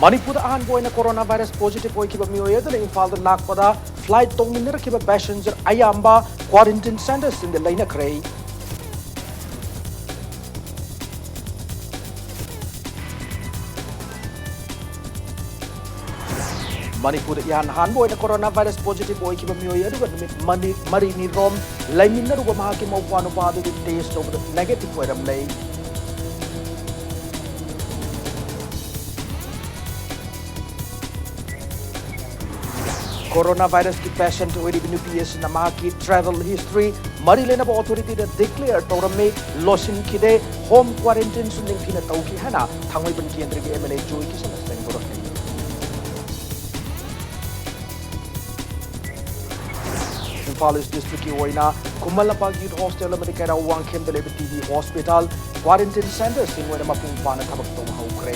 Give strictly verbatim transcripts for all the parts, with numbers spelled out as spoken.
ꯃꯅꯤꯄꯨꯔꯗ ꯑꯍꯥꯟꯕ ꯑꯣꯏꯅ ꯀꯣꯔꯣꯅꯥ ꯚꯥꯏꯔꯁ ꯄꯣꯖꯤꯇꯤꯚ ꯑꯣꯏꯈꯤꯕ ꯃꯤꯑꯣꯏ ꯑꯗꯨꯅ ꯏꯝꯐꯥꯜꯗ ꯂꯥꯛꯄꯗ ꯐ꯭ꯂꯥꯏꯠ ꯇꯣꯡꯃꯤꯟꯅꯔꯛꯈꯤꯕ ꯄꯦꯁꯦꯟꯖꯔ ꯑꯌꯥꯝꯕ ꯀ꯭ꯋꯥꯔꯦꯟꯇꯤꯟ ꯁꯦꯟꯇꯔꯁꯤꯡꯗ ꯂꯩꯅꯈ꯭ꯔꯦ꯫ ꯃꯅꯤꯄꯨꯔꯗ ꯏꯍꯥꯟ ꯍꯥꯟꯕ ꯑꯣꯏꯅ ꯀꯣꯔꯣꯅꯥ ꯚꯥꯏꯔꯁ ꯄꯣꯖꯤꯇꯤꯚ ꯑꯣꯏꯈꯤꯕ ꯃꯤꯑꯣꯏ ꯑꯗꯨꯒ ꯅꯨꯃꯤꯠ ꯃꯅꯤ-, ꯃꯔꯤꯅꯤ ꯔꯣꯝ ꯂꯩꯃꯤꯟꯅꯔꯨꯕ ꯃꯍꯥꯛꯀꯤ ꯃꯧꯄ꯭ꯋꯥ ꯅꯨꯄꯥ ꯑꯗꯨꯗꯤ ꯇꯦꯁ ꯇꯧꯕꯗ ꯅꯦꯒꯦꯇꯤꯚ ꯑꯣꯏꯔꯝꯂꯦ꯫ ꯀꯣꯔꯣꯅꯥ ꯚꯥꯏꯔꯁꯀꯤ ꯄꯦꯁꯦꯟꯠ ꯑꯣꯏꯔꯤꯕ ꯅꯨꯄꯤ ꯑꯁꯤꯅ ꯃꯍꯥꯛꯀꯤ ꯇ꯭ꯔꯥꯚꯦꯜ ꯍꯤꯁꯇ꯭ꯔꯤ ꯃꯔꯤ ꯂꯩꯅꯕ ꯑꯣꯊꯣꯔꯤꯇꯤꯗ ꯗꯤꯀ꯭ꯂꯦꯌꯔ ꯇꯧꯔꯝꯃꯤ꯫ ꯂꯣꯠꯁꯤꯟꯈꯤꯗꯦ꯫ ꯍꯣꯝ ꯀ꯭ꯋꯥꯔꯦꯟꯇꯤꯟꯁꯨ ꯅꯤꯡꯊꯤꯅ ꯇꯧꯈꯤ ꯍꯥꯏꯅ ꯊꯥꯡꯃꯩꯕꯟ ꯀꯦꯟꯗ꯭ꯔꯒꯤ ꯑꯦꯝ ꯑꯦꯜ ꯑꯦ ꯖꯣꯏ ꯀꯤꯁꯟꯅ ꯐꯣꯡꯗꯣꯔꯛꯂꯤ꯫ ꯏꯝꯐꯥꯜ ꯏꯁ꯭ꯠ ꯗꯤꯁꯇ꯭ꯔꯤꯛꯀꯤ ꯑꯣꯏꯅ ꯈꯨꯃꯟ ꯂꯝꯄꯥꯛ ꯌꯨꯠ ꯍꯣꯁꯇꯦꯜ ꯑꯃꯗꯤ ꯀꯩꯔꯥꯎ ꯋꯥꯡꯈꯦꯝꯗ ꯂꯩꯕ ꯇꯤ ꯕꯤ ꯍꯣꯁꯄꯤꯇꯥꯜ ꯀ꯭ꯋꯥꯔꯦꯟꯇꯤꯟ ꯁꯦꯟꯇꯔꯁꯤꯡ ꯑꯣꯏꯅ ꯃꯄꯨꯡ ꯐꯥꯅ ꯊꯕꯛ ꯇꯧꯕ ꯍꯧꯈ꯭ꯔꯦ꯫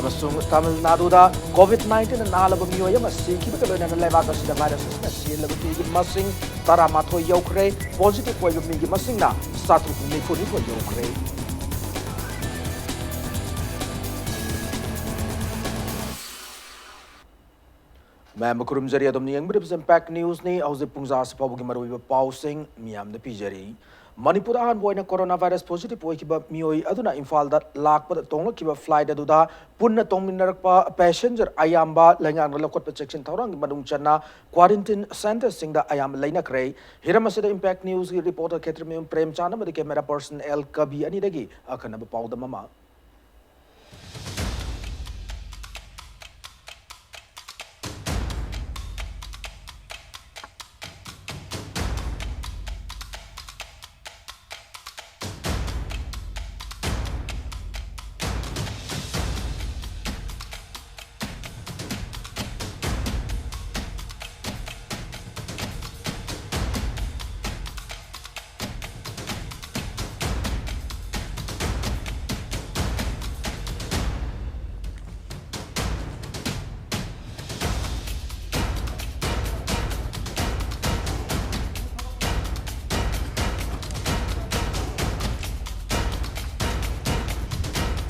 ꯑꯃꯁꯨꯡ ꯇꯥꯃꯤꯜ ꯅꯥꯗꯨꯗ ꯀꯣꯚꯤꯗ ꯅꯥꯏꯟꯇꯤꯟꯅ ꯅꯥꯍꯜꯂꯕ ꯃꯤꯑꯣꯏ ꯑꯃ ꯁꯤꯈꯤꯕꯒ ꯂꯣꯏꯅꯅ ꯂꯩꯕꯥꯛ ꯑꯁꯤꯗ ꯚꯥꯏꯔꯁ ꯑꯁꯤꯅ ꯁꯤꯍꯜꯂꯕ ꯃꯤꯒꯤ ꯃꯁꯤꯡ ꯇꯔꯥꯃꯥꯊꯣꯏ ꯌꯧꯈ꯭ꯔꯦ꯫ ꯄꯣꯖꯤꯇꯤꯚ ꯑꯣꯏꯕ ꯃꯤꯒꯤ ꯃꯁꯤꯡꯅ ꯆꯥꯇ꯭ꯔꯨꯛ ꯅꯤꯐꯨ ꯅꯤꯊꯣꯏ ꯌꯧꯈ꯭ꯔꯦ꯫ ꯃꯌꯥꯝꯕꯨ ꯈꯨꯔꯨꯝꯖꯔꯤ꯫ ꯑꯗꯣꯝꯅ ꯌꯦꯡꯕꯤꯔꯤꯕꯁꯤ ꯏꯝꯄꯦꯛ ꯅ꯭ꯌꯨꯁꯅꯤ꯫ ꯍꯧꯖꯤꯛ ꯄꯨꯡ ꯖꯥ ꯑꯁꯤ ꯐꯥꯎꯕꯒꯤ ꯃꯔꯨꯑꯣꯏꯕ ꯄꯥꯎꯁꯤꯡ ꯃꯤꯌꯥꯝꯗ ꯄꯤꯖꯔꯤ꯫ ꯃꯅꯤꯄꯨꯔꯗ ꯑꯍꯥꯟꯕ ꯑꯣꯏꯅ ꯀꯣꯔꯣꯅꯥ ꯚꯥꯏꯔꯁ ꯄꯣꯖꯤꯇꯤꯚ ꯑꯣꯏꯈꯤꯕ ꯃꯤꯑꯣꯏ ꯑꯗꯨꯅ ꯏꯝꯐꯥꯜꯗ ꯂꯥꯛꯄꯗ ꯇꯣꯡꯂꯛꯈꯤꯕ ꯐ꯭ꯂꯥꯏꯠ ꯑꯗꯨꯗ ꯄꯨꯟꯅ ꯇꯣꯡꯃꯤꯟꯅꯔꯛꯄ ꯄꯦꯁꯦꯟꯖꯔ ꯑꯌꯥꯝꯕ ꯂꯩꯉꯥꯛꯅ ꯂꯧꯈꯠꯄ ꯆꯦꯛꯁꯤꯟ ꯊꯧꯔꯥꯡꯒꯤ ꯃꯅꯨꯡ ꯆꯟꯅ ꯀ꯭ꯋꯥꯔꯦꯟꯇꯤꯟ ꯁꯦꯟꯇꯔꯁꯤꯡꯗ ꯑꯌꯥꯝꯕ ꯂꯩꯅꯈ꯭ꯔꯦ꯫ ꯍꯤꯔꯝ ꯑꯁꯤꯗ ꯏꯝꯄꯦꯛ ꯅ꯭ꯌꯨꯁꯀꯤ ꯔꯤꯄꯣꯔꯇꯔ ꯈꯦꯇ꯭ꯔꯤꯃꯌꯨꯝ ꯄ꯭ꯔꯦꯝꯆꯥꯟ ꯑꯃꯗꯤ ꯀꯦꯃꯦꯔꯥ ꯄꯔꯁꯟ ꯑꯦꯜ ꯀꯕꯤ ꯑꯅꯤꯗꯒꯤ ꯑꯈꯟꯅꯕ ꯄꯥꯎꯗꯝ ꯑꯃ꯫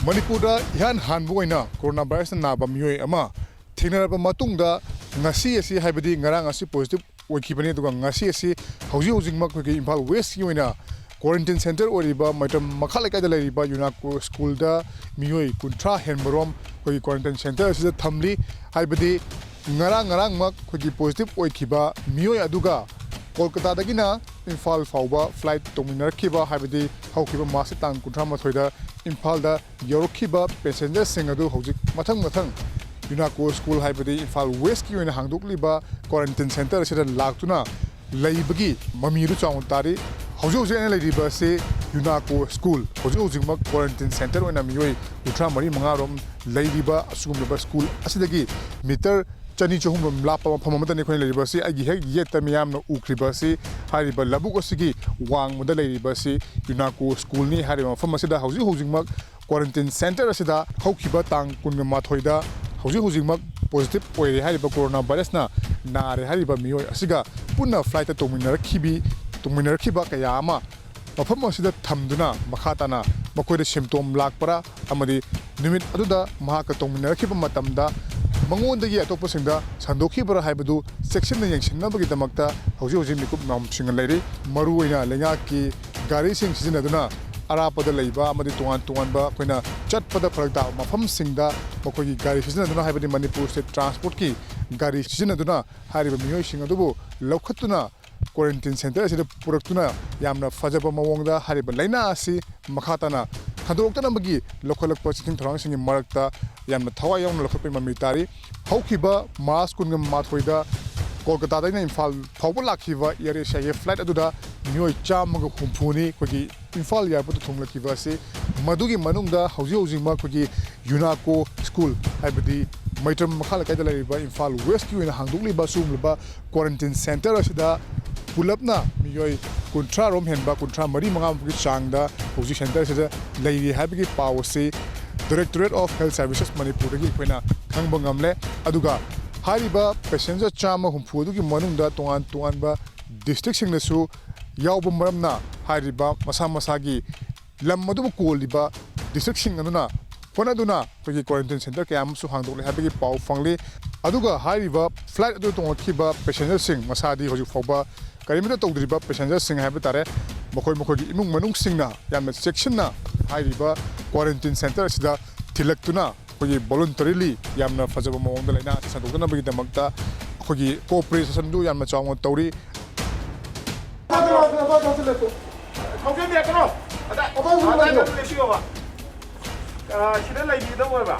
ꯃꯅꯤꯄꯨꯔꯗ ꯏꯍꯥꯟ ꯍꯥꯟꯕ ꯑꯣꯏꯅ ꯀꯣꯔꯣꯅꯥ ꯚꯥꯏꯔꯁꯅ ꯅꯥꯕ ꯃꯤꯑꯣꯏ ꯑꯃ ꯊꯦꯡꯅꯔꯕ ꯃꯇꯨꯡꯗ, ꯉꯁꯤ ꯑꯁꯤ, ꯍꯥꯏꯕꯗꯤ ꯉꯔꯥꯡ ꯑꯁꯤ positive ꯑꯣꯏꯈꯤꯕꯅꯤ꯫ ꯑꯗꯨꯒ ꯉꯁꯤ ꯑꯁꯤ ꯍꯧꯖꯤꯛ ꯍꯧꯖꯤꯛꯃꯛ ꯑꯩꯈꯣꯏꯒꯤ ꯏꯝꯐꯥꯜ ꯋꯦꯁꯀꯤ ꯑꯣꯏꯅ quarantine centre ꯑꯣꯏꯔꯤꯕ ꯃꯩꯇ꯭ꯔꯝ ꯃꯈꯥ ꯂꯩꯀꯥꯏꯗ ꯂꯩꯔꯤꯕ ꯌꯨꯅꯥꯀꯣ ꯁ꯭ꯀꯨꯜꯗ ꯃꯤꯑꯣꯏ ꯀꯨꯟꯊ꯭ꯔꯥ ꯍꯦꯟꯕꯔꯣꯝ ꯑꯩꯈꯣꯏꯒꯤ quarantine centre ꯑꯁꯤꯗ ꯊꯝꯂꯤ꯫ ꯍꯥꯏꯕꯗꯤ ꯉꯔꯥꯡ ꯉꯔꯥꯡꯃꯛ ꯑꯩꯈꯣꯏꯒꯤ positive ꯑꯣꯏꯈꯤꯕ ꯃꯤꯑꯣꯏ ꯑꯗꯨꯒ ꯀꯣꯜꯀꯇꯥꯗꯒꯤꯅ ꯏꯝꯐꯥꯜ ꯐꯥꯎꯕ flight ꯇꯣꯡꯃꯤꯟꯅꯔꯛꯈꯤꯕ, ꯍꯥꯏꯕꯗꯤ ꯍꯧꯈꯤꯕ ꯃꯥꯔꯆꯀꯤ ꯇꯥꯡ ꯀꯨꯟꯊ꯭ꯔꯥ ꯃꯥꯊꯣꯏꯗ ꯏꯝꯐꯥꯜꯗ ꯌꯧꯔꯛꯈꯤꯕ passengerꯁꯤꯡ ꯑꯗꯨ ꯍꯧꯖꯤꯛ ꯃꯊꯪ ꯃꯊꯪ ꯌꯨꯅꯥꯀꯣ ꯁ꯭ꯀꯨꯜ, ꯍꯥꯏꯕꯗꯤ ꯏꯝꯐꯥꯜ ꯋꯦꯁꯀꯤ ꯑꯣꯏꯅ ꯍꯥꯡꯗꯣꯛꯂꯤꯕ quarantine centre ꯑꯁꯤꯗ ꯂꯥꯛꯇꯨꯅ ꯂꯩꯕꯒꯤ ꯃꯃꯤ ꯑꯗꯨ ꯆꯥꯎꯅ ꯇꯥꯔꯤ꯫ ꯍꯧꯖꯤꯛ ꯍꯧꯖꯤꯛ ꯑꯩꯅ ꯂꯩꯔꯤꯕ ꯑꯁꯤ ꯌꯨꯅꯥꯀꯣ ꯁ꯭ꯀꯨꯜ, ꯍꯧꯖꯤꯛ ꯍꯧꯖꯤꯛꯃꯛ quarantine centre ꯑꯣꯏꯅ ꯃꯤꯑꯣꯏ ꯀꯨꯟꯊ꯭ꯔꯥ ꯃꯔꯤ ꯃꯉꯥꯔꯣꯝ ꯂꯩꯔꯤꯕ ꯑꯁꯤꯒꯨꯝꯂꯕ ꯁ꯭ꯀꯨꯜ ꯑꯁꯤꯗꯒꯤ ꯃꯤꯇꯔ ꯆꯅꯤ ꯆꯍꯨꯝꯔꯣꯝ ꯂꯥꯞꯄ ꯃꯐꯝ ꯑꯃꯗꯅꯤ ꯑꯩꯈꯣꯏꯅ ꯂꯩꯔꯤꯕ ꯑꯁꯤ꯫ ꯑꯩꯒꯤ ꯍꯦꯛ ꯌꯦꯠꯇ ꯃꯤꯌꯥꯝꯅ ꯎꯈ꯭ꯔꯤꯕ ꯑꯁꯤ, ꯍꯥꯏꯔꯤꯕ ꯂꯧꯕꯨꯛ ꯑꯁꯤꯒꯤ ꯋꯥꯡꯃꯗ ꯂꯩꯔꯤꯕ ꯑꯁꯤ ꯌꯨꯅꯥꯀꯣ ꯁ꯭ꯀꯨꯜꯅꯤ꯫ ꯍꯥꯏꯔꯤꯕ ꯃꯐꯝ ꯑꯁꯤꯗ ꯍꯧꯖꯤꯛ ꯍꯧꯖꯤꯛꯃꯛ quarantine centre ꯑꯁꯤꯗ ꯍꯧꯈꯤꯕ ꯇꯥꯡ ꯀꯨꯟꯒ ꯃꯥꯊꯣꯏꯗ ꯍꯧꯖꯤꯛ ꯍꯧꯖꯤꯛꯃꯛ positive ꯑꯣꯏꯔꯦ ꯍꯥꯏꯔꯤꯕ ꯀꯣꯔꯣꯅꯥ ꯚꯥꯏꯔꯁꯅ ꯅꯥꯔꯦ ꯍꯥꯏꯔꯤꯕ ꯃꯤꯑꯣꯏ ꯑꯁꯤꯒ ꯄꯨꯟꯅ flightꯇ ꯇꯣꯡꯃꯤꯟꯅꯔꯛꯈꯤꯕꯤ, ꯇꯣꯡꯃꯤꯟꯅꯔꯛꯈꯤꯕ ꯀꯌꯥ ꯑꯃ ꯃꯐꯝ ꯑꯁꯤꯗ ꯊꯝꯗꯨꯅ ꯃꯈꯥ ꯇꯥꯅ ꯃꯈꯣꯏꯗ symptom ꯂꯥꯛꯄ꯭ꯔꯥ ꯑꯃꯗꯤ ꯅꯨꯃꯤꯠ ꯑꯗꯨꯗ ꯃꯍꯥꯛꯀ ꯇꯣꯡꯃꯤꯟꯅꯔꯛꯈꯤꯕ ꯃꯇꯝꯗ ꯃꯉꯣꯟꯗꯒꯤ ꯑꯇꯣꯞꯄꯁꯤꯡꯗ ꯁꯟꯗꯣꯛꯈꯤꯕ꯭ꯔꯥ ꯍꯥꯏꯕꯗꯨ ꯆꯦꯛꯁꯤꯟꯅ ꯌꯦꯡꯁꯤꯟꯅꯕꯒꯤꯗꯃꯛꯇ ꯍꯧꯖꯤꯛ ꯍꯧꯖꯤꯛ ꯃꯤꯀꯨꯞ ꯃꯌꯥꯝꯁꯤꯡꯅ ꯂꯩꯔꯤ꯫ ꯃꯔꯨꯑꯣꯏꯅ ꯂꯩꯉꯥꯛꯀꯤ ꯒꯥꯔꯤꯁꯤꯡ ꯁꯤꯖꯤꯟꯅꯗꯨꯅ ꯑꯔꯥꯞꯄꯗ ꯂꯩꯕ ꯑꯃꯗꯤ ꯇꯣꯉꯥꯟ ꯇꯣꯉꯥꯟꯕ ꯑꯩꯈꯣꯏꯅ ꯆꯠꯄꯗ ꯐꯔꯛ ꯇꯥꯕ ꯃꯐꯝꯁꯤꯡꯗ ꯃꯈꯣꯏꯒꯤ ꯒꯥꯔꯤ ꯁꯤꯖꯤꯟꯅꯗꯨꯅ, ꯍꯥꯏꯕꯗꯤ ꯃꯅꯤꯄꯨꯔ ꯁ꯭ꯇꯦꯠ ꯇ꯭ꯔꯥꯟꯁꯄꯣꯔꯠꯀꯤ ꯒꯥꯔꯤ ꯁꯤꯖꯤꯟꯅꯗꯨꯅ ꯍꯥꯏꯔꯤꯕ ꯃꯤꯑꯣꯏꯁꯤꯡ ꯑꯗꯨꯕꯨ ꯂꯧꯈꯠꯇꯨꯅ quarantine centre ꯑꯁꯤꯗ ꯄꯨꯔꯛꯇꯨꯅ ꯌꯥꯝꯅ ꯐꯖꯕ ꯃꯑꯣꯡꯗ ꯍꯥꯏꯔꯤꯕ ꯂꯥꯏꯅꯥ ꯑꯁꯤ ꯃꯈꯥ ꯇꯥꯅ ꯊꯥꯗꯣꯔꯛꯇꯅꯕꯒꯤ ꯂꯧꯈꯠꯂꯛꯄ ꯆꯦꯛꯁꯤꯟ ꯊꯧꯔꯥꯡꯁꯤꯡꯒꯤ ꯃꯔꯛꯇ ꯌꯥꯝꯅ ꯊꯋꯥꯏ ꯌꯥꯎꯅ ꯂꯧꯈꯠꯄꯒꯤ ꯃꯃꯤ ꯇꯥꯔꯤ꯫ ꯍꯧꯈꯤꯕ ꯃꯥꯔꯆ ꯀꯨꯟꯒ ꯃꯥꯊꯣꯏꯗ ꯀꯣꯜꯀꯇꯥꯗꯒꯤꯅ ꯏꯝꯐꯥꯜ ꯐꯥꯎꯕ ꯂꯥꯛꯈꯤꯕ Air Asiaꯒꯤ flight ꯑꯗꯨꯗ ꯃꯤꯑꯣꯏ ꯆꯥꯝꯃꯒ ꯍꯨꯝꯐꯨꯅꯤ ꯑꯩꯈꯣꯏꯒꯤ ꯏꯝꯐꯥꯜ airportꯇ ꯊꯨꯡꯂꯛꯈꯤꯕ ꯑꯁꯤ꯫ ꯃꯗꯨꯒꯤ ꯃꯅꯨꯡꯗ ꯍꯧꯖꯤꯛ ꯍꯧꯖꯤꯛꯃꯛ ꯑꯩꯈꯣꯏꯒꯤ ꯌꯨꯅꯥꯀꯣ ꯁ꯭ꯀꯨꯜ, ꯍꯥꯏꯕꯗꯤ ꯃꯩꯇ꯭ꯔꯝ ꯃꯈꯥ ꯂꯩꯀꯥꯏꯗ ꯂꯩꯔꯤꯕ ꯏꯝꯐꯥꯜ ꯋꯦꯁꯀꯤ ꯑꯣꯏꯅ ꯍꯥꯡꯗꯣꯛꯂꯤꯕ ꯑꯁꯤꯒꯨꯝꯂꯕ quarantine centre ꯑꯁꯤꯗ ꯄꯨꯂꯞꯅ ꯃꯤꯑꯣꯏ ꯀꯨꯟꯊ꯭ꯔꯥ ꯔꯣꯝ ꯍꯦꯟꯕ, ꯀꯨꯟꯊ꯭ꯔꯥ ꯃꯔꯤ ꯃꯉꯥꯃꯨꯛꯀꯤ ꯆꯥꯡꯗ ꯍꯧꯖꯤꯛ centre ꯑꯁꯤꯗ ꯂꯩꯔꯤ ꯍꯥꯏꯕꯒꯤ ꯄꯥꯎ ꯑꯁꯤ Directorate of Health Services ꯃꯅꯤꯄꯨꯔꯗꯒꯤ ꯑꯩꯈꯣꯏꯅ ꯈꯪꯕ ꯉꯝꯂꯦ꯫ ꯑꯗꯨꯒ ꯍꯥꯏꯔꯤꯕ passenger ꯆꯥꯝꯃ ꯍꯨꯝꯐꯨ ꯑꯗꯨꯒꯤ ꯃꯅꯨꯡꯗ ꯇꯣꯉꯥꯟ ꯇꯣꯉꯥꯟꯕ districtꯁꯤꯡꯅꯁꯨ ꯌꯥꯎꯕ ꯃꯔꯝꯅ ꯍꯥꯏꯔꯤꯕ ꯃꯁꯥ ꯃꯁꯥꯒꯤ ꯂꯝ ꯑꯗꯨꯕꯨ ꯀꯣꯜꯂꯤꯕ districtꯁꯤꯡ ꯑꯗꯨꯅ ꯍꯣꯠꯅꯗꯨꯅ ꯑꯩꯈꯣꯏꯒꯤ quarantine centre ꯀꯌꯥ ꯑꯃꯁꯨ ꯍꯥꯡꯗꯣꯛꯂꯦ ꯍꯥꯏꯕꯒꯤ ꯄꯥꯎ ꯐꯪꯂꯤ꯫ ꯑꯗꯨꯒ ꯍꯥꯏꯔꯤꯕ flight ꯑꯗꯨ ꯇꯣꯡꯂꯛꯈꯤꯕ passengerꯁꯤꯡ ꯃꯁꯥꯗꯤ ꯍꯧꯖꯤꯛ ꯐꯥꯎꯕ ꯀꯔꯤꯃꯠꯇ ꯇꯧꯗ꯭ꯔꯤꯕ passengerꯁꯤꯡ ꯍꯥꯏꯕ ꯇꯥꯔꯦ, ꯃꯈꯣꯏ ꯃꯈꯣꯏꯒꯤ ꯏꯃꯨꯡ ꯃꯅꯨꯡꯁꯤꯡꯅ ꯌꯥꯝꯅ ꯆꯦꯛꯁꯤꯟꯅ ꯍꯥꯏꯔꯤꯕ quarantine centre ꯑꯁꯤꯗ ꯊꯤꯜꯂꯛꯇꯨꯅ ꯑꯩꯈꯣꯏꯒꯤ voluntarily ꯌꯥꯝꯅ ꯐꯖꯕ ꯃꯑꯣꯡꯗ ꯂꯥꯏꯅꯥ ꯑꯁꯤ ꯁꯟꯗꯣꯛꯇꯅꯕꯒꯤꯗꯃꯛꯇ ꯑꯩꯈꯣꯏꯒꯤ cooperation ꯑꯗꯨ ꯌꯥꯝꯅ ꯆꯥꯎꯅ ꯇꯧꯔꯤ꯫ ꯊꯧꯖꯤꯟꯕꯤꯔꯛꯀꯅꯣ꯫ ꯑꯗ, ꯑꯗ ꯂꯦꯞꯄꯤꯌꯣꯕ꯫ ꯑ, ꯁꯤꯗ ꯂꯩꯕꯤꯒꯗꯧꯕ ꯑꯣꯏꯕ꯫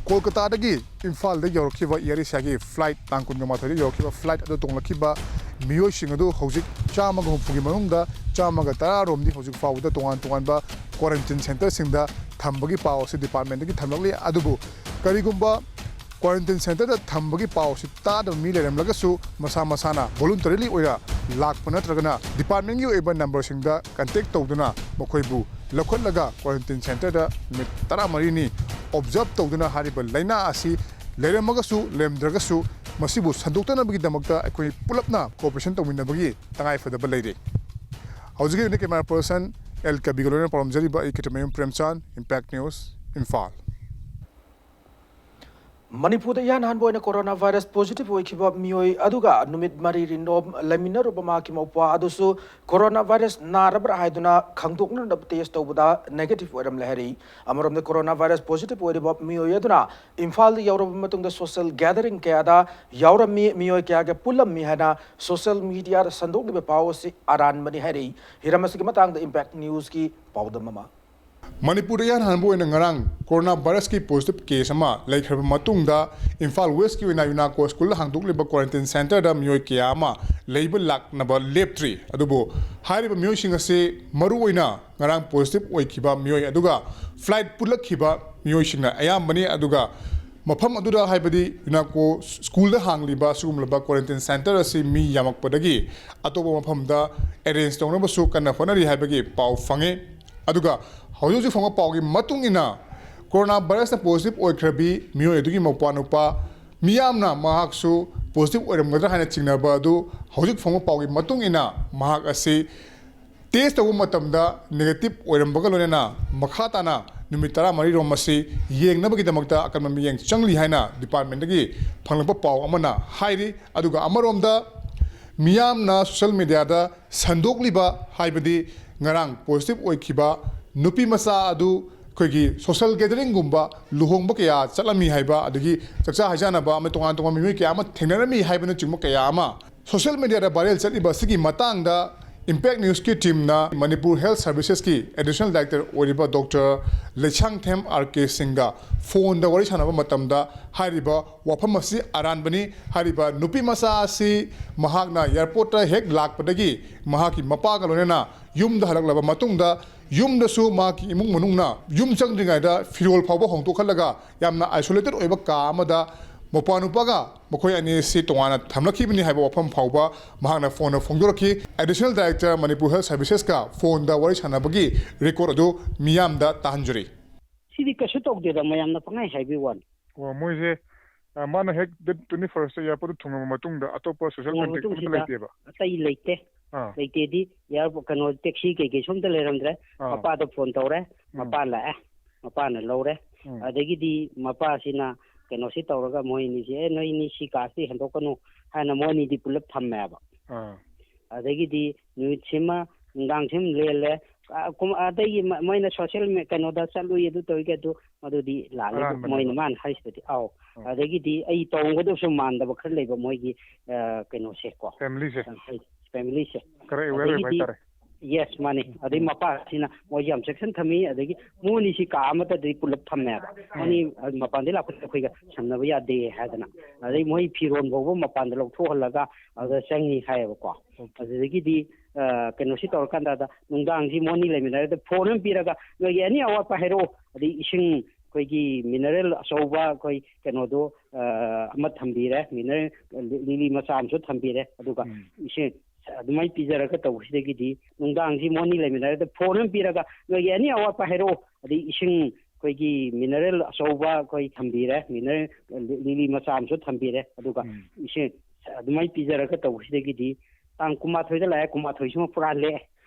ꯀꯣꯜꯀꯇꯥꯗꯒꯤ ꯏꯝꯐꯥꯜꯗ ꯌꯧꯔꯛꯈꯤꯕ Air Asiaꯒꯤ flight, ꯇꯥꯡ ꯀꯨꯟꯒ ꯃꯥꯊꯣꯏꯗ ꯌꯧꯔꯛꯈꯤꯕ flight ꯑꯗꯨ ꯇꯣꯡꯂꯛꯈꯤꯕ ꯃꯤꯑꯣꯏꯁꯤꯡ ꯑꯗꯨ ꯍꯧꯖꯤꯛ ꯆꯥꯝꯃꯒ ꯍꯨꯝꯐꯨꯒꯤ ꯃꯅꯨꯡꯗ ꯆꯥꯝꯃꯒ ꯇꯔꯥ ꯔꯣꯝꯗꯤ ꯍꯧꯖꯤꯛ ꯐꯥꯎꯕꯗ ꯇꯣꯉꯥꯟ ꯇꯣꯉꯥꯟꯕ quarantine centreꯁꯤꯡꯗ ꯊꯝꯕꯒꯤ ꯄꯥꯎ ꯑꯁꯤ departmentꯇꯒꯤ ꯊꯝꯂꯛꯂꯤ꯫ ꯑꯗꯨꯕꯨ ꯀꯔꯤꯒꯨꯝꯕ quarantine centreꯗ ꯊꯝꯕꯒꯤ ꯄꯥꯎ ꯑꯁꯤ ꯇꯥꯗꯕ ꯃꯤ ꯂꯩꯔꯝꯂꯒꯁꯨ, ꯃꯁꯥ ꯃꯁꯥꯅ voluntarily ꯑꯣꯏꯅ ꯂꯥꯛꯄ ꯅꯠꯇ꯭ꯔꯒꯅ departmentꯀꯤ ꯑꯣꯏꯕ numberꯁꯤꯡꯗ contact ꯇꯧꯗꯨꯅ ꯃꯈꯣꯏꯕꯨ ꯂꯧꯈꯠꯂꯒ quarantine centreꯗ ꯅꯨꯃꯤꯠ ꯇꯔꯥꯃꯔꯤꯅꯤ observe ꯇꯧꯗꯨꯅ ꯍꯥꯏꯔꯤꯕ ꯂꯥꯏꯅꯥ ꯑꯁꯤ ꯂꯩꯔꯝꯃꯒꯁꯨ ꯂꯩꯔꯝꯗ꯭ꯔꯒꯁꯨ ꯃꯁꯤꯕꯨ ꯁꯟꯗꯣꯛꯇꯅꯕꯒꯤꯗꯃꯛꯇ ꯑꯩꯈꯣꯏ ꯄꯨꯂꯞꯅ cooperation ꯇꯧꯃꯤꯟꯅꯕꯒꯤ ꯇꯉꯥꯏ ꯐꯗꯕ ꯂꯩꯔꯤ꯫ ꯍꯧꯖꯤꯛꯀꯤ ꯑꯣꯏꯅ camera person ꯑꯦꯜ ꯀꯕꯤꯒ ꯂꯣꯏꯅꯅ ꯄꯥꯎꯗꯝꯖꯔꯤꯕ ꯑꯩ ꯈꯦꯇ꯭ꯔꯤꯃꯌꯨꯝ ꯄ꯭ꯔꯦꯝꯆꯥꯟ, Impact News, ꯏꯝꯐꯥꯜ꯫ ꯃꯅꯤꯄꯨꯔꯗ ꯏꯍꯥꯟ ꯍꯥꯟꯕ ꯑꯣꯏꯅ corona virus positive ꯑꯣꯏꯈꯤꯕ ꯃꯤꯑꯣꯏ ꯑꯗꯨꯒ ꯅꯨꯃꯤꯠ ꯃꯔꯤꯅꯤ ꯅꯣꯝ ꯂꯩꯃꯤꯟꯅꯔꯨꯕ ꯃꯍꯥꯛꯀꯤ ꯃꯧꯄ꯭ꯋꯥ ꯑꯗꯨꯁꯨ corona virus ꯅꯥꯔꯕ꯭ꯔꯥ ꯍꯥꯏꯗꯨꯅ ꯈꯪꯗꯣꯛꯅꯅꯕ test ꯇꯧꯕꯗ negative ꯑꯣꯏꯔꯝꯂꯦ ꯍꯥꯏꯔꯤ꯫ ꯑꯃꯔꯣꯝꯗ corona virus positive ꯑꯣꯏꯔꯤꯕ ꯃꯤꯑꯣꯏ ꯑꯗꯨꯅ ꯏꯝꯐꯥꯜꯗ ꯌꯧꯔꯕ ꯃꯇꯨꯡꯗ social gathering ꯀꯌꯥꯗ ꯌꯥꯎꯔꯝꯃꯤ, ꯃꯤꯑꯣꯏ ꯀꯌꯥꯒ ꯄꯨꯜꯂꯝꯃꯤ ꯍꯥꯏꯅ social mediaꯗ ꯁꯟꯗꯣꯛꯂꯤꯕ ꯄꯥꯎ ꯑꯁꯤ ꯑꯔꯥꯟꯕꯅꯤ ꯍꯥꯏꯔꯤ꯫ ꯍꯤꯔꯝ ꯑꯁꯤꯒꯤ ꯃꯇꯥꯡꯗ Impact Newsꯀꯤ ꯄꯥꯎꯗꯝ ꯑꯃ꯫ ꯃꯅꯤꯄꯨꯔꯗ ꯏꯍꯥꯟ ꯍꯥꯟꯕ ꯑꯣꯏꯅ ꯉꯔꯥꯡ corona virusꯀꯤ positive case ꯑꯃ ꯂꯩꯈ꯭ꯔꯕ ꯃꯇꯨꯡꯗ, ꯏꯝꯐꯥꯜ Westꯀꯤ ꯑꯣꯏꯅ ꯌꯨꯅꯥꯀꯣ ꯁ꯭ꯀꯨꯜꯗ ꯍꯥꯡꯗꯣꯛꯂꯤꯕ quarantine centreꯗ ꯃꯤꯑꯣꯏ ꯀꯌꯥ ꯑꯃ ꯂꯩꯕ ꯂꯥꯛꯅꯕ ꯂꯦꯞꯇ꯭ꯔꯤ꯫ ꯑꯗꯨꯕꯨ ꯍꯥꯏꯔꯤꯕ ꯃꯤꯑꯣꯏꯁꯤꯡ ꯑꯁꯤ ꯃꯔꯨꯑꯣꯏꯅ ꯉꯔꯥꯡ positive ꯑꯣꯏꯈꯤꯕ ꯃꯤꯑꯣꯏ ꯑꯗꯨꯒ flight ꯄꯨꯜꯂꯛꯈꯤꯕ ꯃꯤꯑꯣꯏꯁꯤꯡꯅ ꯑꯌꯥꯝꯕꯅꯤ꯫ ꯑꯗꯨꯒ ꯃꯐꯝ ꯑꯗꯨꯗ, ꯍꯥꯏꯕꯗꯤ ꯌꯨꯅꯥꯀꯣ ꯁ꯭ꯀꯨꯜꯗ ꯍꯥꯡꯂꯤꯕ ꯑꯁꯤꯒꯨꯝꯂꯕ quarantine centre ꯑꯁꯤ ꯃꯤ ꯌꯥꯝꯃꯛꯄꯗꯒꯤ ꯑꯇꯣꯞꯄ ꯃꯐꯝꯗ arrange ꯇꯧꯅꯕꯁꯨ ꯀꯟꯅ ꯍꯣꯠꯅꯔꯤ ꯍꯥꯏꯕꯒꯤ ꯄꯥꯎ ꯐꯪꯉꯤ꯫ ꯑꯗꯨꯒ ꯍꯧꯖꯤꯛ ꯍꯧꯖꯤꯛ ꯐꯪꯕ ꯄꯥꯎꯒꯤ ꯃꯇꯨꯡ ꯏꯟꯅ, ꯀꯣꯔꯣꯅꯥ ꯚꯥꯏꯔꯁꯅ ꯄꯣꯖꯤꯇꯤꯚ ꯑꯣꯏꯈ꯭ꯔꯕꯤ ꯃꯤꯑꯣꯏ ꯑꯗꯨꯒꯤ ꯃꯄꯥ ꯅꯨꯄꯥ ꯃꯤꯌꯥꯝꯅ ꯃꯍꯥꯛꯁꯨ ꯄꯣꯖꯤꯇꯤꯚ ꯑꯣꯏꯔꯝꯒꯗ꯭ꯔꯥ ꯍꯥꯏꯅ ꯆꯤꯡꯅꯕ ꯑꯗꯨ ꯍꯧꯖꯤꯛ ꯐꯪꯕ ꯄꯥꯎꯒꯤ ꯃꯇꯨꯡ ꯏꯟꯅ ꯃꯍꯥꯛ ꯑꯁꯤ ꯇꯦꯁ ꯇꯧꯕ ꯃꯇꯝꯗ ꯅꯦꯒꯦꯇꯤꯚ ꯑꯣꯏꯔꯝꯕꯒ ꯂꯣꯏꯅꯅ ꯃꯈꯥ ꯇꯥꯅ ꯅꯨꯃꯤꯠ ꯇꯔꯥꯃꯔꯤ ꯔꯣꯝ ꯑꯁꯤ ꯌꯦꯡꯅꯕꯒꯤꯗꯃꯛꯇ ꯑꯀꯟꯕ ꯃꯤꯠꯌꯦꯡ ꯆꯪꯂꯤ ꯍꯥꯏꯅ ꯗꯤꯄꯥꯔꯠꯃꯦꯟꯗꯒꯤ ꯐꯪꯂꯛꯄ ꯄꯥꯎ ꯑꯃꯅ ꯍꯥꯏꯔꯤ꯫ ꯑꯗꯨꯒ ꯑꯃꯔꯣꯝꯗ ꯃꯤꯌꯥꯝꯅ ꯁꯣꯁꯦꯜ ꯃꯦꯗꯤꯌꯥꯗ ꯁꯟꯗꯣꯛꯂꯤꯕ ꯍꯥꯏꯕꯗꯤ ꯉꯔꯥꯡ ꯄꯣꯖꯤꯇꯤꯚ ꯑꯣꯏꯈꯤꯕ ꯅꯨꯄꯤ ꯃꯆꯥ ꯑꯗꯨ ꯑꯩꯈꯣꯏꯒꯤ ꯁꯣꯁꯦꯜ ꯒꯦꯗꯔꯤꯡꯒꯨꯝꯕ, ꯂꯨꯍꯣꯡꯕ ꯀꯌꯥ ꯆꯠꯂꯝꯃꯤ ꯍꯥꯏꯕ, ꯑꯗꯒꯤ ꯆꯥꯛꯆꯥ ꯍꯩꯖꯥꯟꯅꯕ ꯑꯃ, ꯇꯣꯉꯥꯟ ꯇꯣꯉꯥꯟꯕ ꯃꯤꯑꯣꯏ ꯀꯌꯥ ꯑꯃ ꯊꯦꯡꯅꯔꯝꯃꯤ ꯍꯥꯏꯕꯅꯆꯤꯡꯕ ꯀꯌꯥ ꯑꯃ ꯁꯣꯁꯦꯜ ꯃꯦꯗꯤꯌꯥꯗ ꯚꯥꯏꯔꯦꯜ ꯆꯠꯂꯤꯕ ꯑꯁꯤꯒꯤ ꯃꯇꯥꯡꯗ ꯏꯝꯄꯦꯛ ꯅ꯭ꯌꯨꯁꯀꯤ ꯇꯤꯝꯅ ꯃꯅꯤꯄꯨꯔ ꯍꯦꯜꯊ ꯁꯔꯚꯤꯁꯦꯁꯀꯤ ꯑꯦꯗꯤꯁꯅꯦꯜ ꯗꯥꯏꯔꯦꯛꯇꯔ ꯑꯣꯏꯔꯤꯕ ꯗꯣꯛꯇꯔ ꯂꯩꯁꯥꯡꯊꯦꯝ ꯑꯥꯔ ꯀꯦ ꯁꯤꯡꯒ ꯐꯣꯟꯗ ꯋꯥꯔꯤ ꯁꯥꯟꯅꯕ ꯃꯇꯝꯗ ꯍꯥꯏꯔꯤꯕ ꯋꯥꯐꯝ ꯑꯁꯤ ꯑꯔꯥꯟꯕꯅꯤ꯫ ꯍꯥꯏꯔꯤꯕ ꯅꯨꯄꯤ ꯃꯆꯥ ꯑꯁꯤ ꯃꯍꯥꯛꯅ ꯑꯦꯌꯥꯔꯄꯣꯔꯠꯇ ꯍꯦꯛ ꯂꯥꯛꯄꯗꯒꯤ ꯃꯍꯥꯛꯀꯤ ꯃꯄꯥꯒ ꯂꯣꯏꯅꯅ ꯌꯨꯝꯗ ꯍꯜꯂꯛꯂꯕ ꯃꯇꯨꯡꯗ ꯌꯨꯝꯗꯁꯨ ꯃꯍꯥꯛꯀꯤ ꯏꯃꯨꯡ ꯃꯅꯨꯡꯅ ꯌꯨꯝ ꯆꯪꯗ꯭ꯔꯤꯉꯩꯗ ꯐꯤꯔꯣꯜ ꯐꯥꯎꯕ ꯍꯣꯡꯗꯣꯛꯍꯜꯂꯒ ꯌꯥꯝꯅ ꯑꯥꯏꯁꯣꯂꯦꯇꯦꯠ ꯑꯣꯏꯕ ꯀꯥ ꯑꯃꯗ ꯃꯄꯥ ꯅꯨꯄꯥꯒ ꯃꯈꯣꯏ ꯑꯅꯤ ꯑꯁꯤ ꯇꯣꯉꯥꯟꯅ ꯊꯝꯂꯛꯈꯤꯕꯅꯤ ꯍꯥꯏꯕ ꯋꯥꯐꯝ ꯐꯥꯎꯕ ꯃꯍꯥꯛꯅ ꯐꯣꯟꯗ ꯐꯣꯡꯗꯣꯔꯛꯈꯤ꯫ ꯑꯦꯗꯤꯁꯅꯦꯜ ꯗꯥꯏꯔꯦꯛꯇꯔ ꯃꯅꯤꯄꯨꯔ ꯍꯦꯜꯊ ꯁꯔꯚꯤꯁꯦꯁꯀ ꯐꯣꯟꯗ ꯋꯥꯔꯤ ꯁꯥꯟꯅꯕꯒꯤ ꯔꯦꯀꯣꯔꯗ ꯑꯗꯨ ꯃꯤꯌꯥꯝꯗ ꯇꯥꯍꯟꯖꯔꯤ꯫ ꯁꯤꯗꯤ ꯀꯩꯁꯨ ꯇꯧꯗꯦꯗ, ꯃꯌꯥꯝꯅ ꯄꯪꯍꯥꯏ ꯍꯥꯏꯕꯤ ꯋꯥꯅꯤ꯫ ꯑꯣ, ꯃꯣꯏꯁꯦ, ꯑ, ꯃꯥꯅ ꯍꯦꯛ ꯗꯦꯠ ꯇ꯭ꯋꯦꯟꯇꯤ ꯐꯥꯔꯁꯇ ꯑꯦꯌꯥꯔꯄꯣꯔꯠꯇ ꯊꯨꯡꯉꯕ ꯃꯇꯨꯡꯗ ꯑꯇꯣꯞꯄ ꯁꯣꯁꯦꯜ ꯊꯨꯡꯉꯕ ꯀꯟꯇꯦꯛ ꯑꯝꯇ ꯃꯇꯨꯡꯁꯤꯗ ꯂꯩꯇꯦꯕ? ꯑꯇꯩ ꯂꯩꯇꯦ꯫ ꯑꯥ꯫ ꯂꯩꯇꯦꯗꯤ, ꯑꯦꯌꯥꯔꯄꯣꯔꯠ, ꯀꯩꯅꯣ, ꯇꯦꯛꯁꯤ ꯀꯩꯀꯩꯁꯨ ꯑꯝꯇ ꯂꯩꯔꯝꯗ꯭ꯔꯦ꯫ ꯑꯥ꯫ ꯃꯄꯥꯗ ꯐꯣꯟ ꯇꯧꯔꯦ, ꯎꯝ꯫ ꯃꯄꯥ ꯂꯥꯛꯑꯦ, ꯃꯄꯥꯅ ꯂꯧꯔꯦ꯫ ꯎꯝ꯫ ꯑꯗꯒꯤꯗꯤ ꯃꯄꯥꯁꯤꯅ ꯀꯩꯅꯣꯁꯤ ꯇꯧꯔꯒ ꯃꯣꯏ ꯑꯅꯤꯁꯤ, "ꯑꯦ, ꯅꯣꯏ ꯑꯅꯤ ꯁꯤ ꯀꯥꯁꯤꯗꯤ ꯍꯦꯟꯗꯣꯛꯀꯅꯨ" ꯍꯥꯏꯅ ꯃꯣꯏ ꯑꯅꯤꯗꯤ ꯄꯨꯂꯞ ꯊꯝꯃꯦꯕ꯫ ꯑꯥ꯫ ꯑꯗꯒꯤꯗꯤ ꯅꯨꯃꯤꯠꯁꯤꯃ, ꯅꯨꯡꯗꯥꯡꯁꯤꯃ ꯂꯦꯜꯂꯦ꯫ ꯑ, ꯀꯨꯝ-, ꯑꯇꯩꯒꯤ ꯃ-, ꯃꯣꯏꯅ ꯁꯣꯁꯦꯜ ꯃꯦ-, ꯀꯩꯅꯣꯗ ꯆꯠꯂꯨꯏ, ꯑꯗꯨ ꯇꯧꯏ, ꯑꯗꯨ ꯃꯗꯨꯗꯤ ꯂꯥꯜꯂꯦ꯫ ꯑꯔꯥꯟꯕꯅꯦꯕ꯫ ꯃꯣꯏꯅ, ꯃꯥꯅ ꯍꯥꯏꯁꯤꯗꯗꯤ, ꯑꯥꯎ꯫ ꯑꯥ꯫ ꯑꯗꯒꯤꯗꯤ ꯑꯩ ꯇꯧꯔꯝꯒꯗꯕꯁꯨ ꯃꯥꯟꯗꯕ ꯈꯔ ꯂꯩꯕ ꯃꯣꯏꯒꯤ, ꯑ, ꯀꯩꯅꯣꯁꯦ ꯀꯣ꯫ ꯐꯦꯃꯤꯂꯤꯁꯦ꯫ ꯑ, ꯐꯦꯃꯤꯂꯤꯁꯦ꯫ ꯈꯔ ꯑꯦꯋꯦꯌꯔ ꯑꯣꯏꯕ ꯑꯗꯒꯤꯗꯤ, ꯍꯥꯏꯇꯥꯔꯦ꯫ ꯌꯦꯁ, ꯃꯥꯅꯤ꯫ ꯎꯝ, ꯑꯗꯩ ꯎꯝ꯫ ꯃꯄꯥꯁꯤꯅ ꯃꯣꯏꯁꯦ ꯌꯥꯝ ꯆꯦꯛꯁꯤꯟ ꯊꯝꯃꯤ, ꯑꯗꯒꯤ ꯃꯣꯏ ꯑꯅꯤꯁꯤ ꯀꯥ ꯑꯃꯠꯇꯗꯤ ꯄꯨꯂꯞ ꯊꯝꯃꯦꯕ꯫ ꯎꯝ꯫ ꯃꯣꯏ ꯃꯄꯥꯟꯗꯩ ꯂꯥꯛꯄꯗ ꯑꯩꯈꯣꯏꯒ ꯁꯝꯅꯕ ꯌꯥꯗꯦ ꯍꯥꯏꯗꯅ꯫ ꯑꯗꯩ ꯃꯣꯏ ꯐꯤꯔꯣꯟ ꯐꯥꯎꯕ ꯃꯄꯥꯟꯗ ꯂꯧꯊꯣꯛꯍꯜꯂꯒ ꯑꯗꯨꯗ ꯆꯪꯉꯤ ꯍꯥꯏꯌꯦꯕꯀꯣ꯫ ꯑꯣꯀꯦ꯫ ꯑꯗꯨꯗꯒꯤꯗꯤ, ꯑ, ꯀꯩꯅꯣꯁꯤ ꯇꯧꯔꯀꯥꯟꯗ, ꯑꯗ ꯅꯨꯡꯗꯥꯡꯁꯤ ꯃꯣꯏ ꯑꯅꯤ ꯂꯩꯃꯤꯟꯅꯔꯦ, ꯑꯗ ꯐꯣꯟ ꯑꯃ ꯄꯤꯔꯒ, "ꯅꯣꯏꯒꯤ ꯑꯦꯅꯤ ꯑꯋꯥꯠꯄ ꯍꯥꯏꯔꯛꯑꯣ", ꯑꯗꯩ ꯏꯁꯤꯡ, ꯑꯩꯈꯣꯏꯒꯤ ꯃꯤꯅꯔꯦꯜ ꯑꯆꯧꯕ, ꯑꯩꯈꯣꯏ ꯀꯩꯅꯣꯗꯣ, ꯑ, ꯑꯃ ꯊꯝꯕꯤꯔꯦ, ꯃꯤꯅꯔꯦꯜ ꯂꯤꯛꯂꯤ ꯃꯆꯥ ꯑꯃꯁꯨ ꯊꯝꯕꯤꯔꯦ, ꯑꯗꯨꯒ ꯎꯝ꯫ ꯏꯁꯤꯡ ꯑꯗꯨꯃꯥꯏꯅ ꯄꯤꯖꯔꯒ ꯇꯧꯕꯁꯤꯗꯒꯤꯗꯤ ꯅꯨꯡꯗꯥꯡꯁꯤ ꯃꯣꯏꯅꯤ ꯂꯩꯃꯤꯟꯅꯔꯒ ꯐꯣꯟ ꯑꯃ ꯄꯤꯔꯒ ꯅꯣꯏꯒꯤ ꯑꯦꯅꯤ ꯑꯋꯥꯠꯄ ꯍꯥꯏꯔꯛꯑꯣ, ꯑꯗꯩ ꯏꯁꯤꯡ ꯑꯩꯈꯣꯏꯒꯤ ꯃꯤꯅꯔꯦꯜ ꯑꯆꯧꯕ ꯑꯩꯈꯣꯏ ꯊꯝꯕꯤꯔꯦ, ꯃꯤꯅꯔꯦꯜ ꯂꯤꯂꯤ ꯃꯆꯥ ꯑꯃꯁꯨ ꯊꯝꯕꯤꯔꯦ꯫ ꯑꯗꯨꯒ ꯎꯝ꯫ ꯏꯁꯤꯡ ꯑꯗꯨꯃꯥꯏꯅ ꯄꯤꯖꯔꯒ ꯇꯧꯕꯁꯤꯗꯒꯤꯗꯤ ꯇꯥꯡ ꯀꯨꯟꯃꯥꯊꯣꯏꯗ ꯂꯥꯛꯑꯦ, ꯀꯨꯟꯃꯥꯊꯣꯏꯁꯤꯃ ꯄꯨꯔꯥ ꯂꯦꯛꯑꯦ꯫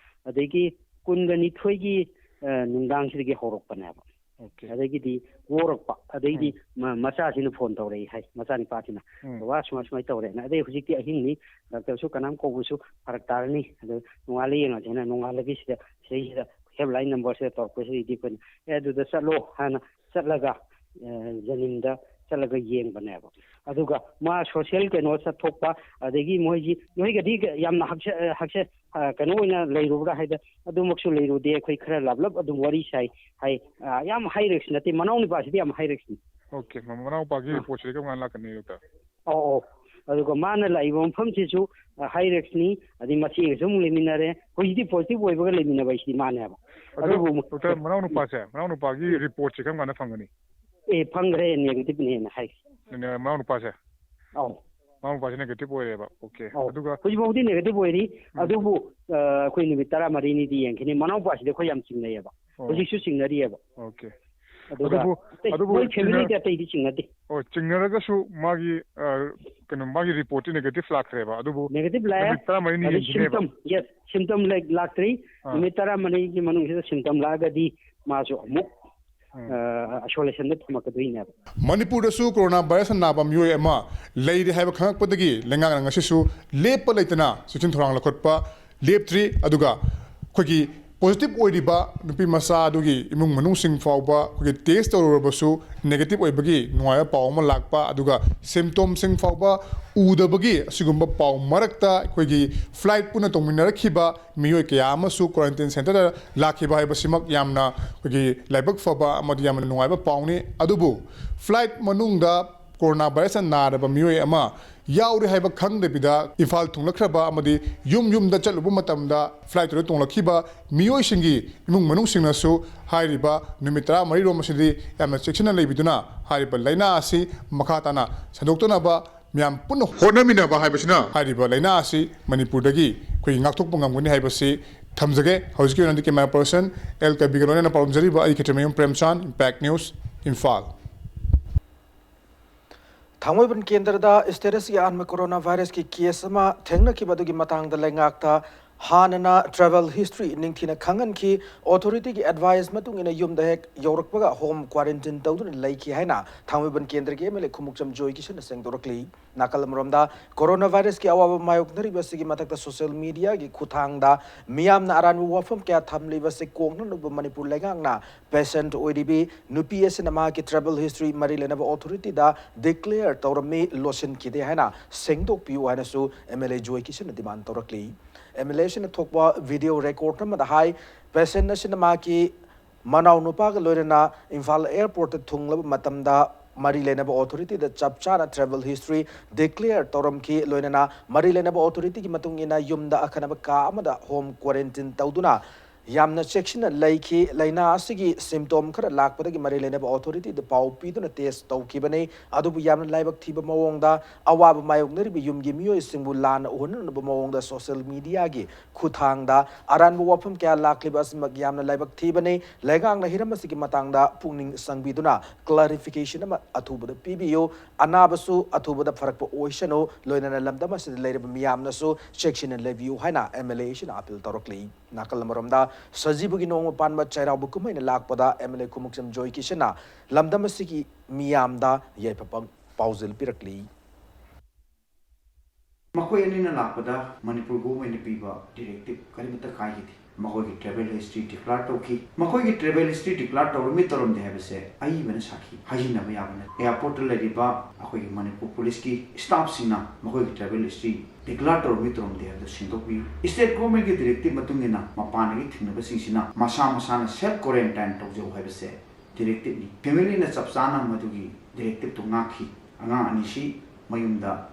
ꯑꯗꯒꯤ ꯀꯨꯟꯒ ꯅꯤꯊꯣꯏꯒꯤ, ꯑ, ꯅꯨꯡꯗꯥꯡꯁꯤꯗꯒꯤ ꯍꯧꯔꯛꯄꯅꯦꯕ꯫ ꯑꯣꯀꯦ꯫ ꯑꯗꯒꯤꯗꯤ ꯋꯥꯔꯛꯄ, ꯑꯗꯩꯗꯤ ꯎꯝ꯫ ꯃ-, ꯃꯆꯥꯁꯤꯅ ꯐꯣꯟ ꯇꯧꯔꯛꯏ ꯍꯥꯏ, ꯃꯆꯥꯅꯤꯄꯥꯁꯤꯅ, ꯎꯝ꯫ "ꯕꯕꯥ, ꯁꯨꯃꯥꯏ ꯁꯨꯃꯥꯏ ꯇꯧꯔꯦꯅ"꯫ ꯑꯗꯩ ꯍꯧꯖꯤꯛꯇꯤ ꯑꯍꯤꯡꯅꯤ, ꯗꯥꯛꯇꯔꯁꯨ ꯀꯅꯥꯝ ꯀꯧꯕꯁꯨ ꯐꯔꯛ ꯇꯥꯔꯅꯤ, ꯑꯗꯣ ꯅꯣꯡꯉꯥꯜꯂ ꯌꯦꯡꯉꯁꯦꯅ ꯅꯣꯡꯉꯥꯜꯂꯒ ꯁꯤꯗ, ꯁꯤꯗꯩꯁꯤꯗ ꯍꯦꯜꯞꯂꯥꯏꯟ ꯅꯝꯕꯔꯁꯤꯗ ꯇꯧꯔꯛꯄꯁꯤꯗꯩꯗꯤ ꯑꯩꯈꯣꯏꯅ, "ꯑꯦ, ꯑꯗꯨꯗ ꯆꯠꯂꯣ" ꯍꯥꯏꯅ ꯆꯠꯂꯒ, ꯑ, ꯖꯅꯤꯝꯗ ꯆꯠꯂꯒ ꯌꯦꯡꯕꯅꯦꯕ꯫ ꯑꯗꯨꯒ ꯃꯥ ꯁꯣꯁꯦꯜ ꯀꯩꯅꯣ ꯆꯠꯊꯣꯛꯄ, ꯑꯗꯒꯤ ꯃꯣꯏꯒꯤ, "ꯅꯣꯏꯒꯗꯤ ꯌꯥꯝꯅ ꯍꯛꯁ-, ꯑ, ꯍꯛꯁ-, ꯑ, ꯀꯩꯅꯣ ꯑꯣꯏꯅ ꯂꯩꯔꯨꯕ꯭ꯔꯥ?" ꯍꯥꯏꯗ, "ꯑꯗꯨꯃꯛꯁꯨ ꯂꯩꯔꯨꯗꯦ, ꯑꯩꯈꯣꯏ ꯈꯔ ꯂꯥꯞꯂꯞ ꯑꯗꯨꯝ ꯋꯥꯔꯤ ꯁꯥꯏ" ꯍꯥꯏ꯫ ꯑ, ꯌꯥꯝ ꯍꯥꯏ ꯔꯤꯛꯁ ꯅꯠꯇꯦ, ꯃꯅꯥꯎ ꯅꯨꯄꯥꯁꯤꯗꯤ ꯌꯥꯝ ꯍꯥꯏ ꯔꯤꯛꯁꯅꯤ꯫ ꯑꯣꯀꯦ, ꯃ-, ꯃꯅꯥꯎ ꯅꯨꯄꯥꯒꯤ ꯑꯥ꯫ ꯔꯤꯄꯣꯔꯠꯁꯤꯗꯤ ꯀꯔꯝ ꯀꯥꯟꯗ ꯂꯥꯛꯀꯅꯤ, ꯗꯣꯛꯇꯔ? ꯑꯧ, ꯑꯧ꯫ ꯑꯗꯨꯒ ꯃꯥꯅ ꯂꯥꯛꯏꯕ ꯃꯐꯝꯁꯤꯁꯨ, ꯑ, ꯍꯥꯏ ꯔꯤꯛꯁꯅꯤ, ꯑꯗꯩ ꯃꯆꯦꯒꯁꯨ ꯑꯃꯨꯛ ꯂꯩꯃꯤꯟꯅꯔꯦ꯫ ꯍꯧꯖꯤꯛꯇꯤ ꯄꯣꯖꯤꯇꯤꯚ ꯑꯣꯏꯕꯒ ꯂꯩꯃꯤꯟꯅꯕ ꯍꯥꯏꯁꯤꯗꯤ ꯃꯥꯅꯦꯕ꯫ ꯑꯗꯣ ꯑꯗꯨꯕꯨ ꯗꯣꯛꯇꯔ, ꯃꯅꯥꯎ ꯅꯨꯄꯥꯁꯦ, ꯃꯅꯥꯎ ꯅꯨꯄꯥꯒꯤ ꯎꯝ꯫ ꯔꯤꯄꯣꯔꯠꯁꯦ ꯀꯔꯝ ꯀꯥꯟꯗ ꯐꯪꯒꯅꯤ? ꯑꯦ, ꯐꯪꯈ꯭ꯔꯦ, ꯅꯦꯒꯦꯇꯤꯚꯅꯦꯅ ꯍꯥꯏ꯫ ꯅ-, ꯃꯅꯥꯎ ꯅꯨꯄꯥꯁꯦ? ꯑꯧ꯫ ꯃꯅꯥꯎ ꯅꯨꯄꯥꯁꯦ ꯅꯦꯒꯦꯇꯤꯚ ꯑꯣꯏꯔꯦꯕ꯫ ꯑꯣꯀꯦ꯫ ꯑꯧ꯫ ꯑꯗꯨꯒ ꯍꯧꯖꯤꯛꯐꯥꯎꯗꯤ ꯅꯦꯒꯦꯇꯤꯚ ꯑꯣꯏꯔꯤ, ꯎꯝ꯫ ꯑꯗꯨꯕꯨ, ꯑ, ꯑꯩꯈꯣꯏ ꯅꯨꯃꯤꯠ ꯇꯔꯥꯃꯔꯤꯅꯤꯗꯤ ꯌꯦꯡꯈꯤꯅꯤ꯫ ꯃꯅꯥꯎꯄꯥꯁꯤꯗꯤ ꯑꯩꯈꯣꯏ ꯌꯥꯝ ꯆꯤꯡꯅꯩꯌꯦꯕ꯫ ꯑꯣ꯫ ꯍꯧꯖꯤꯛꯁꯨ ꯆꯤꯡꯅꯔꯤꯌꯦꯕ꯫ ꯑꯣꯀꯦ꯫ ꯑꯗꯨꯒ ꯑꯗꯨꯕꯨ, ꯑꯇꯩ ꯑꯗꯨꯕꯨ ꯃꯣꯏ ꯆꯤꯡꯅ-, ꯐꯦꯃꯤꯂꯤꯗꯤ ꯑꯇꯩꯗꯤ ꯆꯤꯡꯅꯗꯦ꯫ ꯑꯣ, ꯆꯤꯡꯅꯔꯒꯁꯨ ꯃꯥꯒꯤ, ꯑ, ꯀꯩꯅꯣ, ꯃꯥꯒꯤ ꯔꯤꯄꯣꯔꯠꯇꯤ ꯅꯦꯒꯦꯇꯤꯚ ꯂꯥꯛꯈ꯭ꯔꯦꯕ꯫ ꯑꯗꯨꯕꯨ ꯅꯦꯒꯦꯇꯤꯚ ꯂꯥꯛꯑꯦ꯫ ꯅꯨꯃꯤꯠ ꯇꯔꯥꯃꯔꯤꯅꯤ ꯑꯗꯨ ꯌꯦꯡꯈꯤꯅꯦꯕ꯫ ꯁꯤꯝꯇꯝ, ꯌꯦꯁ, ꯁꯤꯝꯇꯝ ꯂꯩ-, ꯂꯥꯛꯇ꯭ꯔꯤ꯫ ꯑꯥ꯫ ꯅꯨꯃꯤꯠ ꯇꯔꯥꯃꯔꯤꯒꯤ ꯃꯅꯨꯡꯁꯤꯗ ꯁꯤꯝꯇꯝ ꯂꯥꯛꯑꯒꯗꯤ ꯃꯥꯁꯨ ꯑꯃꯨꯛ, ꯎꯝ꯫ ꯑ, ꯑꯥꯏꯁꯣꯂꯦꯁꯟꯗ ꯊꯝꯃꯛꯀꯗꯣꯏꯅꯦꯕ꯫ ꯃꯅꯤꯄꯨꯔꯗꯁꯨ ꯀꯣꯔꯣꯅꯥ ꯚꯥꯏꯔꯁꯅ ꯅꯥꯕ ꯃꯤꯑꯣꯏ ꯑꯃ ꯂꯩꯔꯦ ꯍꯥꯏꯕ ꯈꯪꯂꯛꯄꯗꯒꯤ ꯂꯩꯉꯥꯛꯅ ꯉꯁꯤꯁꯨ ꯂꯦꯞꯄ ꯂꯩꯇꯅ ꯆꯦꯛꯁꯤꯟ ꯊꯧꯔꯥꯡ ꯂꯧꯈꯠꯄ ꯂꯦꯞꯇ꯭ꯔꯤ꯫ ꯑꯗꯨꯒ ꯑꯩꯈꯣꯏꯒꯤ ꯄꯣꯖꯤꯇꯤꯚ ꯑꯣꯏꯔꯤꯕ ꯅꯨꯄꯤ ꯃꯆꯥ ꯑꯗꯨꯒꯤ ꯏꯃꯨꯡ ꯃꯅꯨꯡꯁꯤꯡ ꯐꯥꯎꯕ ꯑꯩꯈꯣꯏꯒꯤ ꯇꯦꯁ ꯇꯧꯔꯨꯔꯕꯁꯨ ꯅꯦꯒꯦꯇꯤꯚ ꯑꯣꯏꯕꯒꯤ ꯅꯨꯡꯉꯥꯏꯕ ꯄꯥꯎ ꯑꯃ ꯂꯥꯛꯄ, ꯑꯗꯨꯒ ꯁꯤꯝꯇꯣꯝꯁꯤꯡ ꯐꯥꯎꯕ ꯎꯗꯕꯒꯤ ꯑꯁꯤꯒꯨꯝꯕ ꯄꯥꯎ ꯃꯔꯛꯇ ꯑꯩꯈꯣꯏꯒꯤ ꯐ꯭ꯂꯥꯏꯠ ꯄꯨꯟꯅ ꯇꯣꯡꯃꯤꯟꯅꯔꯛꯈꯤꯕ ꯃꯤꯑꯣꯏ ꯀꯌꯥ ꯑꯃꯁꯨ ꯀ꯭ꯋꯥꯔꯦꯟꯇꯤꯟ ꯁꯦꯟꯇꯔꯗ ꯂꯥꯛꯈꯤꯕ ꯍꯥꯏꯕꯁꯤꯃꯛ ꯌꯥꯝꯅ ꯑꯩꯈꯣꯏꯒꯤ ꯂꯥꯏꯕꯛ ꯐꯕ ꯑꯃꯗꯤ ꯌꯥꯝꯅ ꯅꯨꯡꯉꯥꯏꯕ ꯄꯥꯎꯅꯤ꯫ ꯑꯗꯨꯕꯨ ꯐ꯭ꯂꯥꯏꯠ ꯃꯅꯨꯡꯗ ꯀꯣꯔꯣꯅꯥ ꯚꯥꯏꯔꯁꯅ ꯅꯥꯔꯕ ꯃꯤꯑꯣꯏ ꯑꯃ ꯌꯥꯎꯔꯦ ꯍꯥꯏꯕ ꯈꯪꯗꯕꯤꯗ ꯏꯝꯐꯥꯜ ꯊꯨꯡꯂꯛꯈ꯭ꯔꯕ ꯑꯃꯗꯤ ꯌꯨꯝ ꯌꯨꯝꯗ ꯆꯠꯂꯨꯕ ꯃꯇꯝꯗ ꯐ꯭ꯂꯥꯏꯠꯇꯨꯗ ꯇꯣꯡꯂꯛꯈꯤꯕ ꯃꯤꯑꯣꯏꯁꯤꯡꯒꯤ ꯏꯃꯨꯡ ꯃꯅꯨꯡꯁꯤꯡꯅꯁꯨ ꯍꯥꯏꯔꯤꯕ ꯅꯨꯃꯤꯠ ꯇꯔꯥꯃꯔꯤ ꯔꯣꯝ ꯑꯁꯤꯗꯤ ꯌꯥꯝꯅ ꯆꯦꯛꯁꯤꯟꯅ ꯂꯩꯕꯤꯗꯨꯅ ꯍꯥꯏꯔꯤꯕ ꯂꯥꯏꯅꯥ ꯑꯁꯤ ꯃꯈꯥ ꯇꯥꯅ ꯁꯟꯗꯣꯛꯇꯅꯕ ꯃꯤꯌꯥꯝ ꯄꯨꯟꯅ ꯍꯣꯠꯅꯃꯤꯟꯅꯕ ꯍꯥꯏꯕꯁꯤꯅ ꯍꯥꯏꯔꯤꯕ ꯂꯥꯏꯅꯥ ꯑꯁꯤ ꯃꯅꯤꯄꯨꯔꯗꯒꯤ ꯑꯩꯈꯣꯏ ꯉꯥꯛꯊꯣꯛꯄ ꯉꯝꯒꯅꯤ ꯍꯥꯏꯕꯁꯤ ꯊꯝꯖꯒꯦ꯫ ꯍꯧꯖꯤꯛꯀꯤ ꯑꯣꯏꯅꯗꯤ camera person ꯑꯦꯜ ꯀꯕꯤꯒ ꯂꯣꯏꯅꯅ ꯄꯥꯎꯗꯝꯖꯔꯤꯕ ꯑꯩ ꯈꯦꯇ꯭ꯔꯤꯃꯌꯨꯝ ꯄ꯭ꯔꯦꯝꯆꯥꯟ, Impact News, ꯏꯝꯐꯥꯜ꯫ ꯊꯥꯡꯃꯩꯕꯟ ꯀꯦꯟꯗ꯭ꯔꯗ status ꯌꯥꯟꯕ corona virus ꯀꯤ case ꯑꯃ ꯊꯦꯡꯅꯈꯤꯕ ꯑꯗꯨꯒꯤ ꯃꯇꯥꯡꯗ ꯂꯩꯉꯥꯛꯇ ꯍꯥꯟꯅꯅ travel history ꯅꯤꯡꯊꯤꯅ ꯈꯪꯍꯟꯈꯤ꯫ Authority ꯒꯤ advice ꯃꯇꯨꯡ ꯏꯟꯅ ꯌꯨꯝꯗ ꯍꯦꯛ ꯌꯧꯔꯛꯄꯒ home quarantine ꯇꯧꯗꯨꯅ ꯂꯩꯈꯤ ꯍꯥꯏꯅ ꯊꯥꯡꯃꯩꯕꯟ ꯀꯦꯟꯗ꯭ꯔꯒꯤ M L A ꯈꯨꯃꯨꯛꯆꯝ ꯖꯣꯏ ꯀꯤꯁꯟꯅ ꯁꯦꯡꯗꯣꯔꯛꯂꯤ꯫ ꯅꯥꯀꯜ ꯑꯃꯔꯣꯝꯗ, corona virus ꯀꯤ ꯑꯋꯥꯕ ꯃꯥꯌꯣꯛꯅꯔꯤꯕ ꯑꯁꯤꯒꯤ ꯃꯊꯛꯇ social media ꯒꯤ ꯈꯨꯠꯊꯥꯡꯗ ꯃꯤꯌꯥꯝꯅ ꯑꯔꯥꯟꯕ ꯋꯥꯐꯝ ꯀꯌꯥ ꯊꯝꯂꯤꯕ ꯑꯁꯤ ꯀꯣꯛꯅꯅꯕ ꯃꯅꯤꯄꯨꯔ ꯂꯩꯉꯥꯛꯅ patient ꯑꯣꯏꯔꯤꯕꯤ ꯅꯨꯄꯤ ꯑꯁꯤꯅ ꯃꯍꯥꯛꯀꯤ travel history ꯃꯔꯤ ꯂꯩꯅꯕ authority ꯗ declare ꯇꯧꯔꯝꯃꯤ, ꯂꯣꯠꯁꯤꯟꯈꯤꯗꯦ ꯍꯥꯏꯅ ꯁꯦꯡꯗꯣꯛꯄꯤꯌꯨ ꯍꯥꯏꯅꯁꯨ M L A joy ꯀꯤꯁꯟꯅ demand ꯇꯧꯔꯛꯂꯤ꯫ M L A ꯑꯁꯤꯅ ꯊꯣꯛꯄ video record ꯑꯃꯗ ꯍꯥꯏ, patient ꯑꯁꯤꯅ ꯃꯍꯥꯛꯀꯤ ꯃꯅꯥꯎ ꯅꯨꯄꯥꯒ ꯂꯣꯏꯅꯅ ꯏꯝꯐꯥꯜ airport ꯇ ꯊꯨꯡꯂꯕ ꯃꯇꯝꯗ ꯃꯔꯤ ꯂꯩꯅꯕ authority ꯗ ꯆꯞ ꯆꯥꯅ travel history declare ꯇꯧꯔꯝꯈꯤ, ꯂꯣꯏꯅꯅ ꯃꯔꯤ ꯂꯩꯅꯕ authority ꯒꯤ ꯃꯇꯨꯡ ꯏꯟꯅ ꯌꯨꯝꯗ ꯑꯈꯟꯅꯕ ꯀꯥ ꯑꯃꯗ home quarantine ꯇꯧꯗꯨꯅ ꯌꯥꯝꯅ ꯆꯦꯛꯁꯤꯟꯅ ꯂꯩꯈꯤ꯫ ꯂꯥꯏꯅꯥ ꯑꯁꯤꯒꯤ symptom ꯈꯔ ꯂꯥꯛꯄꯗꯒꯤ ꯃꯔꯤ ꯂꯩꯅꯕ authority ꯗ ꯄꯥꯎ ꯄꯤꯗꯨꯅ test ꯇꯧꯈꯤꯕꯅꯤ꯫ ꯑꯗꯨꯕꯨ ꯌꯥꯝꯅ ꯂꯥꯏꯕꯛ ꯊꯤꯕ ꯃꯑꯣꯡꯗ ꯑꯋꯥꯕ ꯃꯥꯌꯣꯛꯅꯔꯤꯕ ꯌꯨꯝꯒꯤ ꯃꯤꯑꯣꯏꯁꯤꯡꯕꯨ ꯂꯥꯟꯅ ꯎꯍꯟꯅꯅꯕ ꯃꯑꯣꯡꯗ social media ꯒꯤ ꯈꯨꯠꯊꯥꯡꯗ ꯑꯔꯥꯟꯕ ꯋꯥꯐꯝ ꯀꯌꯥ ꯂꯥꯛꯂꯤꯕ ꯑꯁꯤꯃꯛ ꯌꯥꯝꯅ ꯂꯥꯏꯕꯛ ꯊꯤꯕꯅꯤ꯫ ꯂꯩꯉꯥꯛꯅ ꯍꯤꯔꯝ ꯑꯁꯤꯒꯤ ꯃꯇꯥꯡꯗ ꯄꯨꯛꯅꯤꯡ ꯆꯪꯕꯤꯗꯨꯅ clarification ꯑꯃ ꯑꯊꯨꯕꯗ ꯄꯤꯕꯤꯌꯨ꯫ ꯑꯅꯥꯕꯁꯨ ꯑꯊꯨꯕꯗ ꯐꯔꯛꯄ ꯑꯣꯏꯁꯅꯨ, ꯂꯣꯏꯅꯅ ꯂꯝꯗꯝ ꯑꯁꯤꯗ ꯂꯩꯔꯤꯕ ꯃꯤꯌꯥꯝꯅꯁꯨ ꯆꯦꯛꯁꯤꯟꯅ ꯂꯩꯕꯤꯌꯨ ꯍꯥꯏꯅ M L A ꯑꯁꯤꯅ appeal ꯇꯧꯔꯛꯂꯤ꯫ ꯅꯥꯀꯜ ꯑꯃꯔꯣꯝꯗ, ꯁꯖꯤꯕꯨꯒꯤ ꯅꯣꯡꯃ ꯄꯥꯟꯕ ꯆꯩꯔꯥꯎꯕ ꯀꯨꯝꯍꯩꯅ ꯂꯥꯛꯄꯗ M L A ꯈꯨꯃꯨꯛꯆꯝ ꯖꯣꯏ ꯀꯤꯁꯟꯅ ꯂꯝꯗꯝ ꯑꯁꯤꯒꯤ ꯃꯤꯌꯥꯝꯗ ꯌꯥꯏꯐ ꯄꯥꯎꯖꯦꯜ ꯄꯤꯔꯛꯂꯤ꯫ ꯃꯈꯣꯏ ꯑꯅꯤꯅ ꯂꯥꯛꯄꯗ ꯃꯅꯤꯄꯨꯔ government ꯅ ꯄꯤꯕ directive ꯀꯔꯤꯃꯠꯇ ꯀꯥꯏꯈꯤꯗꯦ꯫ ꯃꯈꯣꯏꯒꯤ travel history declare ꯇꯧꯈꯤ꯫ ꯃꯈꯣꯏꯒꯤ travel history declare ꯇꯧꯔꯝꯃꯤ ꯇꯧꯔꯝꯗꯦ ꯍꯥꯏꯕꯁꯦ ꯑꯏꯕꯅ ꯁꯥꯈꯤ, ꯍꯥꯏꯖꯤꯟꯅꯕ ꯌꯥꯕ ꯅꯠꯇꯦ꯫ Airport ꯇ ꯂꯩꯔꯤꯕ ꯑꯩꯈꯣꯏꯒꯤ ꯃꯅꯤꯄꯨꯔ police ꯀꯤ staff ꯁꯤꯡꯅ ꯃꯈꯣꯏꯒꯤ travel history declare ꯇꯧꯔꯝꯃꯤ ꯇꯧꯔꯝꯗꯦ ꯍꯥꯏꯕꯗꯨ ꯁꯦꯡꯗꯣꯛꯄꯤꯌꯨ꯫ State government ꯀꯤ directive ꯃꯇꯨꯡ ꯏꯟꯅ ꯃꯄꯥꯟꯗꯒꯤ ꯊꯦꯡꯅꯕꯁꯤꯡꯁꯤꯅ ꯃꯁꯥ ꯃꯁꯥꯅ self quarantine ꯇꯧꯖꯧ ꯍꯥꯏꯕꯁꯦ directive ꯅꯤ꯫ Family ꯅ ꯆꯞ ꯆꯥꯅ ꯃꯗꯨꯒꯤ directive ꯇꯨ ꯉꯥꯛꯈꯤ꯫ ꯑꯉꯥꯡ ꯑꯅꯤꯁꯤ ꯃꯌꯨꯝꯗ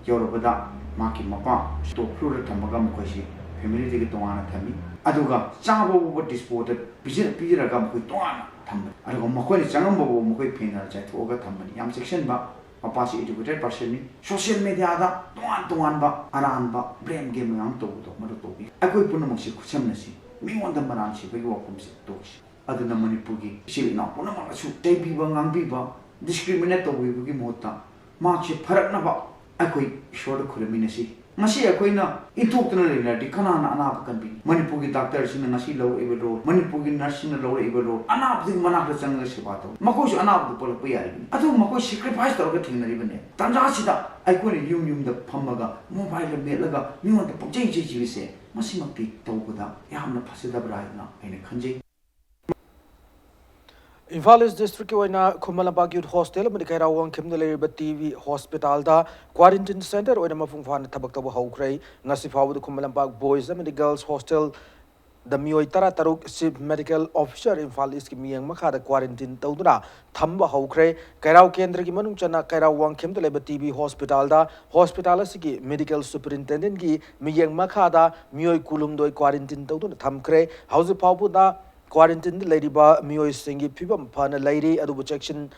ꯌꯧꯔꯕꯗ ꯃꯍꯥꯛꯀꯤ ꯃꯄꯥ ꯇꯣꯞ floor ꯗ ꯊꯝꯃꯒ ꯃꯈꯣꯏꯁꯤ family ꯗꯒꯤ ꯇꯣꯉꯥꯟꯅ ꯊꯝꯃꯤ꯫ ꯑꯗꯨꯒ ꯆꯥꯕ ꯐꯥꯎꯕ dispose ꯇ ꯄꯤꯖ-, ꯄꯤꯖꯔꯒ ꯃꯈꯣꯏ ꯇꯣꯉꯥꯟꯅ ꯊꯝꯕꯅꯤ꯫ ꯑꯗꯨꯒ ꯃꯈꯣꯏꯅ ꯆꯪꯉꯝꯕ ꯐꯥꯎꯕ ꯃꯈꯣꯏ ꯐꯦꯡꯗꯅ ꯆꯥꯏꯊꯣꯛꯑꯒ ꯊꯝꯕꯅꯤ꯫ ꯌꯥꯝ ꯆꯦꯛꯁꯤꯟꯕ ꯃꯄꯥꯁꯤ educated personꯅꯤ꯫ Social mediaꯗ ꯇꯣꯉꯥꯟ ꯇꯣꯉꯥꯟꯕ ꯑꯔꯥꯟꯕ blame game ꯃꯌꯥꯝ ꯇꯧꯕꯗꯣ ꯃꯗꯨ ꯇꯧꯕꯤ꯫ ꯑꯩꯈꯣꯏ ꯄꯨꯝꯅꯃꯛꯁꯤ ꯈꯨꯠꯁꯝꯅꯁꯤ, ꯃꯤꯉꯣꯟꯗ ꯃꯔꯥꯟ ꯁꯤꯕꯒꯤ ꯋꯥꯐꯝꯁꯦ ꯇꯣꯛꯁꯤ꯫ ꯑꯗꯨꯅ ꯃꯅꯤꯄꯨꯔꯒꯤ ꯏꯆꯤꯜ ꯏꯅꯥꯎ ꯄꯨꯝꯅꯃꯛꯅꯁꯨ ꯆꯩꯕꯤꯕ, ꯉꯥꯡꯕꯤꯕ, discriminate ꯇꯧꯕꯤꯕꯒꯤ ꯃꯍꯨꯠꯇ ꯃꯍꯥꯛꯁꯦ ꯐꯔꯛꯅꯕ ꯑꯩꯈꯣꯏ ꯏꯁꯣꯔꯗ ꯈꯨꯔꯨꯝꯃꯤꯟꯅꯁꯤ꯫ ꯉꯁꯤ ꯑꯩꯈꯣꯏꯅ ꯏꯟꯊꯣꯛꯇꯨꯅ ꯂꯩꯅꯔꯗꯤ ꯀꯅꯥꯅ ꯑꯅꯥꯕ ꯀꯟꯕꯤꯅꯤ? ꯃꯅꯤꯄꯨꯔꯒꯤ doctorꯁꯤꯡꯅ ꯉꯁꯤ ꯂꯧꯔꯛꯏꯕ role, ꯃꯅꯤꯄꯨꯔꯒꯤ nurseꯁꯤꯡꯅ ꯂꯧꯔꯛꯏꯕ role, ꯑꯅꯥꯕꯗꯨꯒꯤ ꯃꯅꯥꯛꯇ ꯆꯪꯉꯒ ꯁꯦꯕꯥ ꯇꯧ, ꯃꯈꯣꯏꯁꯨ ꯑꯅꯥꯕꯗꯨ ꯄꯣꯛꯂꯛꯄ ꯌꯥꯔꯤꯕꯅꯤ꯫ ꯑꯗꯨꯕꯨ ꯃꯈꯣꯏ sacrifice ꯇꯧꯔꯒ ꯊꯦꯡꯅꯔꯤꯕꯅꯦ꯫ ꯇꯥꯟꯖꯥꯁꯤꯗ ꯑꯩꯈꯣꯏꯅ ꯌꯨꯝ ꯌꯨꯝꯗ ꯐꯝꯃꯒ mobileꯗ ꯃꯦꯠꯂꯒ ꯃꯤꯉꯣꯟꯗ ꯄꯪꯆꯩ ꯆꯩꯁꯤꯕꯁꯦ ꯃꯁꯤꯃꯛꯇꯤ ꯇꯧꯕꯗ ꯌꯥꯝꯅ ꯐꯖꯗꯕ꯭ꯔꯥ ꯍꯥꯏꯅ ꯑꯩꯅ ꯈꯟꯖꯩ꯫ ꯏꯝꯐꯥꯜ ꯏꯁ ꯗꯤꯁꯇ꯭ꯔꯤꯛꯀꯤ ꯑꯣꯏꯅ ꯈꯨꯃꯟ ꯂꯝꯄꯥꯛ ꯌꯨꯠ ꯍꯣꯁꯇꯦꯜ ꯑꯃꯗꯤ ꯀꯩꯔꯥꯎ ꯋꯥꯡꯈꯦꯝꯗ ꯂꯩꯔꯤꯕ ꯇꯤ ꯕꯤ ꯍꯣꯁꯄꯤꯇꯥꯜꯗ ꯀ꯭ꯋꯥꯔꯦꯟꯇꯤꯟ ꯁꯦꯟꯇꯔ ꯑꯣꯏꯅ ꯃꯄꯨꯡ ꯐꯥꯅ ꯊꯕꯛ ꯇꯧꯕ ꯍꯧꯈ꯭ꯔꯦ꯫ ꯉꯁꯤ ꯐꯥꯎꯕꯗ ꯈꯨꯃꯟ ꯂꯝꯄꯥꯛ ꯕꯣꯏꯁ ꯑꯃꯗꯤ ꯒꯔꯜꯁ ꯍꯣꯁꯇꯦꯜꯗ ꯃꯤꯑꯣꯏ ꯇꯔꯥ ꯇꯔꯨꯛ ꯆꯤꯐ ꯃꯦꯗꯤꯀꯦꯜ ꯑꯣꯐꯤꯁꯥꯔ ꯏꯝꯐꯥꯜ ꯏꯁꯀꯤ ꯃꯤꯠꯌꯦꯡ ꯃꯈꯥꯗ ꯀ꯭ꯋꯥꯔꯦꯟꯇꯤꯟ ꯇꯧꯗꯨꯅ ꯊꯝꯕ ꯍꯧꯈ꯭ꯔꯦ꯫ ꯀꯩꯔꯥꯎ ꯀꯦꯟꯗ꯭ꯔꯒꯤ ꯃꯅꯨꯡ ꯆꯟꯅ ꯀꯩꯔꯥꯎ ꯋꯥꯡꯈꯦꯝꯗ ꯂꯩꯕ ꯇꯤ ꯕꯤ ꯍꯣꯁꯄꯤꯇꯥꯜꯗ ꯍꯣꯁꯄꯤꯇꯥꯜ ꯑꯁꯤꯒꯤ ꯃꯦꯗꯤꯀꯦꯜ ꯁꯨꯄꯔꯤꯟꯇꯦꯟꯗꯦꯟꯒꯤ ꯃꯤꯠꯌꯦꯡ ꯃꯈꯥꯗ ꯃꯤꯑꯣꯏ ꯀꯨꯟꯍꯨꯝꯗꯣꯏ ꯀ꯭ꯋꯥꯔꯦꯟꯇꯤꯟ ꯇꯧꯗꯨꯅ ꯊꯝꯈ꯭ꯔꯦ꯫ ꯍꯧꯖꯤꯛ ꯐꯥꯎꯕꯗ ꯀ꯭ꯋꯥꯔꯦꯟꯇꯤꯟꯗ ꯂꯩꯔꯤꯕ ꯃꯤꯑꯣꯏꯁꯤꯡꯒꯤ ꯐꯤꯕꯝ ꯐꯅ ꯂꯩꯔꯤ, ꯑꯗꯨꯕꯨ ꯆꯦꯛꯁꯤꯟ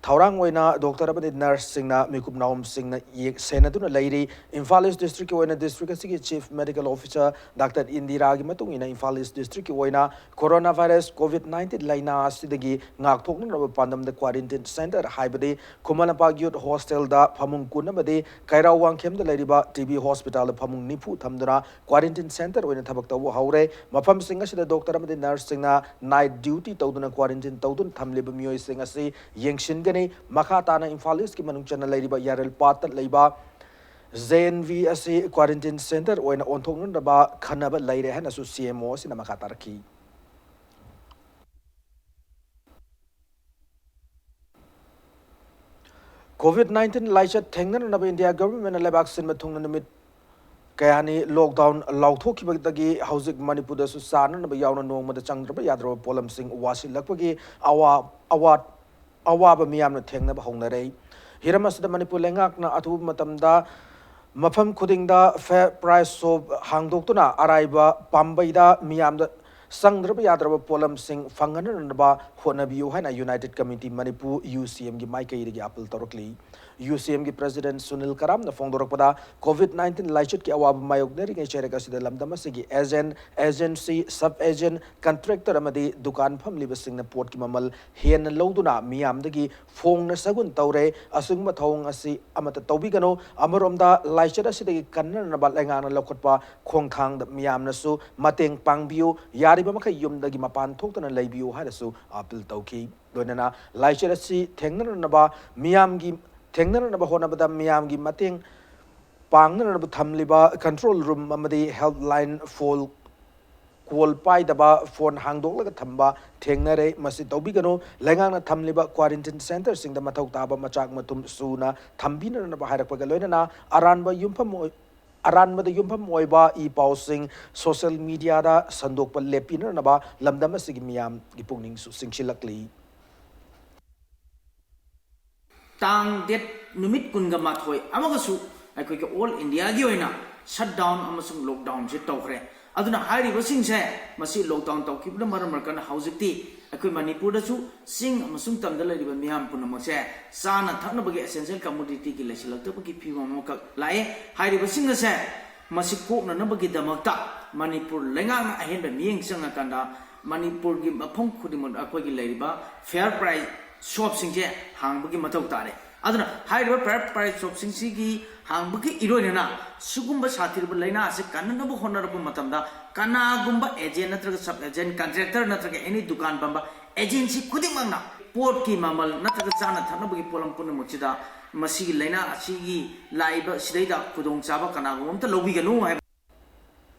ꯊꯧꯔꯥꯡ ꯑꯣꯏꯅ ꯗꯣꯛꯇꯔ ꯑꯃꯗꯤ ꯅꯔꯁꯁꯤꯡꯅ ꯃꯤꯀꯨꯞ ꯅꯥꯍꯨꯝꯁꯤꯡꯅ ꯌꯦꯡ-, ꯁꯦꯟꯅꯗꯨꯅ ꯂꯩꯔꯤ꯫ ꯏꯝꯐꯥꯜ ꯏꯁ ꯗꯤꯁꯇ꯭ꯔꯤꯛꯀꯤ ꯑꯣꯏꯅ ꯗꯤꯁꯇ꯭ꯔꯤꯛ ꯑꯁꯤꯒꯤ ꯆꯤꯐ ꯃꯦꯗꯤꯀꯦꯜ ꯑꯣꯐꯤꯁꯥꯔ ꯗꯥꯛꯇꯔ ꯏꯟꯗꯤꯔꯥꯒꯤ ꯃꯇꯨꯡ ꯏꯟꯅ ꯏꯝꯐꯥꯜ ꯏꯁ ꯗꯤꯁꯇ꯭ꯔꯤꯛꯀꯤ ꯑꯣꯏꯅ ꯀꯣꯔꯣꯅꯥ ꯚꯥꯏꯔꯁ ꯀꯣꯚꯤꯗ ꯅꯥꯏꯟꯇꯤꯟ ꯂꯥꯏꯅꯥ ꯑꯁꯤꯗꯒꯤ ꯉꯥꯛꯊꯣꯛꯅꯅꯕ ꯄꯥꯟꯗꯝꯗ ꯀ꯭ꯋꯥꯔꯦꯟꯇꯤꯟ ꯁꯦꯟꯇꯔ ꯍꯥꯏꯕꯗꯤ ꯈꯨꯃꯟ ꯂꯝꯄꯥꯛ ꯌꯨꯠ ꯍꯣꯁꯇꯦꯜꯗ ꯐꯃꯨꯡ ꯀꯨꯟ ꯑꯃꯗꯤ ꯀꯩꯔꯥꯎ ꯋꯥꯡꯈꯦꯝꯗ ꯂꯩꯔꯤꯕ ꯇꯤ ꯕꯤ ꯍꯣꯁꯄꯤꯇꯥꯜꯗ ꯐꯃꯨꯡ ꯅꯤꯐꯨ ꯊꯝꯗꯨꯅ ꯀ꯭ꯋꯥꯔꯦꯟꯇꯤꯟ ꯁꯦꯟꯇꯔ ꯑꯣꯏꯅ ꯊꯕꯛ ꯇꯧꯕ ꯍꯧꯔꯦ꯫ ꯃꯐꯝꯁꯤꯡ ꯑꯁꯤꯗ ꯗꯣꯛꯇꯔ ꯑꯃꯗꯤ ꯅꯔꯁꯁꯤꯡꯅ ꯅꯥꯏꯠ ꯗ꯭ꯌꯨꯇꯤ ꯇꯧꯗꯨꯅ ꯀ꯭ꯋꯥꯔꯦꯟꯇꯤꯟ ꯇꯧꯗꯨꯅ ꯊꯝꯂꯤꯕ ꯃꯤꯑꯣꯏꯁꯤꯡ ꯑꯁꯤ ꯌꯦꯡꯁꯤꯟꯒꯅꯤ꯫ ꯃꯈꯥ ꯇꯥꯅ ꯏꯝꯐꯥꯜ ꯏꯁꯀꯤ ꯃꯅꯨꯡ ꯆꯟꯅ ꯂꯩꯔꯤꯕ ꯌꯥꯔꯦꯜꯄꯥꯠꯇ ꯂꯩꯕ ꯖꯦ ꯑꯦꯟ ꯚꯤ ꯑꯁꯤ ꯀ꯭ꯋꯥꯔꯦꯟꯇꯤꯟ ꯁꯦꯟꯇꯔ ꯑꯣꯏꯅ ꯑꯣꯟꯊꯣꯛꯅꯅꯕ ꯈꯟꯅꯕ ꯂꯩꯔꯦ ꯍꯥꯏꯅꯁꯨ ꯁꯤ ꯑꯦꯝ ꯑꯣ ꯑꯁꯤꯅ ꯃꯈꯥ ꯇꯥꯔꯛꯈꯤ꯫ ꯀꯣꯚꯤꯗ ꯅꯥꯏꯟꯇꯤꯟ ꯂꯥꯏꯆꯠ ꯊꯦꯡꯅꯅꯅꯕ ꯏꯟꯗꯤꯌꯥ ꯒꯚꯔꯟꯃꯦꯟꯠꯅ ꯂꯩꯕꯥꯛ ꯁꯤꯟꯕ ꯊꯨꯡꯅ ꯅꯨꯃꯤꯠ ꯀꯌꯥꯅꯤ ꯂꯣꯛꯗꯥꯎꯟ ꯂꯥꯎꯊꯣꯛꯈꯤꯕꯗꯒꯤ ꯍꯧꯖꯤꯛ ꯃꯅꯤꯄꯨꯔꯗꯁꯨ ꯆꯥꯅꯅꯕ ꯌꯥꯎꯅ ꯅꯣꯡꯃꯗ ꯆꯪꯗ꯭ꯔꯕ ꯌꯥꯗ꯭ꯔꯕ ꯄꯣꯠꯂꯝꯁꯤꯡ ꯋꯥꯁꯤꯜꯂꯛꯄꯒꯤ ꯑꯋꯥ-, ꯑꯋꯥ-, ꯑꯋꯥꯕ ꯃꯤꯌꯥꯝꯅ ꯊꯦꯡꯅꯕ ꯍꯧꯅꯔꯦ꯫ ꯍꯤꯔꯝ ꯑꯁꯤꯗ ꯃꯅꯤꯄꯨꯔ ꯂꯩꯉꯥꯛꯅ ꯑꯊꯨꯕ ꯃꯇꯝꯗ ꯃꯐꯝ ꯈꯨꯗꯤꯡꯗ ꯐꯦꯌꯔ ꯄ꯭ꯔꯥꯏꯁ ꯁꯣꯞ ꯍꯥꯡꯗꯣꯛꯇꯨꯅ ꯑꯔꯥꯏꯕ ꯄꯥꯝꯕꯩꯗ ꯃꯤꯌꯥꯝꯗ ꯆꯪꯗ꯭ꯔꯕ ꯌꯥꯗ꯭ꯔꯕ ꯄꯣꯠꯂꯝꯁꯤꯡ ꯐꯪꯍꯟꯅꯅꯕ ꯍꯣꯠꯅꯕꯤꯌꯨ ꯍꯥꯏꯅ United Committee Manipur, UCM ꯒꯤ ꯃꯥꯏꯀꯩꯗꯒꯤ ꯑꯥꯄꯤꯜ ꯇꯧꯔꯛꯂꯤ꯫ UCM ꯒꯤ President ꯁꯨꯅꯤꯜ ꯀꯔꯥꯝꯅ ꯐꯣꯡꯗꯣꯔꯛꯄꯗ, COVID nineteen ꯂꯥꯏꯆꯠꯀꯤ ꯑꯋꯥꯕ ꯃꯥꯌꯣꯛꯅꯔꯤꯉꯩ ꯆꯩꯔꯛ ꯑꯁꯤꯗ ꯂꯝꯗꯝ ꯑꯁꯤꯒꯤ agent, agency, sub agent, contractor ꯑꯃꯗꯤ ꯗꯨꯀꯥꯟ ꯐꯝꯂꯤꯕꯁꯤꯡꯅ ꯄꯣꯠꯀꯤ ꯃꯃꯜ ꯍꯦꯟꯅ ꯂꯧꯗꯨꯅ ꯃꯤꯌꯥꯝꯗꯒꯤ ꯐꯣꯡꯅ ꯁꯒꯨꯟ ꯇꯧꯔꯦ꯫ ꯑꯁꯤꯒꯨꯝꯕ ꯊꯧꯑꯣꯡ ꯑꯁꯤ ꯑꯃꯠꯇ ꯇꯧꯕꯤꯒꯅꯨ꯫ ꯑꯃꯔꯣꯝꯗ, ꯂꯥꯏꯆꯠ ꯑꯁꯤꯗꯒꯤ ꯀꯟꯅꯅꯕ ꯂꯩꯉꯥꯛꯅ ꯂꯧꯈꯠꯄ ꯈꯣꯡꯊꯥꯡꯗ ꯃꯤꯌꯥꯝꯅꯁꯨ ꯃꯇꯦꯡ ꯄꯥꯡꯕꯤꯌꯨ꯫ ꯌꯥꯔꯤꯕ ꯃꯈꯩ ꯌꯨꯝꯗꯒꯤ ꯃꯄꯥꯟ ꯊꯣꯛꯇꯅ ꯂꯩꯕꯤꯌꯨ ꯍꯥꯏꯅꯁꯨ ꯑꯥꯄꯤꯜ ꯇꯧꯈꯤ꯫ ꯂꯣꯏꯅꯅ ꯂꯥꯏꯆꯠ ꯑꯁꯤ ꯊꯦꯡꯅꯅꯕ ꯃꯤꯌꯥꯝꯒꯤ, ꯊꯦꯡꯅꯅꯕ ꯍꯣꯠꯅꯕꯗ ꯃꯤꯌꯥꯝꯒꯤ ꯃꯇꯦꯡ ꯄꯥꯡꯅꯅꯕ ꯊꯝꯂꯤꯕ control room ꯑꯃꯗꯤ helpline phone call ꯄꯥꯏꯗꯕ, phone ꯍꯥꯡꯗꯣꯛꯂꯒ ꯊꯝꯕ ꯊꯦꯡꯅꯔꯦ꯫ ꯃꯁꯤ ꯇꯧꯕꯤꯒꯅꯨ꯫ ꯂꯩꯉꯥꯛꯅ ꯊꯝꯂꯤꯕ quarantine centreꯁꯤꯡꯗ ꯃꯊꯧ ꯇꯥꯕ ꯃꯆꯥꯛ ꯃꯊꯨꯝ ꯁꯨꯅ ꯊꯝꯕꯤꯅꯅꯕ ꯍꯥꯏꯔꯛꯄꯒ ꯂꯣꯏꯅꯅ ꯑꯔꯥꯟꯕ ꯌꯨꯝꯐꯝ ꯑꯣꯏ-, ꯑꯔꯥꯟꯕꯗ ꯌꯨꯝꯐꯝ ꯑꯣꯏꯕ ꯏ ꯄꯥꯎꯁꯤꯡ social mediaꯗ ꯁꯟꯗꯣꯛꯄ ꯂꯦꯞꯄꯤꯅꯅꯕ ꯂꯝꯗꯝ ꯑꯁꯤꯒꯤ ꯃꯤꯌꯥꯝꯒꯤ ꯄꯨꯛꯅꯤꯡꯁꯨ ꯆꯤꯡꯁꯤꯜꯂꯛꯂꯤ꯫ ꯇꯥꯡ date ꯅꯨꯃꯤꯠ ꯀꯨꯟꯒ ꯃꯥꯊꯣꯏ ꯑꯃꯒꯁꯨ ꯑꯩꯈꯣꯏꯒꯤ all Indiaꯒꯤ ꯑꯣꯏꯅ shutdown ꯑꯃꯁꯨꯡ lockdownꯁꯦ ꯇꯧꯈ꯭ꯔꯦ꯫ ꯑꯗꯨꯅ ꯍꯥꯏꯔꯤꯕꯁꯤꯡꯁꯦ, ꯃꯁꯤ lockdown ꯇꯧꯈꯤꯕꯅ ꯃꯔꯝ ꯑꯣꯏꯔꯀꯥꯟꯗ ꯍꯧꯖꯤꯛꯇꯤ ꯑꯩꯈꯣꯏ ꯃꯅꯤꯄꯨꯔꯗꯁꯨ ꯆꯤꯡ ꯑꯃꯁꯨꯡ ꯇꯝꯗ ꯂꯩꯔꯤꯕ ꯃꯤꯌꯥꯝ ꯄꯨꯝꯅꯃꯛꯁꯦ ꯆꯥꯅ ꯊꯛꯅꯕꯒꯤ essential commodityꯒꯤ ꯂꯩꯁꯤꯜꯂꯛꯇꯕꯒꯤ ꯐꯤꯕꯝ ꯑꯃꯈꯛ ꯂꯥꯛꯑꯦ꯫ ꯍꯥꯏꯔꯤꯕꯁꯤꯡ ꯑꯁꯦ ꯃꯁꯤ ꯀꯣꯛꯅꯅꯕꯒꯤꯗꯃꯛꯇ ꯃꯅꯤꯄꯨꯔ ꯂꯩꯉꯥꯛꯅ ꯑꯍꯦꯟꯕ ꯃꯤꯠꯌꯦꯡ ꯆꯪꯉꯀꯥꯟꯗ ꯃꯅꯤꯄꯨꯔꯒꯤ ꯃꯐꯝ ꯈꯨꯗꯤꯡꯃꯛ ꯑꯩꯈꯣꯏꯒꯤ ꯂꯩꯔꯤꯕ fair price shopꯁꯤꯡꯁꯦ ꯍꯥꯡꯕꯒꯤ ꯃꯊꯧ ꯇꯥꯔꯦ꯫ ꯑꯗꯨꯅ ꯍꯥꯏꯔꯤꯕ fair price shopꯁꯤꯡꯁꯤꯒꯤ ꯍꯥꯡꯕꯒꯤ ꯏꯔꯣꯏꯅꯅ ꯁꯤꯒꯨꯝꯕ ꯁꯥꯊꯤꯔꯕ ꯂꯥꯏꯅꯥ ꯑꯁꯤ ꯀꯟꯅꯅꯕ ꯍꯣꯠꯅꯔꯛꯄ ꯃꯇꯝꯗ ꯀꯅꯥꯒꯨꯝꯕ agent ꯅꯠꯇ꯭ꯔꯒ sub agent, contractor ꯅꯠꯇ꯭ꯔꯒ any ꯗꯨꯀꯥꯟ ꯐꯝꯕ agency ꯈꯨꯗꯤꯡꯃꯛꯅ ꯄꯣꯠꯀꯤ ꯃꯃꯜ ꯅꯠꯇ꯭ꯔꯒ ꯆꯥꯅ ꯊꯛꯅꯕꯒꯤ ꯄꯣꯠꯂꯝ ꯄꯨꯝꯅꯃꯛꯁꯤꯗ ꯃꯁꯤꯒꯤ ꯂꯥꯏꯅꯥ ꯑꯁꯤꯒꯤ ꯂꯥꯛꯏꯕ ꯁꯤꯗꯩꯗ ꯈꯨꯗꯣꯡꯆꯥꯕ ꯀꯅꯥꯒꯨꯝꯕ ꯑꯝꯇ ꯂꯧꯕꯤꯒꯅꯨ ꯍꯥꯏꯕ꯫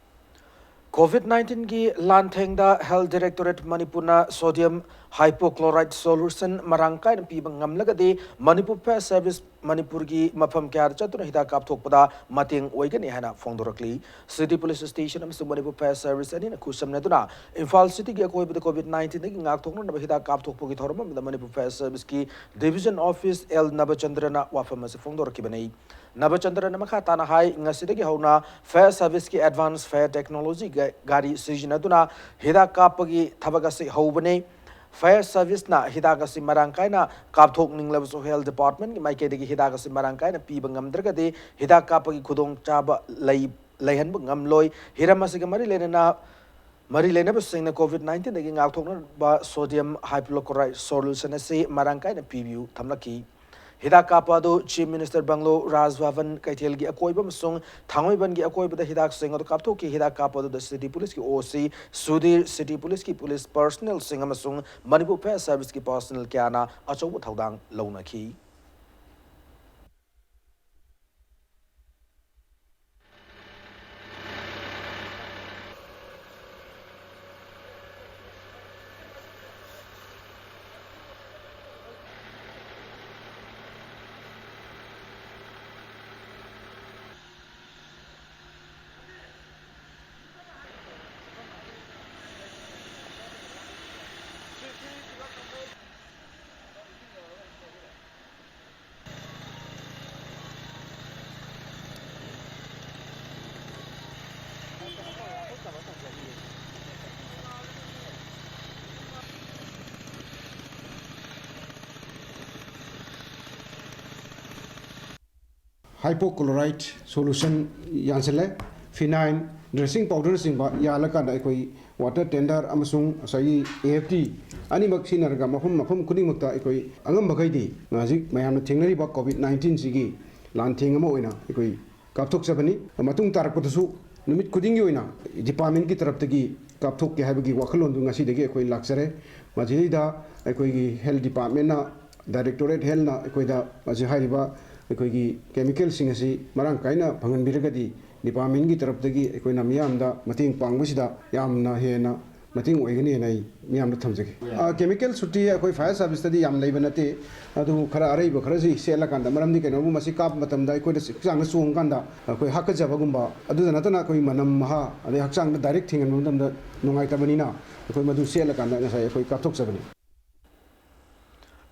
COVID nineteenꯒꯤ ꯂꯥꯟꯊꯦꯡꯗ Health Directorate ꯃꯅꯤꯄꯨꯔꯅ sodium Hypochlorite solution ꯃꯔꯥꯡ ꯀꯥꯏꯅ ꯄꯤꯕ ꯉꯝꯂꯒꯗꯤ ꯃꯅꯤꯄꯨꯔ ꯐꯥꯌꯔ ꯁꯔꯚꯤꯁ ꯃꯅꯤꯄꯨꯔꯒꯤ ꯃꯐꯝ ꯀꯌꯥꯗ ꯆꯠꯇꯨꯅ ꯍꯤꯗꯥꯛ ꯀꯥꯞꯊꯣꯛꯄꯗ ꯃꯇꯦꯡ ꯑꯣꯏꯒꯅꯤ ꯍꯥꯏꯅ ꯐꯣꯡꯗꯣꯔꯛꯂꯤ꯫ ꯁꯤꯇꯤ ꯄꯨꯂꯤꯁ ꯁ꯭ꯇꯦꯁꯟ ꯑꯃꯁꯨꯡ ꯃꯅꯤꯄꯨꯔ ꯐꯥꯌꯔ ꯁꯔꯚꯤꯁ ꯑꯅꯤꯅ ꯈꯨꯠꯁꯝꯅꯗꯨꯅ ꯏꯝꯐꯥꯜ ꯁꯤꯇꯤꯒꯤ ꯑꯀꯣꯏꯕꯗ ꯀꯣꯚꯤꯗ ꯅꯥꯏꯟꯇꯤꯟꯗꯒꯤ ꯉꯥꯛꯊꯣꯛꯅꯅꯕ ꯍꯤꯗꯥꯛ ꯀꯥꯞꯊꯣꯛꯄꯒꯤ ꯊꯧꯔꯝ ꯑꯃꯗ ꯃꯅꯤꯄꯨꯔ ꯐꯥꯌꯔ ꯁꯔꯚꯤꯁꯀꯤ ꯗꯤꯚꯤꯖꯟ ꯑꯣꯐꯤꯁ ꯑꯦꯜ ꯅꯕꯆꯟꯗ꯭ꯔꯅ ꯋꯥꯐꯝ ꯑꯁꯤ ꯐꯣꯡꯗꯣꯔꯛꯈꯤꯕꯅꯤ꯫ ꯅꯕꯆꯟꯗ꯭ꯔꯅ ꯃꯈꯥ ꯇꯥꯅ ꯍꯥꯏ, ꯉꯁꯤꯗꯒꯤ ꯍꯧꯅ ꯐꯥꯌꯔ ꯁꯔꯚꯤꯁꯀꯤ ꯑꯦꯗꯚꯥꯟꯁ ꯐꯥꯌꯔ ꯇꯦꯛꯅꯣꯂꯣꯖꯤ ꯒꯥ-, ꯒꯥꯔꯤ ꯁꯤꯖꯤꯟꯅꯗꯨꯅ ꯍꯤꯗꯥꯛ ꯀꯥꯞꯄꯒꯤ ꯊꯕꯛ ꯑꯁꯤ ꯍꯧꯕꯅꯤ꯫ ꯐꯥꯌꯔ ꯁꯔꯚꯤꯁꯅ ꯍꯤꯗꯥꯛ ꯑꯁꯤ ꯃꯔꯥꯡ ꯀꯥꯏꯅ ꯀꯥꯞꯊꯣꯛꯅꯤꯡꯂꯕꯁꯨ, ꯍꯦꯜꯊ ꯗꯤꯄꯥꯔꯠꯃꯦꯟꯒꯤ ꯃꯥꯏꯀꯩꯗꯒꯤ ꯍꯤꯗꯥꯛ ꯑꯁꯤ ꯃꯔꯥꯡ ꯀꯥꯏꯅ ꯄꯤꯕ ꯉꯝꯗ꯭ꯔꯒꯗꯤ ꯍꯤꯗꯥꯛ ꯀꯥꯞꯄꯒꯤ ꯈꯨꯗꯣꯡꯆꯥꯕ ꯂꯩ-, ꯂꯩꯍꯟꯕ ꯉꯝꯂꯣꯏ꯫ ꯍꯤꯔꯝ ꯑꯁꯤꯒ ꯃꯔꯤ ꯂꯩꯅꯅ, ꯃꯔꯤ ꯂꯩꯅꯕꯁꯤꯡꯅ ꯀꯣꯚꯤꯗ ꯅꯥꯏꯟꯇꯤꯟꯗꯒꯤ ꯉꯥꯛꯊꯣꯛꯅꯕ ꯁꯣꯗꯤꯌꯝ ꯍꯥꯏꯄꯣꯀ꯭ꯂꯣꯔꯥꯏꯗ ꯁꯣꯂꯨꯁꯟ ꯑꯁꯤ ꯃꯔꯥꯡ ꯀꯥꯏꯅ ꯄꯤꯕꯤꯌꯨ ꯊꯝꯂꯛꯈꯤ꯫ ꯍꯤꯗꯥꯛ ꯀꯥꯞꯄ ꯑꯗꯨ ꯆꯤꯐ ꯃꯤꯅꯤꯁꯇꯔ ꯕꯪꯂꯣ, ꯔꯥꯖ ꯚꯕꯟ, ꯀꯩꯊꯦꯜꯒꯤ ꯑꯀꯣꯏꯕ ꯑꯃꯁꯨꯡ ꯊꯥꯡꯃꯩꯕꯟꯒꯤ ꯑꯀꯣꯏꯕꯗ ꯍꯤꯗꯥꯛꯁꯤꯡ ꯑꯗꯨ ꯀꯥꯞꯊꯣꯛꯈꯤ꯫ ꯍꯤꯗꯥꯛ ꯀꯥꯞꯄ ꯑꯗꯨꯗ ꯁꯤꯇꯤ ꯄꯨꯂꯤꯁꯀꯤ ꯑꯣ ꯁꯤ ꯁꯨꯙꯤꯔ, ꯁꯤꯇꯤ ꯄꯨꯂꯤꯁꯀꯤ ꯄꯨꯂꯤꯁ ꯄꯔꯁꯅꯦꯜꯁꯤꯡ ꯑꯃꯁꯨꯡ ꯃꯅꯤꯄꯨꯔ ꯐꯥꯌꯔ ꯁꯔꯚꯤꯁꯀꯤ ꯄꯔꯁꯅꯦꯜ ꯀꯌꯥꯅ ꯑꯆꯧꯕ ꯊꯧꯗꯥꯡ ꯂꯧꯅꯈꯤ꯫ ꯍꯥꯏꯄꯣꯀ꯭ꯂꯣꯔꯥꯏꯗ ꯁꯣꯂꯨꯁꯟ ꯌꯥꯟꯁꯤꯜꯂꯦ, ꯐꯤꯅꯥꯏꯟ, ꯗ꯭ꯔꯦꯁꯤꯡ ꯄꯥꯎꯗꯔꯅꯆꯤꯡꯕ ꯌꯥꯜꯂꯀꯥꯟꯗ ꯑꯩꯈꯣꯏ ꯋꯥꯇꯔ ꯇꯦꯟꯗꯔ ꯑꯃꯁꯨꯡ ꯉꯁꯥꯏꯒꯤ ꯑꯦ ꯑꯦꯐ ꯇꯤ ꯑꯅꯤꯃꯛ ꯁꯤꯖꯤꯟꯅꯔꯒ ꯃꯐꯝ, ꯃꯐꯝ ꯈꯨꯗꯤꯡꯃꯛꯇ ꯑꯩꯈꯣꯏ ꯑꯉꯝꯕꯈꯩꯗꯤ ꯍꯧꯖꯤꯛ ꯃꯌꯥꯝꯅ ꯊꯦꯡꯅꯔꯤꯕ ꯀꯣꯚꯤꯗ ꯅꯥꯏꯟꯇꯤꯟꯁꯤꯒꯤ ꯂꯥꯟꯊꯦꯡ ꯑꯃ ꯑꯣꯏꯅ ꯑꯩꯈꯣꯏ ꯀꯥꯞꯊꯣꯛꯆꯕꯅꯤ꯫ ꯃꯇꯨꯡ ꯇꯥꯔꯛꯄꯗꯁꯨ ꯅꯨꯃꯤꯠ ꯈꯨꯗꯤꯡꯒꯤ ꯑꯣꯏꯅ ꯗꯤꯄꯥꯔꯠꯃꯦꯟꯒꯤ ꯇꯔꯞꯇꯒꯤ ꯀꯥꯞꯊꯣꯛꯀꯦ ꯍꯥꯏꯕꯒꯤ ꯋꯥꯈꯜꯂꯣꯟꯗꯨ ꯉꯁꯤꯗꯒꯤ ꯑꯩꯈꯣꯏ ꯂꯥꯛꯆꯔꯦ꯫ ꯃꯁꯤꯗꯩꯗ ꯑꯩꯈꯣꯏꯒꯤ ꯍꯦꯜꯊ ꯗꯤꯄꯥꯔꯠꯃꯦꯟꯅ, ꯗꯥꯏꯔꯦꯛꯇꯣꯔꯦꯠ ꯍꯦꯜꯊꯅ ꯑꯩꯈꯣꯏꯗ ꯃꯁꯤ ꯍꯥꯏꯔꯤꯕ ꯑꯩꯈꯣꯏꯒꯤ ꯀꯦꯃꯤꯀꯦꯜꯁꯤꯡ ꯑꯁꯤ ꯃꯔꯥꯡ ꯀꯥꯏꯅ ꯐꯪꯍꯟꯕꯤꯔꯒꯗꯤ ꯗꯤꯄꯥꯔꯠꯃꯦꯟꯒꯤ ꯇꯔꯞꯇꯒꯤ ꯑꯩꯈꯣꯏꯅ ꯃꯤꯌꯥꯝꯗ ꯃꯇꯦꯡ ꯄꯥꯡꯕꯁꯤꯗ ꯌꯥꯝꯅ ꯍꯦꯟꯅ ꯃꯇꯦꯡ ꯑꯣꯏꯒꯅꯤꯅ ꯑꯩ ꯃꯤꯌꯥꯝꯗ ꯊꯝꯖꯒꯦ꯫ ꯑ, chemical ꯁꯨꯠꯇꯤ ꯑꯩꯈꯣꯏ fire service ꯇꯗꯤ ꯌꯥꯝ ꯂꯩꯕ ꯅꯠꯇꯦ, ꯑꯗꯨꯕꯨ ꯈꯔ ꯑꯔꯩꯕ ꯈꯔꯁꯤ ꯁꯦꯠꯂꯀꯥꯟꯗ, ꯃꯔꯝꯗꯤ ꯀꯩꯅꯣꯕꯨ ꯃꯁꯤ ꯀꯥꯞꯄ ꯃꯇꯝꯗ ꯑꯩꯈꯣꯏꯗ ꯍꯛꯆꯥꯡꯗ ꯆꯣꯡꯉꯀꯥꯟꯗ ꯑꯩꯈꯣꯏ ꯍꯥꯀꯠꯆꯕꯒꯨꯝꯕ, ꯑꯗꯨꯗ ꯅꯠꯇꯅ ꯑꯩꯈꯣꯏ ꯃꯅꯝ ꯃꯍꯥ, ꯑꯗꯩ ꯍꯛꯆꯥꯡꯗ direct ꯊꯦꯡꯍꯟꯕ ꯃꯇꯝꯗ ꯅꯨꯡꯉꯥꯏꯇꯕꯅꯤꯅ ꯑꯩꯈꯣꯏ ꯃꯗꯨ ꯁꯦꯠꯂꯀꯥꯟꯗ ꯉꯁꯥꯏ ꯑꯩꯈꯣꯏ ꯀꯥꯞꯊꯣꯛꯆꯕꯅꯤ꯫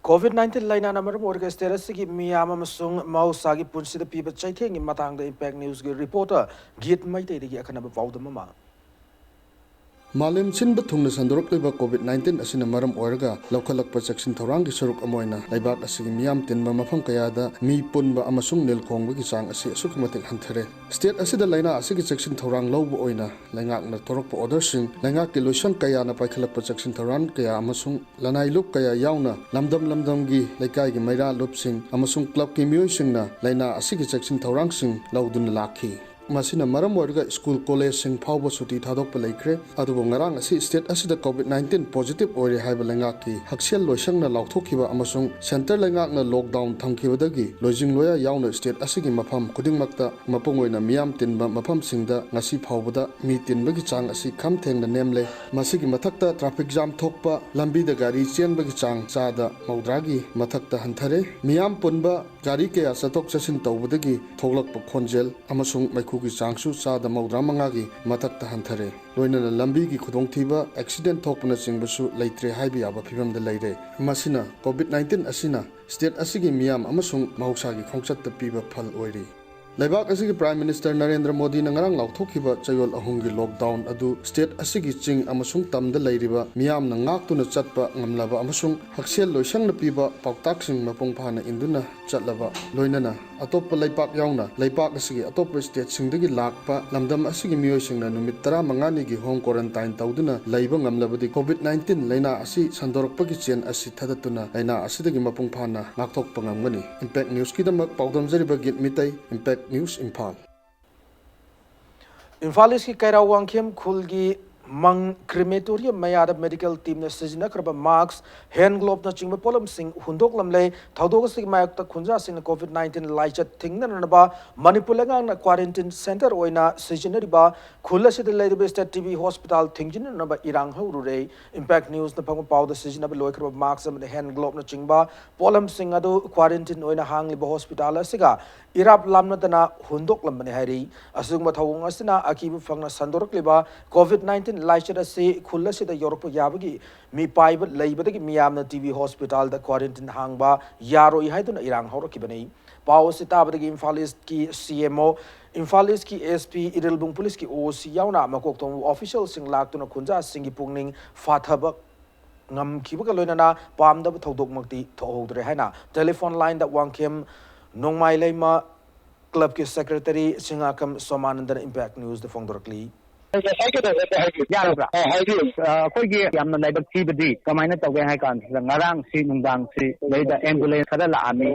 COVID nineteen ꯂꯥꯏꯅꯥꯅ ꯃꯔꯝ ꯑꯣꯏꯔꯒ state ꯑꯁꯤꯒꯤ ꯃꯤꯌꯥꯝ ꯑꯃꯁꯨꯡ ꯃꯍꯧꯁꯥꯒꯤ ꯄꯨꯟꯁꯤꯗ ꯄꯤꯕ ꯆꯩꯊꯦꯡꯒꯤ ꯃꯇꯥꯡꯗ Impact News ꯀꯤ reporter ꯒꯤꯠ ꯃꯩꯇꯩꯗꯒꯤ ꯑꯈꯟꯅꯕ ꯄꯥꯎꯗꯝ ꯑꯃ꯫ ꯃꯥꯂꯦꯝ ꯁꯤꯟꯕ ꯊꯨꯡꯅ ꯁꯟꯗꯣꯔꯛꯂꯤꯕ COVID nineteen ꯑꯁꯤꯅ ꯃꯔꯝ ꯑꯣꯏꯔꯒ ꯂꯧꯈꯠꯂꯛꯄ ꯆꯦꯛꯁꯤꯟ ꯊꯧꯔꯥꯡꯒꯤ ꯁꯔꯨꯛ ꯑꯃ ꯑꯣꯏꯅ ꯂꯩꯕꯥꯛ ꯑꯁꯤꯒꯤ ꯃꯤꯌꯥꯝ ꯇꯤꯟꯕ ꯃꯐꯝ ꯀꯌꯥꯗ ꯃꯤ ꯄꯨꯟꯕ ꯑꯃꯁꯨꯡ ꯅꯤꯜ ꯈꯣꯡꯕꯒꯤ ꯆꯥꯡ ꯑꯁꯤ ꯑꯁꯨꯛꯀꯤ ꯃꯇꯤꯛ ꯍꯟꯊꯔꯦ꯫ State ꯑꯁꯤꯗ ꯂꯥꯏꯅꯥ ꯑꯁꯤꯒꯤ ꯆꯦꯛꯁꯤꯟ ꯊꯧꯔꯥꯡ ꯂꯧꯕ ꯑꯣꯏꯅ ꯂꯩꯉꯥꯛꯅ ꯊꯣꯔꯛꯄ order ꯁꯤꯡ, ꯂꯩꯉꯥꯛꯀꯤ ꯂꯣꯏꯁꯪ ꯀꯌꯥꯅ ꯄꯥꯏꯈꯠꯂꯛꯄ ꯆꯦꯛꯁꯤꯟ ꯊꯧꯔꯥꯡ ꯀꯌꯥ ꯑꯃꯁꯨꯡ ꯂꯅꯥꯏ ꯂꯨꯞ ꯀꯌꯥ ꯌꯥꯎꯅ ꯂꯝꯗꯝ ꯂꯝꯗꯝꯒꯤ ꯂꯩꯀꯥꯏꯒꯤ ꯃꯩꯔꯥ ꯂꯨꯞꯁꯤꯡ ꯑꯃꯁꯨꯡ club ꯀꯤ ꯃꯤꯑꯣꯏꯁꯤꯡꯅ ꯂꯥꯏꯅꯥ ꯑꯁꯤꯒꯤ ꯆꯦꯛꯁꯤꯟ ꯊꯧꯔꯥꯡꯁꯤꯡ ꯂꯧꯗꯨꯅ ꯂꯥꯛꯈꯤ꯫ ꯃꯁꯤꯅ ꯃꯔꯝ ꯑꯣꯏꯔꯒ school, college ꯁꯤꯡ ꯐꯥꯎꯕ ꯁꯨꯇꯤ ꯊꯥꯗꯣꯛꯄ ꯂꯩꯈ꯭ꯔꯦ꯫ ꯑꯗꯨꯕꯨ ꯉꯔꯥꯡ ꯑꯁꯤ state ꯑꯁꯤꯗ COVID nineteen positive ꯑꯣꯏꯔꯦ ꯍꯥꯏꯕ ꯂꯩꯉꯥꯛꯀꯤ ꯍꯛꯁꯦꯜ ꯂꯣꯏꯁꯪꯅ ꯂꯥꯎꯊꯣꯛꯈꯤꯕ ꯑꯃꯁꯨꯡ centre ꯂꯩꯉꯥꯛꯅ lockdown ꯊꯝꯈꯤꯕꯗꯒꯤ ꯂꯣꯏꯖꯤꯡ ꯂꯣꯌꯥ ꯌꯥꯎꯅ state ꯑꯁꯤꯒꯤ ꯃꯐꯝ ꯈꯨꯗꯤꯡꯃꯛꯇ ꯃꯄꯨꯡ ꯑꯣꯏꯅ ꯃꯤꯌꯥꯝ ꯇꯤꯟꯕ ꯃꯐꯝꯁꯤꯡꯗ ꯉꯁꯤ ꯐꯥꯎꯕꯗ ꯃꯤ ꯇꯤꯟꯕꯒꯤ ꯆꯥꯡ ꯑꯁꯤ ꯈꯝ ꯊꯦꯡꯅ ꯅꯦꯝꯂꯦ꯫ ꯃꯁꯤꯒꯤ ꯃꯊꯛꯇ traffic jam ꯊꯣꯛꯄ, ꯂꯝꯕꯤꯗ ꯒꯥꯔꯤ ꯆꯦꯟꯕꯒꯤ ꯆꯥꯡ ꯆꯥꯗ ꯃꯧꯗ꯭ꯔꯥꯒꯤ ꯃꯊꯛꯇ ꯍꯟꯊꯔꯦ꯫ ꯃꯤꯌꯥꯝ ꯄꯨꯟꯕ, ꯒꯥꯔꯤ ꯀꯌꯥ ꯆꯠꯊꯣꯛ ꯆꯠꯁꯤꯟ ꯇꯧꯕꯗꯒꯤ ꯊꯣꯛꯂꯛꯄ ꯈꯣꯟꯖꯦꯜ ꯑꯃꯁꯨꯡ ꯃꯩꯈꯨꯒꯤ ꯆꯥꯡꯁꯨ ꯆꯥꯗ ꯃꯧꯗ꯭ꯔꯥ ꯃꯉꯥꯒꯤ ꯃꯊꯛꯇ ꯍꯟꯊꯔꯦ꯫ ꯂꯣꯏꯅꯅ ꯂꯝꯕꯤꯒꯤ ꯈꯨꯗꯣꯡꯊꯤꯕ, accident ꯊꯣꯛꯄꯅꯆꯤꯡꯕꯁꯨ ꯂꯩꯇ꯭ꯔꯦ ꯍꯥꯏꯕ ꯌꯥꯕ ꯐꯤꯕꯝꯗ ꯂꯩꯔꯦ꯫ ꯃꯁꯤꯅ COVID nineteen ꯑꯁꯤꯅ state ꯑꯁꯤꯒꯤ ꯃꯤꯌꯥꯝ ꯑꯃꯁꯨꯡ ꯃꯍꯧꯁꯥꯒꯤ ꯈꯣꯡꯆꯠꯇ ꯄꯤꯕ ꯐꯜ ꯑꯣꯏꯔꯤ꯫ ꯂꯩꯕꯥꯛ ꯑꯁꯤꯒꯤ Prime Minister ꯅꯔꯦꯟꯗ꯭ꯔ ꯃꯣꯗꯤꯅ ꯉꯔꯥꯡ ꯂꯥꯎꯊꯣꯛꯈꯤꯕ ꯆꯌꯣꯜ ꯑꯍꯨꯝꯒꯤ lockdown ꯑꯗꯨ state ꯑꯁꯤꯒꯤ ꯆꯤꯡ ꯑꯃꯁꯨꯡ ꯇꯝꯗ ꯂꯩꯔꯤꯕ ꯃꯤꯌꯥꯝꯅ ꯉꯥꯛꯇꯨꯅ ꯆꯠꯄ ꯉꯝꯂꯕ ꯑꯃꯁꯨꯡ ꯍꯛꯁꯦꯜ ꯂꯣꯏꯁꯪꯅ ꯄꯤꯕ ꯄꯥꯎꯇꯥꯛꯁꯤꯡ ꯃꯄꯨꯡ ꯐꯥꯅ ꯏꯟꯗꯨꯅ ꯆꯠꯂꯕ, ꯂꯣꯏꯅꯅ ꯑꯇꯣꯞꯄ ꯂꯩꯄꯥꯛ ꯌꯥꯎꯅ ꯂꯩꯄꯥꯛ ꯑꯁꯤꯒꯤ ꯑꯇꯣꯞꯄ state ꯁꯤꯡꯗꯒꯤ ꯂꯥꯛꯄ ꯂꯝꯗꯝ ꯑꯁꯤꯒꯤ ꯃꯤꯑꯣꯏꯁꯤꯡꯅ ꯅꯨꯃꯤꯠ ꯇꯔꯥꯃꯉꯥꯅꯤꯒꯤ home quarantine ꯇꯧꯗꯨꯅ ꯂꯩꯕ ꯉꯝꯂꯕꯗꯤ COVID nineteen ꯂꯥꯏꯅꯥ ꯑꯁꯤ ꯁꯟꯗꯣꯔꯛꯄꯒꯤ ꯆꯦꯟ ꯑꯁꯤ ꯊꯗꯠꯇꯨꯅ ꯂꯥꯏꯅꯥ ꯑꯁꯤꯗꯒꯤ ꯃꯄꯨꯡ ꯐꯥꯅ ꯉꯥꯛꯊꯣꯛꯄ ꯉꯝꯒꯅꯤ꯫ Impact News ꯀꯤꯗꯃꯛ ꯄꯥꯎꯗꯝꯖꯔꯤꯕ ꯒꯤꯠ Meitei, Impact News, Imphal. Imphal East ꯀꯤ ꯀꯩꯔꯥꯎ ꯋꯥꯡꯈꯦꯝ ꯈꯨꯜꯒꯤ ꯃꯪ ꯀ꯭ꯔꯤꯃꯦꯇꯣꯔꯤꯌꯝ ꯃꯌꯥꯗ ꯃꯦꯗꯤꯀꯦꯜ ꯇꯤꯝꯅ ꯁꯤꯖꯤꯟꯅꯈ꯭ꯔꯕ ꯃꯥꯁꯛ, ꯍꯦꯟ ꯒ꯭ꯂꯣꯕꯅꯆꯤꯡꯕ ꯄꯣꯠꯂꯝꯁꯤꯡ ꯍꯨꯟꯗꯣꯛꯂꯝꯂꯦ꯫ ꯊꯧꯗꯣꯛ ꯑꯁꯤꯒꯤ ꯃꯥꯌꯣꯛꯇ ꯈꯨꯟꯖꯥꯁꯤꯡꯅ ꯀꯣꯚꯤꯗ ꯅꯥꯏꯟꯇꯤꯟ ꯂꯥꯏꯆꯠ ꯊꯤꯡꯅꯅꯕ ꯃꯅꯤꯄꯨꯔ ꯂꯩꯉꯥꯛꯅ ꯀ꯭ꯋꯥꯔꯦꯟꯇꯤꯟ ꯁꯦꯟꯇꯔ ꯑꯣꯏꯅ ꯁꯤꯖꯤꯟꯅꯔꯤꯕ ꯈꯨꯜ ꯑꯁꯤꯗ ꯂꯩꯔꯤꯕ ꯁ꯭ꯇꯦꯠ ꯇꯤ ꯕꯤ ꯍꯣꯁꯄꯤꯇꯥꯜ ꯊꯤꯡꯖꯤꯟꯅꯅꯕ ꯏꯔꯥꯡ ꯍꯧꯔꯨꯔꯦ꯫ ꯏꯝꯄꯦꯛ ꯅ꯭ꯌꯨꯁꯅ ꯐꯪꯕ ꯄꯥꯎꯗ ꯁꯤꯖꯤꯟꯅꯕ ꯂꯣꯏꯈ꯭ꯔꯕ ꯃꯥꯁꯛ ꯑꯃꯗꯤ ꯍꯦꯟ ꯒ꯭ꯂꯣꯕꯅꯆꯤꯡꯕ ꯄꯣꯠꯂꯝꯁꯤꯡ ꯑꯗꯨ ꯀ꯭ꯋꯥꯔꯦꯟꯇꯤꯟ ꯑꯣꯏꯅ ꯍꯥꯡꯂꯤꯕ ꯍꯣꯁꯄꯤꯇꯥꯜ ꯑꯁꯤꯒ ꯏꯔꯥꯞ ꯂꯥꯞꯅꯗꯅ ꯍꯨꯟꯗꯣꯛꯂꯝꯕꯅꯤ ꯍꯥꯏꯔꯤ꯫ ꯑꯁꯤꯒꯨꯝꯕ ꯊꯧꯑꯣꯡ ꯑꯁꯤꯅ ꯑꯀꯤꯕ ꯐꯪꯅ ꯁꯟꯗꯣꯔꯛꯂꯤꯕ ꯀꯣꯚꯤꯗ ꯅꯥꯏꯟꯇꯤꯟ ꯂꯥꯏꯆꯠ ꯑꯁꯤ ꯈꯨꯜ ꯑꯁꯤꯗ ꯌꯧꯔꯛꯄ ꯌꯥꯕꯒꯤ ꯃꯤꯄꯥꯏꯕ ꯂꯩꯕꯗꯒꯤ ꯃꯤꯌꯥꯝꯅ ꯇꯤ ꯕꯤ ꯍꯣꯁꯄꯤꯇꯥꯜꯗ ꯀ꯭ꯋꯥꯔꯦꯟꯇꯤꯟ ꯍꯥꯡꯕ ꯌꯥꯔꯣꯏ ꯍꯥꯏꯗꯨꯅ ꯏꯔꯥꯡ ꯍꯧꯔꯛꯈꯤꯕꯅꯤ꯫ ꯄꯥꯎ ꯑꯁꯤ ꯇꯥꯕꯗꯒꯤ ꯏꯝꯐꯥꯜ ꯏꯁꯀꯤ ꯁꯤ ꯑꯦꯝ ꯑꯣ, ꯏꯝꯐꯥꯜ ꯏꯁꯀꯤ ꯑꯦꯁ ꯄꯤ, ꯏꯔꯤꯜꯕꯨꯡ ꯄꯨꯂꯤꯁꯀꯤ ꯑꯣ ꯁꯤ ꯌꯥꯎꯅ ꯃꯀꯣꯛ ꯊꯣꯡꯕ ꯑꯣꯐꯤꯁꯤꯌꯦꯜꯁꯤꯡ ꯂꯥꯛꯇꯨꯅ ꯈꯨꯟꯖꯥꯁꯤꯡꯒꯤ ꯄꯨꯛꯅꯤꯡ ꯐꯥꯊꯕ ꯉꯝꯈꯤꯕꯒ ꯂꯣꯏꯅꯅ ꯄꯥꯝꯗꯕ ꯊꯧꯗꯣꯛꯃꯛꯇꯤ ꯊꯣꯛꯍꯧꯗ꯭ꯔꯦ ꯍꯥꯏꯅ ꯇꯦꯂꯤꯐꯣꯟ ꯂꯥꯏꯟꯗ ꯋꯥꯡꯈꯦꯝ ꯅꯣꯡꯃꯥꯏ ꯂꯩꯃ ꯀ꯭ꯂꯕꯀꯤ ꯁꯦꯀ꯭ꯔꯦꯇꯔꯤ ꯁꯤꯡꯉꯥꯈꯝ ꯁꯣꯃꯥꯅꯟꯗꯅ ꯏꯝꯄꯦꯛ ꯅ꯭ꯌꯨꯁꯇ ꯐꯣꯡꯗꯣꯔꯛꯂꯤ꯫ ꯉꯁꯥꯏ ꯀꯩꯅꯣ ꯈꯛꯇ ꯍꯥꯏꯕꯤꯌꯨ꯫ ꯌꯥꯔꯕ꯭ꯔꯥ? ꯑ, ꯍꯥꯏꯕꯤꯌꯨ꯫ ꯑ, ꯑꯩꯈꯣꯏꯒꯤ ꯌꯥꯝꯅ ꯂꯥꯏꯕꯛ ꯊꯤꯕꯗꯤ ꯀꯃꯥꯏꯅ ꯇꯧꯒꯦ ꯍꯥꯏ ꯀꯥꯟꯁꯤꯗ, ꯉꯔꯥꯡꯁꯤ ꯅꯨꯡꯗꯥꯡꯁꯤ ꯁꯤꯗꯩꯗ ꯑꯦꯝꯕꯨꯂꯦꯟꯁ ꯈꯔ ꯂꯥꯛꯑꯝꯃꯤ꯫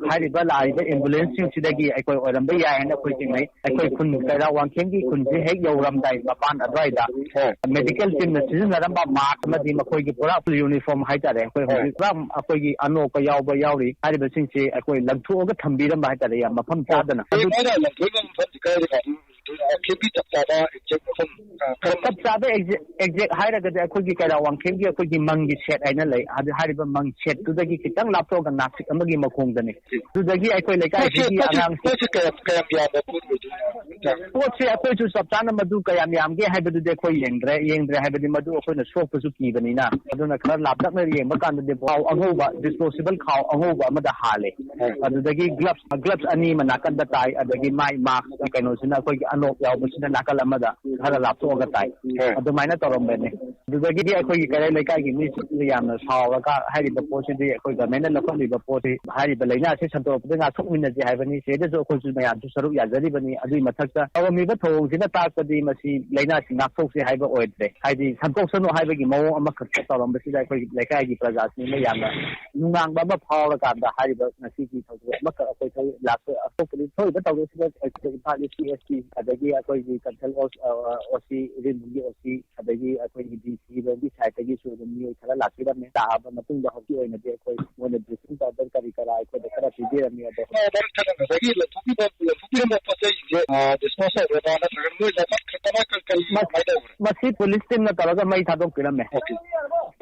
ꯍꯥꯏꯔꯤꯕ ꯂꯥꯛꯏꯕ ꯑꯦꯝꯕꯨꯂꯦꯟꯁꯁꯤꯡꯁꯤꯗꯒꯤ ꯑꯩꯈꯣꯏ ꯑꯣꯏꯔꯝꯕ ꯌꯥꯏ ꯍꯥꯏꯅ ꯑꯩꯈꯣꯏ ꯆꯤꯡꯅꯩ꯫ ꯑꯩꯈꯣꯏ ꯈꯨꯟ, ꯀꯩꯔꯥꯛ ꯋꯥꯡꯈꯦꯝꯒꯤ ꯈꯨꯟꯁꯤ ꯍꯦꯛ ꯌꯧꯔꯝꯗꯥꯏ ꯃꯄꯥꯟ ꯑꯗꯨꯋꯥꯏꯗ ꯍꯣꯏ꯫ ꯃꯦꯗꯤꯀꯦꯜ ꯇꯤꯝꯅ ꯁꯤꯖꯤꯟꯅꯔꯝꯕ ꯃꯥꯁꯛ ꯑꯃꯗꯤ ꯃꯈꯣꯏꯒꯤ ꯄꯨꯔꯥ ꯐꯨꯜ ꯌꯨꯅꯤꯐꯣꯔꯝ ꯍꯥꯏꯇꯥꯔꯦ, ꯑꯩꯈꯣꯏ ꯍꯣꯏ꯫ ꯍꯧꯖꯤꯛ ꯄꯨꯔꯥ ꯑꯩꯈꯣꯏꯒꯤ ꯑꯅꯣꯛꯀ ꯌꯥꯎꯕ ꯌꯥꯎꯔꯤ꯫ ꯍꯥꯏꯔꯤꯕꯁꯤꯡꯁꯦ ꯑꯩꯈꯣꯏ ꯂꯪꯊꯣꯛꯑꯒ ꯊꯝꯕꯤꯔꯝꯕ ꯍꯥꯏꯇꯥꯔꯦ, ꯌꯥꯝ ꯃꯐꯝ ꯆꯥꯗꯅ꯫ ꯍꯧꯖꯤꯛ ꯑꯗꯨ ꯑꯩꯅ ꯂꯪꯊꯣꯛꯏꯕ ꯃꯐꯝꯁꯤ ꯀꯥꯏꯗꯅꯣ? ꯑꯗꯨꯅ ꯈꯦꯕꯤ ꯆꯞ ꯆꯥꯕ ꯑꯦꯛꯖꯦꯛ ꯃꯐꯝ, ꯑ, ꯀꯔꯝꯕ? ꯆꯞ ꯆꯥꯕ ꯑꯦꯛꯖꯦꯛ, ꯑꯦꯛꯖꯦꯛ ꯍꯥꯏꯔꯒꯗꯤ ꯑꯩꯈꯣꯏꯒꯤ ꯀꯩꯔꯥꯛ ꯋꯥꯡꯈꯦꯝꯒꯤ ꯑꯩꯈꯣꯏꯒꯤ ꯃꯪꯒꯤ ꯁꯦꯠ ꯍꯥꯏꯅ ꯂꯩ꯫ ꯑꯗꯨ ꯍꯥꯏꯔꯤꯕ ꯃꯪ ꯁꯦꯠꯇꯨꯗꯒꯤ ꯈꯤꯇꯪ ꯂꯥꯞꯊꯣꯛꯑꯒ ꯅꯥꯁꯤꯛ ꯑꯃꯒꯤ ꯃꯈꯣꯡꯗꯅꯤ꯫ ꯑꯗꯨꯗꯒꯤ ꯑꯩꯈꯣꯏ ꯄꯣꯠꯁꯦ, ꯂꯩꯀꯥꯏꯁꯤꯒꯤ ꯄꯣꯠꯁꯦ, ꯑꯉꯥꯡ ꯄꯣꯠꯁꯦ ꯀꯌꯥꯝ, ꯀꯌꯥꯝ ꯌꯥꯝꯕ ꯄꯣꯠ ꯑꯣꯏꯗꯣꯏꯅꯣ? ꯄꯣꯠꯁꯦ ꯑꯩꯈꯣꯏꯁꯨ ꯆꯞ ꯆꯥꯅ ꯃꯗꯨ ꯀꯌꯥꯝ ꯌꯥꯝꯒꯦ ꯍꯥꯏꯕꯗꯨꯗꯤ ꯑꯩꯈꯣꯏ ꯌꯦꯡꯗ꯭ꯔꯦ, ꯌꯦꯡꯗ꯭ꯔꯦ ꯍꯥꯏꯕꯗꯤ ꯃꯗꯨ ꯑꯩꯈꯣꯏꯅ ꯁꯣꯛꯄꯁꯨ ꯀꯤꯕꯅꯤꯅ꯫ ꯑꯗꯨꯅ ꯈꯔ ꯂꯥꯞꯇꯛꯅ ꯌꯦꯡꯕ ꯀꯥꯟꯗꯗꯤ ꯈꯥꯎ ꯑꯉꯧꯕ, ꯗꯤꯁꯄꯣꯖꯤꯕꯜ ꯈꯥꯎ ꯑꯉꯧꯕ ꯑꯃꯗ ꯍꯥꯜꯂꯦ꯫ ꯍꯣꯏ꯫ ꯑꯗꯨꯗꯒꯤ ꯒ꯭ꯂꯞꯁ, ꯒ꯭ꯂꯞꯁ ꯑꯅꯤ ꯑꯃ ꯅꯥꯀꯟꯗ ꯇꯥꯏ, ꯑꯗꯒꯤ ꯃꯥꯏ ꯃꯥꯁꯛ ꯀꯩꯅꯣꯁꯤꯅ ꯑꯩꯈꯣꯏꯒꯤ ꯑꯅꯣꯛ ꯌꯥꯎꯕꯁꯤꯅ ꯅꯥꯀꯜ ꯑꯃꯗ ꯈꯔ ꯂꯥꯞꯊꯣꯛꯑꯒ ꯇꯥꯏ꯫ ꯍꯣꯏ꯫ ꯑꯗꯨꯃꯥꯏꯅ ꯇꯧꯔꯝꯕꯅꯤ꯫ ꯑꯗꯨꯗꯒꯤꯗꯤ ꯑꯩꯈꯣꯏꯒꯤ ꯀꯩꯔꯣꯏ ꯂꯩꯀꯥꯏꯒꯤ ꯃꯤꯁꯤꯡꯁꯨ ꯌꯥꯝꯅ ꯁꯥꯎꯔꯒ, ꯍꯥꯏꯔꯤꯕ ꯄꯣꯠꯁꯤꯗꯤ ꯑꯩꯈꯣꯏ ꯒꯚꯔꯟꯃꯦꯟꯠꯅ ꯂꯧꯈꯠꯂꯤꯕ ꯄꯣꯠꯁꯤ, ꯍꯥꯏꯔꯤꯕ ꯂꯥꯏꯅꯥꯁꯤ ꯁꯟꯗꯣꯔꯛꯄꯗ ꯉꯥꯛꯊꯣꯛꯃꯤꯟꯅꯁꯤ ꯍꯥꯏꯕꯅꯤ꯫ ꯁꯤꯗꯁꯨ ꯑꯩꯈꯣꯏꯁꯨ ꯃꯌꯥꯝꯁꯨ ꯁꯔꯨꯛ ꯌꯥꯖꯔꯤꯕꯅꯤ꯫ ꯑꯗꯨꯒꯤ ꯃꯊꯛꯇ ꯇꯧꯔꯝꯃꯤꯕ ꯊꯧꯑꯣꯡꯁꯤꯅ ꯇꯥꯛꯄꯗꯤ ꯃꯁꯤ ꯂꯥꯏꯅꯥꯁꯤ ꯉꯥꯛꯊꯣꯛꯁꯤ ꯍꯥꯏꯕ ꯑꯣꯏꯗ꯭ꯔꯦ꯫ ꯍꯥꯏꯗꯤ ꯁꯟꯗꯣꯛꯁꯅꯨ ꯍꯥꯏꯕꯒꯤ ꯃꯑꯣꯡ ꯑꯃꯈꯛꯇ ꯇꯧꯔꯝꯕꯁꯤꯗ ꯑꯩꯈꯣꯏꯒꯤ ꯂꯩꯀꯥꯏꯒꯤ ꯄ꯭ꯔꯖꯥꯁꯤꯡꯅ ꯌꯥꯝꯅ ꯅꯨꯡꯅꯥꯡꯕ ꯑꯃ ꯐꯥꯎꯔꯀꯥꯟꯗ ꯍꯥꯏꯔꯤꯕ ꯉꯁꯤꯒꯤ ꯊꯧꯗꯣꯛ ꯑꯃꯈꯛ ꯑꯩꯈꯣꯏ ꯊꯣꯛꯏ꯫ ꯂꯥꯛꯄ ꯑꯇꯣꯞꯄꯗꯤ ꯊꯣꯛꯏꯕ ꯊꯧꯗꯣꯛꯁꯤꯗ ꯑꯩꯈꯣꯏ ꯏꯝꯐꯥꯜ ꯏꯁꯀꯤ ꯑꯦꯁ ꯄꯤ, ꯑꯗꯒꯤ ꯑꯩꯈꯣꯏꯒꯤ ꯀꯟꯁꯜ ꯑꯣ-, ꯑ, ꯑꯣ ꯁꯤ, ꯏꯔꯦꯟꯕꯨꯡꯒꯤ ꯑꯣ ꯁꯤ, ꯑꯗꯒꯤ ꯑꯩꯈꯣꯏꯒꯤ ꯗꯤ ꯁꯤ ꯔꯣꯝꯒꯤ ꯁꯥꯏꯠꯇꯒꯤꯁꯨ ꯑꯗꯨꯝ ꯃꯤꯑꯣꯏ ꯈꯔ ꯂꯥꯛꯄꯤꯔꯝꯃꯦ꯫ ꯂꯥꯛꯑꯕ ꯃꯇꯨꯡꯗ ꯍꯧꯖꯤꯛꯀꯤ ꯑꯣꯏꯅꯗꯤ ꯑꯩꯈꯣꯏ ꯃꯣꯏꯅ ꯗ꯭ꯔꯦꯁꯤꯡ ꯄꯥꯎꯗꯔ ꯀꯔꯤ ꯀꯔꯥ ꯑꯩꯈꯣꯏꯗ ꯈꯔ ꯄꯤꯕꯤꯔꯝꯃꯤ꯫ ꯑꯗꯣ ꯑ, ꯃꯔꯛ ꯊꯠꯅ ꯉꯁꯥꯏꯒꯤ ꯂꯪꯊꯣꯛꯄꯤꯕ, ꯂꯪꯊꯣꯛꯄꯤꯔꯝꯕ ꯄꯣꯠ ꯆꯩꯁꯤꯡꯁꯦ, ꯑ, ꯗꯤꯁꯄꯣꯖ ꯇꯧꯈ꯭ꯔꯕ ꯅꯠꯇ꯭ꯔꯒꯅ ꯃꯣꯏ ꯂꯧꯈꯠꯈ꯭ꯔꯕ ꯀꯃꯥꯏ-, ꯀꯃꯥꯏꯅ ꯇꯧꯈ꯭ꯔꯦ? ꯃꯁꯤ ꯄꯨꯂꯤꯁ ꯇꯤꯝꯅ ꯇꯧꯔꯒ ꯃꯩ ꯊꯥꯗꯣꯛꯄꯤꯔꯝꯃꯦ꯫ ꯑꯣꯀꯦ꯫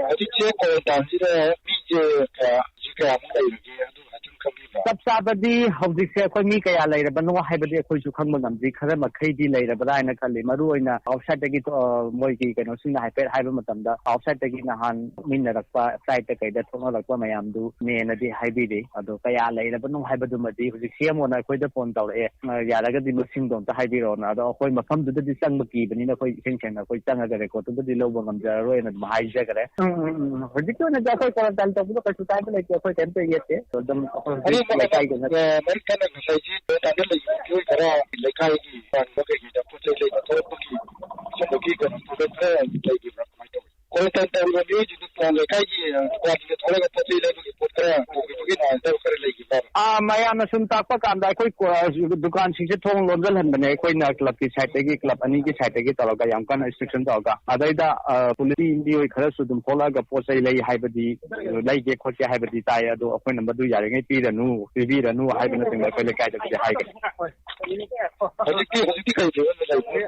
ꯍꯧꯖꯤꯛꯁꯦ ꯀ꯭ꯋꯥꯔꯦꯟꯇꯥꯏꯟꯁꯤꯗ ꯃꯤꯁꯦ ꯀꯌꯥ, ꯃꯤ ꯀꯌꯥꯃꯨꯛ ꯂꯩꯔꯒꯦ? ꯑꯗꯨ ꯍꯥꯏꯐꯦꯠ ꯈꯪꯕꯤꯕ꯭ꯔꯥ? ꯆꯞ ꯆꯥꯕꯗꯤ ꯍꯧꯖꯤꯛꯁꯦ ꯑꯩꯈꯣꯏ ꯃꯤ ꯀꯌꯥ ꯂꯩꯔꯕꯅꯣ ꯍꯥꯏꯕꯗꯤ ꯑꯩꯈꯣꯏꯁꯨ ꯈꯪꯕ ꯉꯝꯗ꯭ꯔꯤ꯫ ꯈꯔ ꯃꯈꯩꯗꯤ ꯂꯩꯔꯕ꯭ꯔꯥ ꯍꯥꯏꯅ ꯈꯜꯂꯤ꯫ ꯃꯔꯨ ꯑꯣꯏꯅ ꯑꯥꯎꯠꯁꯥꯏꯗꯇꯒꯤ, ꯑ, ꯃꯣꯏꯒꯤ ꯀꯩꯅꯣꯁꯤꯡꯅ ꯍꯥꯏꯐꯦꯠ ꯍꯥꯏꯕ ꯃꯇꯝꯗ, ꯑꯥꯎꯠꯁꯥꯏꯗꯇꯒꯤ ꯅꯍꯥꯟ ꯃꯤꯟꯅꯔꯛꯄ, ꯐ꯭ꯂꯥꯏꯠꯇ ꯀꯩꯗ ꯊꯣꯛꯅꯔꯛꯄ ꯃꯌꯥꯝꯗꯨꯅꯦꯅꯗꯤ ꯍꯥꯏꯕꯤꯔꯤ꯫ ꯑꯗꯣ ꯀꯌꯥ ꯂꯩꯔꯕꯅꯣ ꯍꯥꯏꯕꯗꯨꯃꯗꯤ ꯍꯧꯖꯤꯛ ꯁꯤ ꯑꯦꯝ ꯑꯣꯅ ꯑꯩꯈꯣꯏꯗ ꯐꯣꯟ ꯇꯧꯔꯛꯑꯦ꯫ ꯑ, ꯌꯥꯔꯒꯗꯤ ꯃꯁꯤꯡꯗꯣ ꯑꯝꯇ ꯍꯥꯏꯕꯤꯔꯛꯑꯣꯅ꯫ ꯑꯗꯣ ꯑꯩꯈꯣꯏ ꯃꯐꯝꯗꯨꯗꯗꯤ ꯆꯪꯕ ꯀꯤꯕꯅꯤꯅ ꯑꯩꯈꯣꯏ ꯏꯁꯦꯡ ꯁꯦꯡꯅ ꯑꯩꯈꯣꯏ ꯆꯪꯉꯒ ꯔꯦꯀꯣꯔꯗꯇꯨꯗꯗꯤ ꯂꯧꯕ ꯉꯝꯖꯔꯔꯣꯏꯅ ꯑꯗꯨꯝ ꯍꯥꯏꯖꯈ꯭ꯔꯦ꯫ ꯎꯝ, ꯎꯝ, ꯎꯝ꯫ ꯍꯧꯖꯤꯛꯀꯤ ꯑꯣꯏꯅꯗꯤ ꯑꯩꯈꯣꯏ ꯀ꯭ꯋꯥꯔꯦꯟꯇꯥꯏꯟ ꯇꯧꯕꯗꯣ ꯀꯩꯁꯨ ꯀꯥꯏꯕ ꯂꯩꯇꯦ, ꯑꯩꯈꯣꯏ ꯀꯩꯝꯇ ꯌꯦꯠꯇꯦ꯫ ꯑꯗꯨꯝ ꯑꯩꯈꯣꯏ ꯍꯧꯖꯤꯛ ꯑꯗꯨ ꯃꯔꯛ-, ꯂꯩꯀꯥꯏꯗ ꯅꯠꯇꯦ꯫ ꯑ, ꯃꯔꯛ ꯊꯠꯅ ꯉꯁꯥꯏꯁꯦ ꯀ꯭ꯋꯥꯔꯦꯟꯇꯥꯏꯟꯗ ꯂꯩꯕ ꯃꯤꯑꯣꯏ ꯈꯔ ꯂꯩꯀꯥꯏꯒꯤ ꯄꯥꯟꯕ ꯀꯩꯀꯩꯗ ꯄꯣꯠ ꯆꯩ ꯂꯩꯕ ꯊꯣꯛꯂꯛꯄꯒꯤ ꯁꯤꯒꯨꯝꯕꯒꯤ ꯀꯩꯅꯣ ꯊꯣꯛꯂꯛꯄ ꯂꯩꯈꯤꯕ꯭ꯔꯥ? ꯀꯃꯥꯏꯅ ꯇꯧꯋꯤ? ꯀ꯭ꯋꯥꯔꯦꯟꯇꯥꯏꯟ ꯇꯧꯔꯤꯕ ꯃꯤꯑꯣꯏꯁꯤꯡꯗꯨ ꯂꯩꯀꯥꯏꯒꯤ, ꯑ, ꯗꯨꯀꯥꯟꯁꯤꯡꯗ ꯊꯣꯛꯂꯒ ꯄꯣꯠ ꯆꯩ ꯂꯩꯕꯒꯤ ꯄꯣꯠ ꯈꯔ ꯄꯨꯈꯤꯕꯒꯤ ꯅꯨꯡꯉꯥꯏꯇꯕ ꯈꯔ ꯂꯩꯈꯤꯕ꯭ꯔꯥ? ꯑꯥ, ꯃꯌꯥꯝꯅ ꯁꯨꯝ ꯇꯥꯛꯄ ꯀꯥꯟꯗ ꯑꯩꯈꯣꯏ ꯀꯣ-, ꯗꯨꯀꯥꯟꯁꯤꯡꯁꯦ ꯊꯣꯡ ꯂꯣꯟꯖꯜꯍꯟꯕꯅꯦ ꯑꯩꯈꯣꯏꯅ ꯀ꯭ꯂꯕꯀꯤ ꯁꯥꯏꯠꯇꯒꯤ, ꯀ꯭ꯂꯕ ꯑꯅꯤꯒꯤ ꯁꯥꯏꯠꯇꯒꯤ ꯇꯧꯔꯒ ꯌꯥꯝ ꯀꯟꯅ ꯏꯟꯁꯇ꯭ꯔꯛꯁꯟ ꯇꯧꯔꯒ꯫ ꯑꯗꯩꯗ, ꯑ, ꯄꯨꯂꯤꯁꯀꯤ ꯃꯤꯑꯣꯏ ꯈꯔꯁꯨ ꯑꯗꯨꯝ ꯊꯣꯛꯂꯛꯑꯒ ꯄꯣꯠ ꯆꯩ ꯂꯩ ꯍꯥꯏꯕꯗꯤ, ꯂꯩꯒꯦ ꯈꯣꯠꯀꯦ ꯍꯥꯏꯕꯗꯤ ꯇꯥꯏ, ꯑꯗꯣ ꯑꯩꯈꯣꯏꯅ ꯃꯗꯨ ꯌꯥꯔꯤꯉꯩ ꯄꯤꯔꯅꯨ, ꯄꯤꯕꯤꯔꯅꯨ ꯍꯥꯏꯕꯅꯆꯤꯡꯕ ꯑꯩꯈꯣꯏ ꯂꯩꯀꯥꯏꯗꯕꯨꯗꯤ ꯍꯥꯏꯈ꯭ꯔꯦ꯫ ꯍꯧꯖꯤꯛꯇꯤ, ꯍꯧꯖꯤꯛꯇꯤ ꯀꯩ ꯐꯤꯕꯝꯗ ꯂꯩꯒꯦ?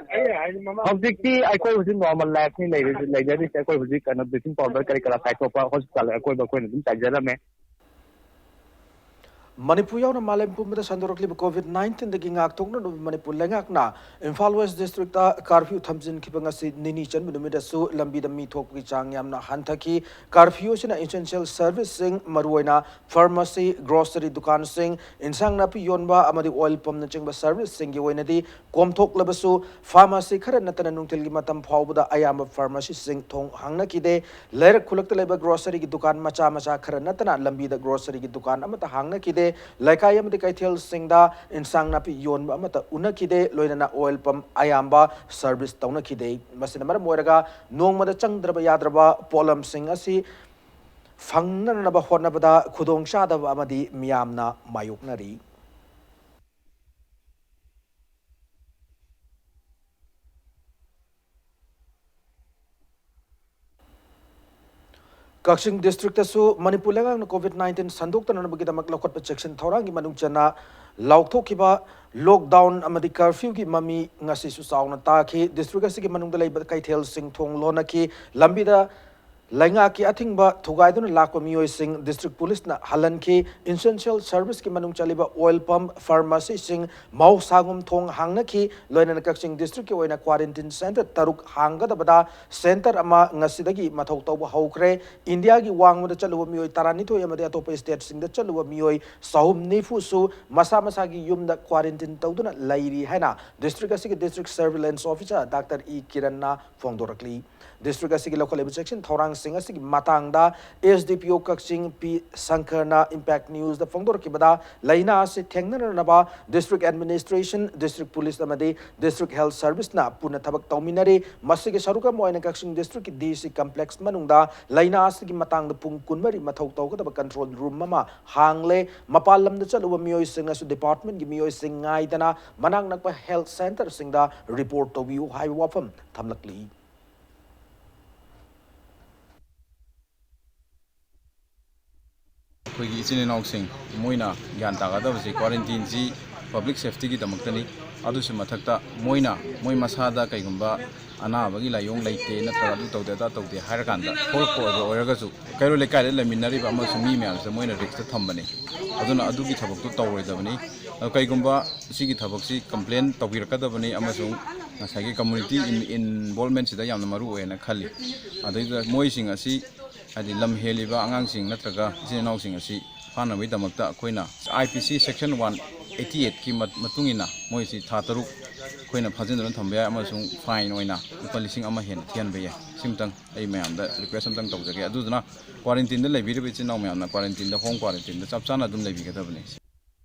ꯍꯧꯖꯤꯛꯇꯤ ꯑꯩꯈꯣꯏ ꯍꯧꯖꯤꯛ ꯅꯣꯔꯃꯦꯜ ꯂꯥꯏꯐꯅꯤ ꯂꯩꯔꯤꯁꯤ, ꯂꯩꯖꯔꯤꯁꯦ꯫ ꯑꯩꯈꯣꯏ ꯍꯧꯖꯤꯛ ꯀꯩꯅꯣ ꯕ꯭ꯂꯤꯆꯤꯡ ꯄꯥꯎꯗꯔ ꯀꯔꯤ ꯀꯔꯥ ꯆꯥꯏꯊꯣꯛꯄ ꯍꯣꯁꯄꯤꯇꯥꯜ ꯑꯀꯣꯏꯕ ꯑꯩꯈꯣꯏꯅ ꯑꯗꯨꯝ ꯆꯥꯏꯖꯔꯝꯃꯦ꯫ ꯃꯅꯤꯄꯨꯔ ꯌꯥꯎꯅ ꯃꯥꯂꯦꯝ ꯄꯨꯝꯕꯗ ꯁꯟꯗꯣꯔꯛꯂꯤꯕ COVID nineteenꯗꯒꯤ ꯉꯥꯛꯊꯣꯛꯅꯅꯕ ꯃꯅꯤꯄꯨꯔ ꯂꯩꯉꯥꯛꯅ ꯏꯝꯐꯥꯜ ꯋꯦꯁ ꯗꯤꯁꯇ꯭ꯔꯤꯛꯇ ꯀꯥꯔꯐ꯭ꯌꯨ ꯊꯝꯖꯤꯟꯈꯤꯕ ꯉꯁꯤ ꯅꯤꯅꯤ ꯆꯟꯕ ꯅꯨꯃꯤꯠꯇꯁꯨ ꯂꯝꯕꯤꯗ ꯃꯤ ꯊꯣꯛꯄꯒꯤ ꯆꯥꯡ ꯌꯥꯝꯅ ꯍꯟꯊꯈꯤ꯫ ꯀꯥꯔꯐ꯭ꯌꯨ ꯑꯁꯤꯅ ꯏꯁꯦꯟꯁꯤꯌꯦꯜ ꯁꯔꯚꯤꯁꯁꯤꯡ, ꯃꯔꯨꯑꯣꯏꯅ ꯐꯥꯔꯃꯥꯁꯤ, ꯒ꯭ꯔꯣꯁꯔꯤ ꯗꯨꯀꯥꯟꯁꯤꯡ, ꯏꯟꯁꯥꯡ ꯅꯥꯄꯤ ꯌꯣꯟꯕ ꯑꯃꯗꯤ ꯑꯣꯏꯜ ꯄꯝꯅꯆꯤꯡꯕ ꯁꯔꯚꯤꯁꯁꯤꯡꯒꯤ ꯑꯣꯏꯅꯗꯤ ꯀꯣꯝꯊꯣꯛꯂꯕꯁꯨ, ꯐꯥꯔꯃꯥꯁꯤ ꯈꯔ ꯅꯠꯇꯅ ꯅꯨꯡꯊꯤꯜꯒꯤ ꯃꯇꯝ ꯐꯥꯎꯕꯗ ꯑꯌꯥꯝꯕ ꯐꯥꯔꯃꯥꯁꯤꯁꯤꯡ ꯊꯣꯡ ꯍꯥꯡꯅꯈꯤꯗꯦ꯫ ꯂꯩꯔꯛ ꯈꯨꯜꯂꯛꯇ ꯂꯩꯕ ꯒ꯭ꯔꯣꯁꯔꯤꯒꯤ ꯗꯨꯀꯥꯟ ꯃꯆꯥ ꯃꯆꯥ ꯈꯔ ꯅꯠꯇꯅ ꯂꯝꯕꯤꯗ ꯒ꯭ꯔꯣꯁꯔꯤꯒꯤ ꯗꯨꯀꯥꯟ ꯑꯃꯠꯇ ꯍꯥꯡꯅꯈꯤꯗꯦ꯫ ꯂꯩꯀꯥꯏ ꯑꯃꯗꯤ ꯀꯩꯊꯦꯜꯁꯤꯡꯗ ꯏꯟꯁꯥꯡ ꯅꯥꯄꯤ ꯌꯣꯟꯕ ꯑꯃꯠꯇ ꯎꯅꯈꯤꯗꯦ꯫ ꯂꯣꯏꯅꯅ ꯑꯣꯏꯜ ꯄꯝ ꯑꯌꯥꯝꯕ ꯁꯔꯚꯤꯁ ꯇꯧꯅꯈꯤꯗꯦ꯫ ꯃꯁꯤꯅ ꯃꯔꯝ ꯑꯣꯏꯔꯒ ꯅꯣꯡꯃꯗ ꯆꯪꯗ꯭ꯔꯕ ꯌꯥꯗ꯭ꯔꯕ ꯄꯣꯠꯂꯝꯁꯤꯡ ꯑꯁꯤ ꯐꯪꯅꯅꯕ ꯍꯣꯠꯅꯕꯗ ꯈꯨꯗꯣꯡꯆꯥꯗꯕ ꯑꯃꯗꯤ ꯃꯤꯌꯥꯝꯅ ꯃꯥꯌꯣꯛꯅꯔꯤ꯫ ꯀꯛꯆꯤꯡ ꯗꯤꯁꯇ꯭ꯔꯤꯛꯇꯁꯨ ꯃꯅꯤꯄꯨꯔ ꯂꯩꯉꯥꯛꯅ COVID nineteen ꯁꯟꯗꯣꯛꯇꯅꯅꯕꯒꯤꯗꯃꯛ ꯂꯧꯈꯠꯄ ꯆꯦꯛꯁꯤꯟ ꯊꯧꯔꯥꯡꯒꯤ ꯃꯅꯨꯡ ꯆꯟꯅ ꯂꯥꯎꯊꯣꯛꯈꯤꯕ ꯂꯣꯛꯗꯥꯎꯟ ꯑꯃꯗꯤ ꯀꯔꯐ꯭ꯌꯨꯒꯤ ꯃꯃꯤ ꯉꯁꯤꯁꯨ ꯆꯥꯎꯅ ꯇꯥꯈꯤ꯫ ꯗꯤꯁꯇ꯭ꯔꯤꯛ ꯑꯁꯤꯒꯤ ꯃꯅꯨꯡꯗ ꯂꯩꯕ ꯀꯩꯊꯦꯜꯁꯤꯡ ꯊꯣꯡ ꯂꯣꯟꯅꯈꯤ꯫ ꯂꯝꯕꯤꯗ ꯂꯩꯉꯥꯛꯀꯤ ꯑꯊꯤꯡꯕ ꯊꯨꯒꯥꯏꯗꯨꯅ ꯂꯥꯛꯄ ꯃꯤꯑꯣꯏꯁꯤꯡ ꯗꯤꯁꯇ꯭ꯔꯤꯛ ꯄꯨꯂꯤꯁꯅ ꯍꯜꯍꯟꯈꯤ꯫ ꯏꯁꯦꯟꯁꯤꯌꯦꯜ ꯁꯔꯚꯤꯁꯀꯤ ꯃꯅꯨꯡ ꯆꯜꯂꯤꯕ ꯑꯣꯏꯜ ꯄꯝ, ꯐꯥꯔꯃꯥꯁꯤꯁꯤꯡ ꯃꯍꯧꯁꯥꯒꯨꯝ ꯊꯣꯡ ꯍꯥꯡꯅꯈꯤ꯫ ꯂꯣꯏꯅꯅ ꯀꯛꯆꯤꯡ ꯗꯤꯁꯇ꯭ꯔꯤꯛꯀꯤ ꯑꯣꯏꯅ ꯀ꯭ꯋꯥꯔꯦꯟꯇꯤꯟ ꯁꯦꯟꯇꯔ ꯇꯔꯨꯛ ꯍꯥꯡꯒꯗꯕꯗ ꯁꯦꯟꯇꯔ ꯑꯃ ꯉꯁꯤꯗꯒꯤ ꯃꯊꯧ ꯇꯧꯕ ꯍꯧꯈ꯭ꯔꯦ꯫ ꯏꯟꯗꯤꯌꯥꯒꯤ ꯋꯥꯡꯃꯗ ꯆꯠꯂꯨꯕ ꯃꯤꯑꯣꯏ ꯇꯔꯥꯅꯤꯊꯣꯏ ꯑꯃꯗꯤ ꯑꯇꯣꯞꯄ ꯁ꯭ꯇꯦꯠꯁꯤꯡꯗ ꯆꯠꯂꯨꯕ ꯃꯤꯑꯣꯏ ꯆꯍꯨꯝ ꯅꯤꯐꯨꯁꯨ ꯃꯁꯥ ꯃꯁꯥꯒꯤ ꯌꯨꯝꯗ ꯀ꯭ꯋꯥꯔꯦꯟꯇꯤꯟ ꯇꯧꯗꯨꯅ ꯂꯩꯔꯤ ꯍꯥꯏꯅ ꯗꯤꯁꯇ꯭ꯔꯤꯛ ꯑꯁꯤꯒꯤ district surveillance officer doctor E ꯀꯤꯔꯟꯅ ꯐꯣꯡꯗꯣꯔꯛꯂꯤ꯫ District ꯑꯁꯤꯒꯤ ꯂꯧꯈꯠꯂꯤꯕ ꯆꯦꯛꯁꯤꯟ ꯊꯧꯔꯥꯡꯁꯤꯡ ꯑꯁꯤꯒꯤ ꯃꯇꯥꯡꯗ ꯑꯦꯁ ꯗꯤ ꯄꯤ ꯑꯣ ꯀꯛꯆꯤꯡ ꯄꯤ ꯁꯪꯀꯔꯅ ꯏꯝꯄꯦꯛ ꯅ꯭ꯌꯨꯁꯇ ꯐꯣꯡꯗꯣꯔꯛꯈꯤꯕꯗ, ꯂꯥꯏꯅꯥ ꯑꯁꯤ ꯊꯦꯡꯅꯅꯕ ꯗꯤꯁꯇ꯭ꯔꯤꯛ ꯑꯦꯗꯃꯤꯅꯤꯁꯇ꯭ꯔꯦꯁꯟ, ꯗꯤꯁꯇ꯭ꯔꯤꯛ ꯄꯨꯂꯤꯁ ꯑꯃꯗꯤ ꯗꯤꯁꯇ꯭ꯔꯤꯛ ꯍꯦꯜꯊ ꯁꯔꯚꯤꯁꯅ ꯄꯨꯟꯅ ꯊꯕꯛ ꯇꯧꯃꯤꯟꯅꯔꯤ꯫ ꯃꯁꯤꯒꯤ ꯁꯔꯨꯛ ꯑꯃ ꯑꯣꯏꯅ ꯀꯛꯆꯤꯡ ꯗꯤꯁꯇ꯭ꯔꯤꯛꯀꯤ ꯗꯤ ꯁꯤ ꯀꯝꯄ꯭ꯂꯦꯛꯁ ꯃꯅꯨꯡꯗ ꯂꯥꯏꯅꯥ ꯑꯁꯤꯒꯤ ꯃꯇꯥꯡꯗ ꯄꯨꯡ ꯀꯨꯟꯃꯔꯤ ꯃꯊꯧ ꯇꯧꯒꯗꯕ ꯀꯟꯇ꯭ꯔꯣꯜ ꯔꯨꯝ ꯑꯃ ꯍꯥꯡꯂꯦ꯫ ꯃꯄꯥꯟ ꯂꯝꯗ ꯆꯠꯂꯨꯕ ꯃꯤꯑꯣꯏꯁꯤꯡꯅꯁꯨ ꯗꯤꯄꯥꯔꯠꯃꯦꯟꯒꯤ ꯃꯤꯑꯣꯏꯁꯤꯡ ꯉꯥꯏꯗꯅ ꯃꯅꯥꯛ ꯅꯛꯄ ꯍꯦꯜꯊ ꯁꯦꯟꯇꯔꯁꯤꯡꯗ ꯔꯤꯄꯣꯔꯠ ꯇꯧꯕꯤꯌꯨ ꯍꯥꯏꯕ ꯋꯥꯐꯝ ꯊꯝꯂꯛꯂꯤ꯫ ꯑꯩꯈꯣꯏꯒꯤ ꯏꯆꯤꯟ ꯏꯅꯥꯎꯁꯤꯡ ꯃꯣꯏꯅ ꯒ꯭ꯌꯥꯟ ꯇꯥꯒꯗꯕꯁꯤ ꯀ꯭ꯋꯥꯔꯦꯟꯇꯤꯟꯁꯤ ꯄꯕ꯭ꯂꯤꯛ ꯁꯦꯐꯇꯤꯒꯤꯗꯃꯛꯇꯅꯤ꯫ ꯑꯗꯨꯁꯨ ꯃꯊꯛꯇ ꯃꯣꯏꯅ ꯃꯣꯏ ꯃꯁꯥꯗ ꯀꯩꯒꯨꯝꯕ ꯑꯅꯥꯕꯒꯤ ꯂꯥꯏꯑꯣꯡ ꯂꯩꯇꯦ, ꯅꯠꯇ꯭ꯔꯒ ꯑꯗꯨ ꯇꯧꯗꯦ, ꯑꯗꯥ ꯇꯧꯗꯦ ꯍꯥꯏꯔꯀꯥꯟꯗ ꯊꯣꯛꯂꯛꯄ ꯑꯣꯏꯕ ꯑꯣꯏꯔꯒꯁꯨ, ꯀꯩꯔꯣꯜ ꯂꯩꯀꯥꯏꯗ ꯂꯩꯃꯤꯟꯅꯔꯤꯕ ꯑꯃꯁꯨꯡ ꯃꯤ ꯃꯌꯥꯝꯁꯤꯗ ꯃꯣꯏꯅ ꯔꯤꯛꯁꯇ ꯊꯝꯕꯅꯤ꯫ ꯑꯗꯨꯅ ꯑꯗꯨꯒꯤ ꯊꯕꯛꯇꯨ ꯇꯧꯔꯣꯏꯗꯕꯅꯤ꯫ ꯑꯗꯣ ꯀꯩꯒꯨꯝꯕ ꯁꯤꯒꯤ ꯊꯕꯛꯁꯤ ꯀꯝꯄ꯭ꯂꯦꯟ ꯇꯧꯕꯤꯔꯛꯀꯗꯕꯅꯤ, ꯑꯃꯁꯨꯡ ꯉꯁꯥꯏꯒꯤ ꯀꯝꯃꯨꯅꯤꯇꯤ ꯏꯟ-, ꯏꯟꯚꯣꯜꯕꯃꯦꯟꯁꯤꯗ ꯌꯥꯝꯅ ꯃꯔꯨ ꯑꯣꯏꯌꯦꯅ ꯈꯜꯂꯤ꯫ ꯑꯗꯩꯗ ꯃꯣꯏꯁꯤꯡ ꯑꯁꯤ, ꯍꯥꯏꯗꯤ ꯂꯝ ꯍꯦꯜꯂꯤꯕ ꯑꯉꯥꯡꯁꯤꯡ ꯅꯠꯇ꯭ꯔꯒ ꯏꯆꯤꯟ ꯏꯅꯥꯎꯁꯤꯡ ꯑꯁꯤ ꯐꯥꯅꯕꯒꯤꯗꯃꯛꯇ ꯑꯩꯈꯣꯏꯅ I P C section one eighty eightꯀꯤ ꯃ-, ꯃꯇꯨꯡ ꯏꯟꯅ ꯃꯣꯏꯁꯤ ꯊꯥ ꯇꯔꯨꯛ ꯑꯩꯈꯣꯏꯅ ꯐꯥꯖꯤꯟꯗꯨꯅ ꯊꯝꯕ ꯌꯥꯏ, ꯑꯃꯁꯨꯡ ꯐꯥꯏꯟ ꯑꯣꯏꯅ ꯂꯨꯄꯥ ꯂꯤꯁꯤꯡ ꯑꯃ ꯍꯦꯟꯅ ꯊꯤꯍꯟꯕ ꯌꯥꯏ꯫ ꯁꯤꯝꯇꯪ ꯑꯩ ꯃꯌꯥꯝꯗ ꯔꯤꯀ꯭ꯋꯦꯁ ꯑꯝꯇꯪ ꯇꯧꯖꯒꯦ꯫ ꯑꯗꯨꯗꯨꯅ ꯀ꯭ꯋꯥꯔꯦꯟꯇꯤꯟꯗ ꯂꯩꯕꯤꯔꯤꯕ ꯏꯆꯤꯟ ꯏꯅꯥꯎ ꯃꯌꯥꯝꯅ ꯀ꯭ꯋꯥꯔꯦꯟꯇꯤꯟꯗ, ꯍꯣꯝ ꯀ꯭ꯋꯥꯔꯦꯟꯇꯤꯟꯗ ꯆꯞ ꯆꯥꯅ ꯑꯗꯨꯝ ꯂꯩꯕꯤꯒꯗꯕꯅꯤ꯫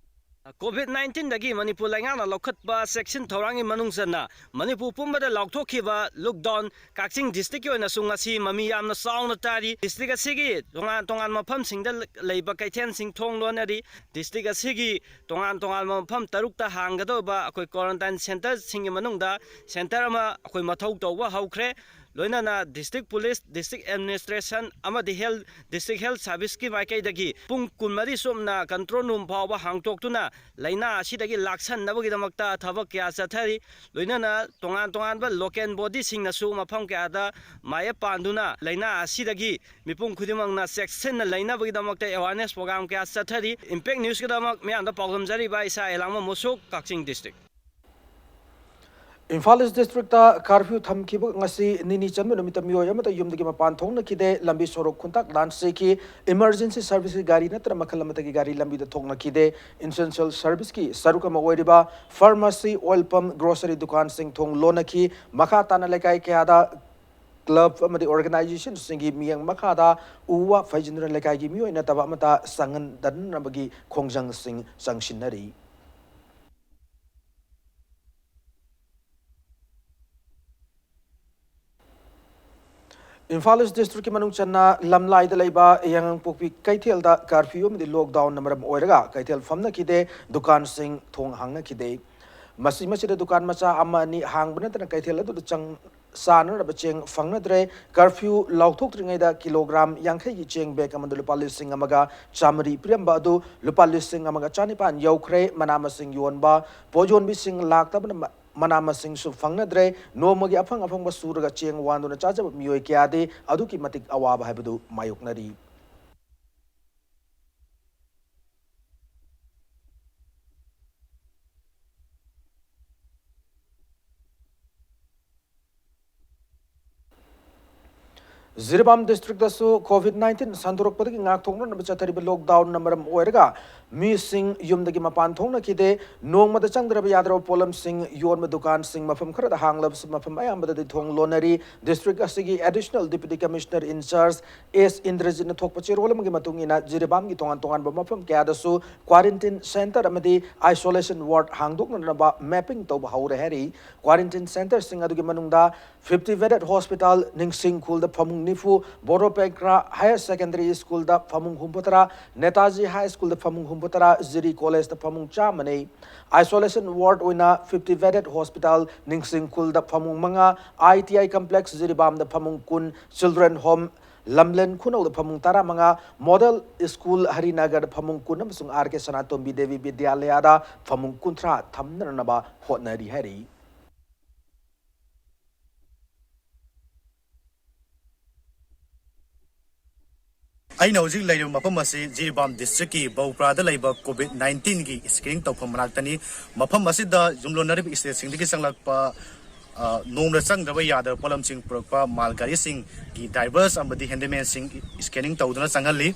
ꯀꯣꯚꯤꯗ ꯅꯥꯏꯟꯇꯤꯟꯗꯒꯤ ꯃꯅꯤꯄꯨꯔ ꯂꯩꯉꯥꯛꯅ ꯂꯧꯈꯠꯄ ꯆꯦꯛꯁꯤꯟ ꯊꯧꯔꯥꯡꯒꯤ ꯃꯅꯨꯡ ꯆꯟꯅ ꯃꯅꯤꯄꯨꯔ ꯄꯨꯝꯕꯗ ꯂꯥꯎꯊꯣꯛꯈꯤꯕ ꯂꯣꯛꯗꯥꯎꯟ ꯀꯛꯆꯤꯡ ꯗꯤꯁꯇ꯭ꯔꯤꯛꯀꯤ ꯑꯣꯏꯅꯁꯨ ꯉꯁꯤ ꯃꯃꯤ ꯌꯥꯝꯅ ꯆꯥꯎꯅ ꯇꯥꯔꯤ꯫ ꯗꯤꯁꯇ꯭ꯔꯤꯛ ꯑꯁꯤꯒꯤ ꯇꯣꯉꯥꯟ ꯇꯣꯉꯥꯟꯕ ꯃꯐꯝꯁꯤꯡꯗ ꯂꯩꯕ ꯀꯩꯊꯦꯜꯁꯤꯡ ꯊꯣꯡ ꯂꯣꯟꯅꯔꯤ꯫ ꯗꯤꯁꯇ꯭ꯔꯤꯛ ꯑꯁꯤꯒꯤ ꯇꯣꯉꯥꯟ ꯇꯣꯉꯥꯟꯕ ꯃꯐꯝ ꯇꯔꯨꯛꯇ ꯍꯥꯡꯒꯗꯧꯕ ꯑꯩꯈꯣꯏ ꯀ꯭ꯋꯥꯔꯦꯟꯇꯥꯏꯟ ꯁꯦꯟꯇꯔꯁꯤꯡꯒꯤ ꯃꯅꯨꯡꯗ ꯁꯦꯟꯇꯔ ꯑꯃ ꯑꯩꯈꯣꯏ ꯃꯊꯧ ꯇꯧꯕ ꯍꯧꯈ꯭ꯔꯦ꯫ ꯂꯣꯏꯅꯅ ꯗꯤꯁꯇ꯭ꯔꯤꯛ ꯄꯨꯂꯤꯁ, ꯗꯤꯁꯇ꯭ꯔꯤꯛ ꯑꯦꯗꯃꯤꯅꯤꯁꯇ꯭ꯔꯦꯁꯟ ꯑꯃꯗꯤ ꯍꯦꯜꯊ, ꯗꯤꯁꯇ꯭ꯔꯤꯛ ꯍꯦꯜꯊ ꯁꯥꯔꯚꯤꯁꯀꯤ ꯃꯥꯏꯀꯩꯗꯒꯤ ꯄꯨꯡ ꯀꯨꯟꯃꯔꯤ ꯆꯨꯞꯅ ꯀꯟꯇ꯭ꯔꯣꯜ ꯔꯨꯝ ꯐꯥꯎꯕ ꯍꯥꯡꯗꯣꯛꯇꯨꯅ ꯂꯥꯏꯅꯥ ꯑꯁꯤꯗꯒꯤ ꯂꯥꯛꯁꯟꯅꯕꯒꯤꯗꯃꯛꯇ ꯊꯕꯛ ꯀꯌꯥ ꯆꯠꯊꯔꯤ꯫ ꯂꯣꯏꯅꯅ ꯇꯣꯉꯥꯟ ꯇꯣꯉꯥꯟꯕ ꯂꯣꯀꯦꯜ ꯕꯣꯗꯤꯁꯤꯡꯅꯁꯨ ꯃꯐꯝ ꯀꯌꯥꯗ ꯃꯥꯌꯦꯞ ꯄꯥꯟꯗꯨꯅ ꯂꯥꯏꯅꯥ ꯑꯁꯤꯗꯒꯤ ꯃꯤꯄꯨꯝ ꯈꯨꯗꯤꯡꯃꯛꯅ ꯆꯦꯛꯁꯤꯟꯅ ꯂꯩꯅꯕꯒꯤꯗꯃꯛꯇ ꯑꯦꯋꯥꯔꯅꯦꯁ ꯄ꯭ꯔꯣꯒ꯭ꯔꯥꯝ ꯀꯌꯥ ꯆꯠꯊꯔꯤ꯫ ꯏꯝꯄꯦꯛ ꯅ꯭ꯌꯨꯁꯀꯤꯗꯃꯛ ꯃꯤꯌꯥꯝꯗ ꯄꯥꯎꯗꯝꯖꯔꯤꯕ ꯏꯁꯥ ꯑꯦꯂꯥꯡꯕꯝ ꯃꯨꯁꯨꯛ, ꯀꯛꯆꯤꯡ ꯗꯤꯁꯇ꯭ꯔꯤꯛ꯫ ꯏꯝꯐꯥꯜ ꯏꯁ ꯗꯤꯁꯇ꯭ꯔꯤꯛꯇ ꯀꯥꯔꯐ꯭ꯌꯨ ꯊꯝꯈꯤꯕ ꯉꯁꯤ ꯅꯤꯅꯤ ꯆꯟꯕ ꯅꯨꯃꯤꯠꯇ ꯃꯤꯑꯣꯏ ꯑꯃꯠꯇ ꯌꯨꯝꯗꯒꯤ ꯃꯄꯥꯟ ꯊꯣꯛꯅꯈꯤꯗꯦ꯫ ꯂꯝꯕꯤ ꯁꯣꯔꯣꯛ ꯈꯨꯟꯇꯥꯛ ꯂꯥꯟꯁꯤꯈꯤ꯫ ꯏꯃꯔꯖꯦꯟꯁꯤ ꯁꯔꯚꯤꯁꯀꯤ ꯒꯥꯔꯤ ꯅꯠꯇꯅ ꯃꯈꯜ ꯑꯃꯠꯇꯒꯤ ꯒꯥꯔꯤ ꯂꯝꯕꯤꯗ ꯊꯣꯛꯅꯈꯤꯗꯦ꯫ ꯏꯟꯁꯦꯟꯁꯤꯌꯦꯜ ꯁꯔꯚꯤꯁꯀꯤ ꯁꯔꯨꯛ ꯑꯃ ꯑꯣꯏꯔꯤꯕ ꯐꯥꯔꯃꯥꯁꯤ, ꯑꯣꯏꯜ ꯄꯝꯞ, ꯒ꯭ꯔꯣꯁꯔꯤ ꯗꯨꯀꯥꯟꯁꯤꯡ ꯊꯣꯡ ꯂꯣꯟꯅꯈꯤ꯫ ꯃꯈꯥ ꯇꯥꯅ ꯂꯩꯀꯥꯏ ꯀꯌꯥꯗ ꯀ꯭ꯂꯕ ꯑꯃꯗꯤ ꯑꯣꯔꯒꯅꯥꯏꯖꯦꯁꯟꯁꯤꯡꯒꯤ ꯃꯤꯠꯌꯦꯡ ꯃꯈꯥꯗ ꯎ ꯋꯥ ꯐꯩꯖꯤꯟꯗꯨꯅ ꯂꯩꯀꯥꯏꯒꯤ ꯃꯤꯑꯣꯏ ꯅꯠꯇꯕ ꯑꯃꯠꯇ ꯆꯪꯍꯟꯗꯅꯕꯒꯤ ꯈꯣꯡꯖꯪꯁꯤꯡ ꯆꯪꯁꯤꯟꯅꯔꯤ꯫ ꯏꯝꯐꯥꯜ ꯏꯁ ꯗꯤꯁꯇ꯭ꯔꯤꯛꯀꯤ ꯃꯅꯨꯡ ꯆꯟꯅ ꯂꯝꯂꯥꯏꯗ ꯂꯩꯕ ꯌꯥꯉꯥꯡꯄꯣꯛꯄꯤ ꯀꯩꯊꯦꯜꯗ ꯀꯥꯔꯐ꯭ꯌꯨ ꯑꯃꯗꯤ ꯂꯣꯛꯗꯥꯎꯟꯅ ꯃꯔꯝ ꯑꯣꯏꯔꯒ ꯀꯩꯊꯦꯜ ꯐꯝꯅꯈꯤꯗꯦ, ꯗꯨꯀꯥꯟꯁꯤꯡ ꯊꯣꯡ ꯍꯥꯡꯅꯈꯤꯗꯦ꯫ ꯃꯁꯤ, ꯃꯁꯤꯗ ꯗꯨꯀꯥꯟ ꯃꯆꯥ ꯑꯃ ꯑꯅꯤ ꯍꯥꯡꯕ ꯅꯠꯇꯅ ꯀꯩꯊꯦꯜ ꯑꯗꯨꯗ ꯆꯪ-, ꯆꯥꯅꯅꯕ ꯆꯦꯡ ꯐꯪꯅꯗ꯭ꯔꯦ꯫ ꯀꯥꯔꯐ꯭ꯌꯨ ꯂꯥꯎꯊꯣꯛꯇ꯭ꯔꯤꯉꯩꯗ ꯀꯤꯂꯣꯒ꯭ꯔꯥꯝ ꯌꯥꯡꯈꯩꯒꯤ ꯆꯦꯡ ꯕꯦꯒ ꯑꯃꯗ ꯂꯨꯄꯥ ꯂꯤꯁꯤꯡ ꯑꯃꯒ ꯆꯥꯃꯔꯤ ꯄꯤꯔꯝꯕ ꯑꯗꯨ ꯂꯨꯄꯥ ꯂꯤꯁꯤꯡ ꯑꯃꯒ ꯆꯥꯅꯤꯄꯥꯟ ꯌꯧꯈ꯭ꯔꯦ꯫ ꯃꯅꯥ ꯃꯁꯤꯡ ꯌꯣꯟꯕ ꯄꯣꯠ ꯌꯣꯟꯕꯤꯁꯤꯡ ꯂꯥꯛꯇꯕꯅ ꯃ-, ꯃꯅꯥ ꯃꯁꯤꯡꯁꯨ ꯐꯪꯅꯗ꯭ꯔꯦ꯫ ꯅꯣꯡꯃꯒꯤ ꯑꯐꯪ ꯑꯐꯪꯕ ꯁꯨꯔꯒ ꯆꯦꯡ ꯋꯥꯟꯗꯨꯅ ꯆꯥꯖꯕ ꯃꯤꯑꯣꯏ ꯀꯌꯥꯗꯤ ꯑꯗꯨꯛꯀꯤ ꯃꯇꯤꯛ ꯑꯋꯥꯕ ꯍꯥꯏꯕꯗꯨ ꯃꯥꯌꯣꯛꯅꯔꯤ꯫ ꯖꯤꯔꯤꯕꯥꯝ ꯗꯤꯁꯇ꯭ꯔꯤꯛꯇꯁꯨ ꯀꯣꯚꯤꯗ ꯅꯥꯏꯟꯇꯤꯟ ꯁꯟꯗꯣꯔꯛꯄꯗꯒꯤ ꯉꯥꯛꯊꯣꯛꯅꯅꯕ ꯆꯠꯊꯔꯤꯕ ꯂꯣꯛꯗꯥꯎꯟꯅ ꯃꯔꯝ ꯑꯣꯏꯔꯒ ꯃꯤꯁꯤꯡ ꯌꯨꯝꯗꯒꯤ ꯃꯄꯥꯟ ꯊꯣꯛꯅꯈꯤꯗꯦ꯫ ꯅꯣꯡꯃꯗ ꯆꯪꯗ꯭ꯔꯕ ꯌꯥꯗ꯭ꯔꯕ ꯄꯣꯠꯂꯝꯁꯤꯡ ꯌꯣꯟꯕ ꯗꯨꯀꯥꯟꯁꯤꯡ ꯃꯐꯝ ꯈꯔꯗ ꯍꯥꯡꯂꯕꯁꯨ, ꯃꯐꯝ ꯑꯌꯥꯝꯕꯗꯗꯤ ꯊꯣꯡ ꯂꯣꯟꯅꯔꯤ꯫ ꯗꯤꯁꯇ꯭ꯔꯤꯛ ꯑꯁꯤꯒꯤ ꯑꯦꯗꯤꯁꯅꯦꯜ ꯗꯤꯄ꯭ꯌꯨꯇꯤ ꯀꯃꯤꯁꯅꯔ ꯏꯟꯆꯥꯔꯖ ꯑꯦꯁ ꯏꯟꯗ꯭ꯔꯖꯤꯠꯅ ꯊꯣꯛꯄ ꯆꯦꯔꯣꯜ ꯑꯃꯒꯤ ꯃꯇꯨꯡ ꯏꯟꯅ, ꯖꯤꯔꯤꯕꯥꯝꯒꯤ ꯇꯣꯉꯥꯟ ꯇꯣꯉꯥꯟꯕ ꯃꯐꯝ ꯀꯌꯥꯗꯁꯨ ꯀ꯭ꯋꯥꯔꯦꯟꯇꯤꯟ ꯁꯦꯟꯇꯔ ꯑꯃꯗꯤ ꯑꯥꯏꯁꯣꯂꯦꯁꯟ ꯋꯥꯔꯗ ꯍꯥꯡꯗꯣꯛꯅꯅꯕ ꯃꯦꯄꯤꯡ ꯇꯧꯕ ꯍꯧꯔꯦ ꯍꯥꯏꯔꯤ꯫ ꯀ꯭ꯋꯥꯔꯦꯟꯇꯤꯟ ꯁꯦꯟꯇꯔꯁꯤꯡ ꯑꯗꯨꯒꯤ ꯃꯅꯨꯡꯗ ꯐꯤꯐꯇꯤ ꯕꯦꯗꯦꯗ ꯍꯣꯁꯄꯤꯇꯥꯜ ꯅꯤꯡꯁꯤꯡꯈꯨꯜꯗ ꯐꯃꯨꯡ ꯅꯤꯐꯨ, ꯕꯣꯔꯣꯄꯦꯡꯀ꯭ꯔꯥ ꯍꯥꯌꯔ ꯁꯦꯀꯦꯟꯗꯔꯤ ꯁ꯭ꯀꯨꯜꯗ ꯐꯃꯨꯡ ꯍꯨꯝꯐꯨꯇꯔꯥ, ꯅꯦꯇꯥꯖꯤ ꯍꯥꯏ ꯁ꯭ꯀꯨꯜꯗ ꯐꯃꯨꯡ ꯍꯨꯝꯐꯨꯇꯔꯥ, ꯖꯤꯔꯤ ꯀꯣꯂꯦꯖꯇ ꯐꯃꯨꯡ ꯆꯥꯝꯃꯅꯤ꯫ ꯑꯥꯏꯁꯣꯂꯦꯁꯟ ꯋꯥꯔꯗ ꯑꯣꯏꯅ ꯐꯤꯐꯇꯤ ꯕꯦꯗꯦꯗ ꯍꯣꯁꯄꯤꯇꯥꯜ ꯅꯤꯡꯁꯤꯡꯈꯨꯜꯗ ꯐꯃꯨꯡ ꯃꯉꯥ, ꯑꯥꯏ ꯇꯤ ꯑꯥꯏ ꯀꯝꯄ꯭ꯂꯦꯛꯁ ꯖꯤꯔꯤꯕꯥꯝꯗ ꯐꯃꯨꯡ ꯀꯨꯟ, ꯆꯤꯜꯗ꯭ꯔꯦꯟ ꯍꯣꯝ ꯂꯝꯂꯦꯟ ꯈꯨꯅꯧꯗ ꯐꯃꯨꯡ ꯇꯔꯥꯃꯉꯥ, ꯃꯣꯗꯦꯜ ꯁ꯭ꯀꯨꯜ ꯍꯔꯤꯅꯒꯔꯗ ꯐꯃꯨꯡ ꯀꯨꯟ ꯑꯃꯁꯨꯡ ꯑꯥꯔ ꯀꯦ ꯁꯅꯥꯇꯣꯝꯕꯤ ꯗꯦꯕꯤ ꯕꯤꯗ꯭ꯌꯥꯂꯌꯥꯗ ꯐꯃꯨꯡ ꯀꯨꯟꯊ꯭ꯔꯥ ꯊꯝꯅꯅꯕ ꯍꯣꯠꯅꯔꯤ ꯍꯥꯏꯔꯤ꯫ ꯑꯩꯅ ꯍꯧꯖꯤꯛ ꯂꯩꯔꯤꯕ ꯃꯐꯝ ꯑꯁꯤ ꯖꯤꯔꯤꯕꯥꯝ ꯗꯤꯁꯇ꯭ꯔꯤꯛꯀꯤ ꯕꯧꯄ꯭ꯔꯥꯗ ꯂꯩꯕ ꯀꯣꯚꯤꯗ ꯅꯥꯏꯟꯇꯤꯟꯒꯤ ꯁ꯭ꯀ꯭ꯔꯤꯅꯤꯡ ꯇꯧꯐꯝ ꯃꯅꯥꯛꯇꯅꯤ꯫ ꯃꯐꯝ ꯑꯁꯤꯗ ꯌꯨꯝꯂꯣꯟꯅꯔꯤꯕ ꯁ꯭ꯇꯦꯠꯁꯤꯡꯗꯒꯤ ꯆꯪꯂꯛꯄ, ꯑ, ꯅꯣꯡꯃꯗ ꯆꯪꯗ꯭ꯔꯕ ꯌꯥꯗ꯭ꯔꯕ ꯄꯣꯠꯂꯝꯁꯤꯡ ꯄꯨꯔꯛꯄ ꯃꯥꯜ ꯒꯥꯔꯤꯁꯤꯡꯒꯤ ꯗ꯭ꯔꯥꯏꯚꯔꯁ ꯑꯃꯗꯤ ꯍꯦꯟꯗꯤꯃꯦꯟꯁꯤꯡ ꯁ꯭ꯀꯦꯅꯤꯡ ꯇꯧꯗꯨꯅ ꯆꯪꯍꯜꯂꯤ꯫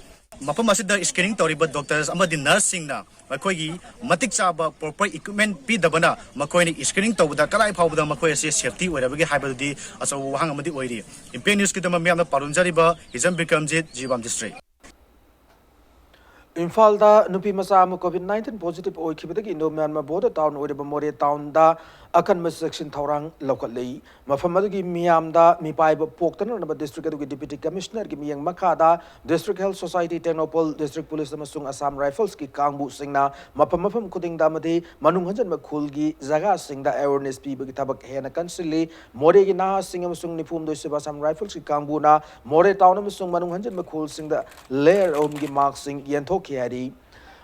ꯃꯐꯝ ꯑꯁꯤꯗ ꯁ꯭ꯀꯦꯅꯤꯡ ꯇꯧꯔꯤꯕ ꯗꯣꯛꯇꯔꯁ ꯑꯃꯗꯤ ꯅꯔꯁꯁꯤꯡꯅ ꯃꯈꯣꯏꯒꯤ ꯃꯇꯤꯛ ꯆꯥꯕ ꯄ꯭ꯔꯣꯄꯔ ꯏꯀ꯭ꯋꯤꯞꯃꯦꯟ ꯄꯤꯗꯕꯅ ꯃꯈꯣꯏꯅ ꯁ꯭ꯀꯦꯅꯤꯡ ꯇꯧꯕꯗ ꯀꯗꯥꯏ ꯐꯥꯎꯕꯗ ꯃꯈꯣꯏ ꯑꯁꯤ ꯁꯦꯐꯇꯤ ꯑꯣꯏꯔꯕꯒꯦ ꯍꯥꯏꯕꯗꯨꯗꯤ ꯑꯆꯧꯕ ꯋꯥꯍꯪ ꯑꯃꯗꯤ ꯑꯣꯏꯔꯤ꯫ ꯏꯝꯄꯦꯛ ꯅ꯭ꯌꯨꯁꯀꯤꯗꯃꯛ ꯃꯤꯌꯥꯝꯅ ꯄꯥꯔꯨꯟꯖꯔꯤꯕ ꯍꯤꯖꯝ ꯕꯤꯀ꯭ꯔꯝꯖꯤꯠ, ꯖꯤꯔꯤꯕꯥꯝ ꯗꯤꯁꯇ꯭ꯔꯤꯛ꯫ ꯏꯝꯐꯥꯜꯗ ꯅꯨꯄꯤ ꯃꯆꯥ ꯑꯃ ꯀꯣꯚꯤꯗ ꯅꯥꯏꯟꯇꯤꯟ ꯄꯣꯖꯤꯇꯤꯚ ꯑꯣꯏꯈꯤꯕꯗꯒꯤ ꯏꯟꯗꯣ ꯃ꯭ꯌꯥꯟꯃꯥꯔ ꯕꯣꯔꯗꯔ ꯇꯥꯎꯟ ꯑꯣꯏꯔꯤꯕ ꯃꯣꯔꯦ ꯇꯥꯎꯟꯗ ꯑꯀꯟꯕ ꯆꯦꯛꯁꯤꯟ ꯊꯧꯔꯥꯡ ꯂꯧꯈꯠꯂꯤ꯫ ꯃꯐꯝ ꯑꯗꯨꯒꯤ ꯃꯤꯌꯥꯝꯗ ꯃꯤꯄꯥꯏꯕ ꯄꯣꯛꯇꯅꯅꯕ ꯗꯤꯁꯇ꯭ꯔꯤꯛ ꯑꯗꯨꯒꯤ ꯗꯤꯄ꯭ꯌꯨꯇꯤ ꯀꯃꯤꯁꯅꯔꯒꯤ ꯃꯤꯠꯌꯦꯡ ꯃꯈꯥꯗ district health society Tengnoupal, district police ꯑꯃꯁꯨꯡ ꯑꯁꯥꯝ ꯔꯥꯏꯐꯜꯁꯀꯤ ꯀꯥꯡꯕꯨꯁꯤꯡꯅ ꯃꯐꯝ ꯃꯐꯝ ꯈꯨꯗꯤꯡꯗ ꯑꯃꯗꯤ ꯃꯅꯨꯡ ꯍꯟꯖꯤꯟꯕ ꯈꯨꯜꯒꯤ ꯖꯒꯥꯁꯤꯡꯗ ꯑꯦꯋꯦꯔꯅꯦꯁ ꯄꯤꯕꯒꯤ ꯊꯕꯛ ꯍꯦꯟꯅ ꯀꯟꯁꯤꯜꯂꯤ꯫ ꯃꯣꯔꯦꯒꯤ ꯅꯍꯥꯁꯤꯡ ꯑꯃꯁꯨꯡ ꯅꯤꯐꯨ ꯍꯨꯝꯗꯣꯏ ꯁꯨꯕ ꯑꯁꯥꯝ ꯔꯥꯏꯐꯜꯁꯀꯤ ꯀꯥꯡꯕꯨꯅ ꯃꯣꯔꯦ ꯇꯥꯎꯟ ꯑꯃꯁꯨꯡ ꯃꯅꯨꯡ ꯍꯟꯖꯤꯟꯕ ꯈꯨꯜꯁꯤꯡꯗ ꯂꯦꯌꯔ ꯑꯍꯨꯝꯒꯤ ꯃꯥꯛꯁꯤꯡ ꯌꯦꯟꯊꯣꯛꯈꯤ ꯍꯥꯏꯔꯤ꯫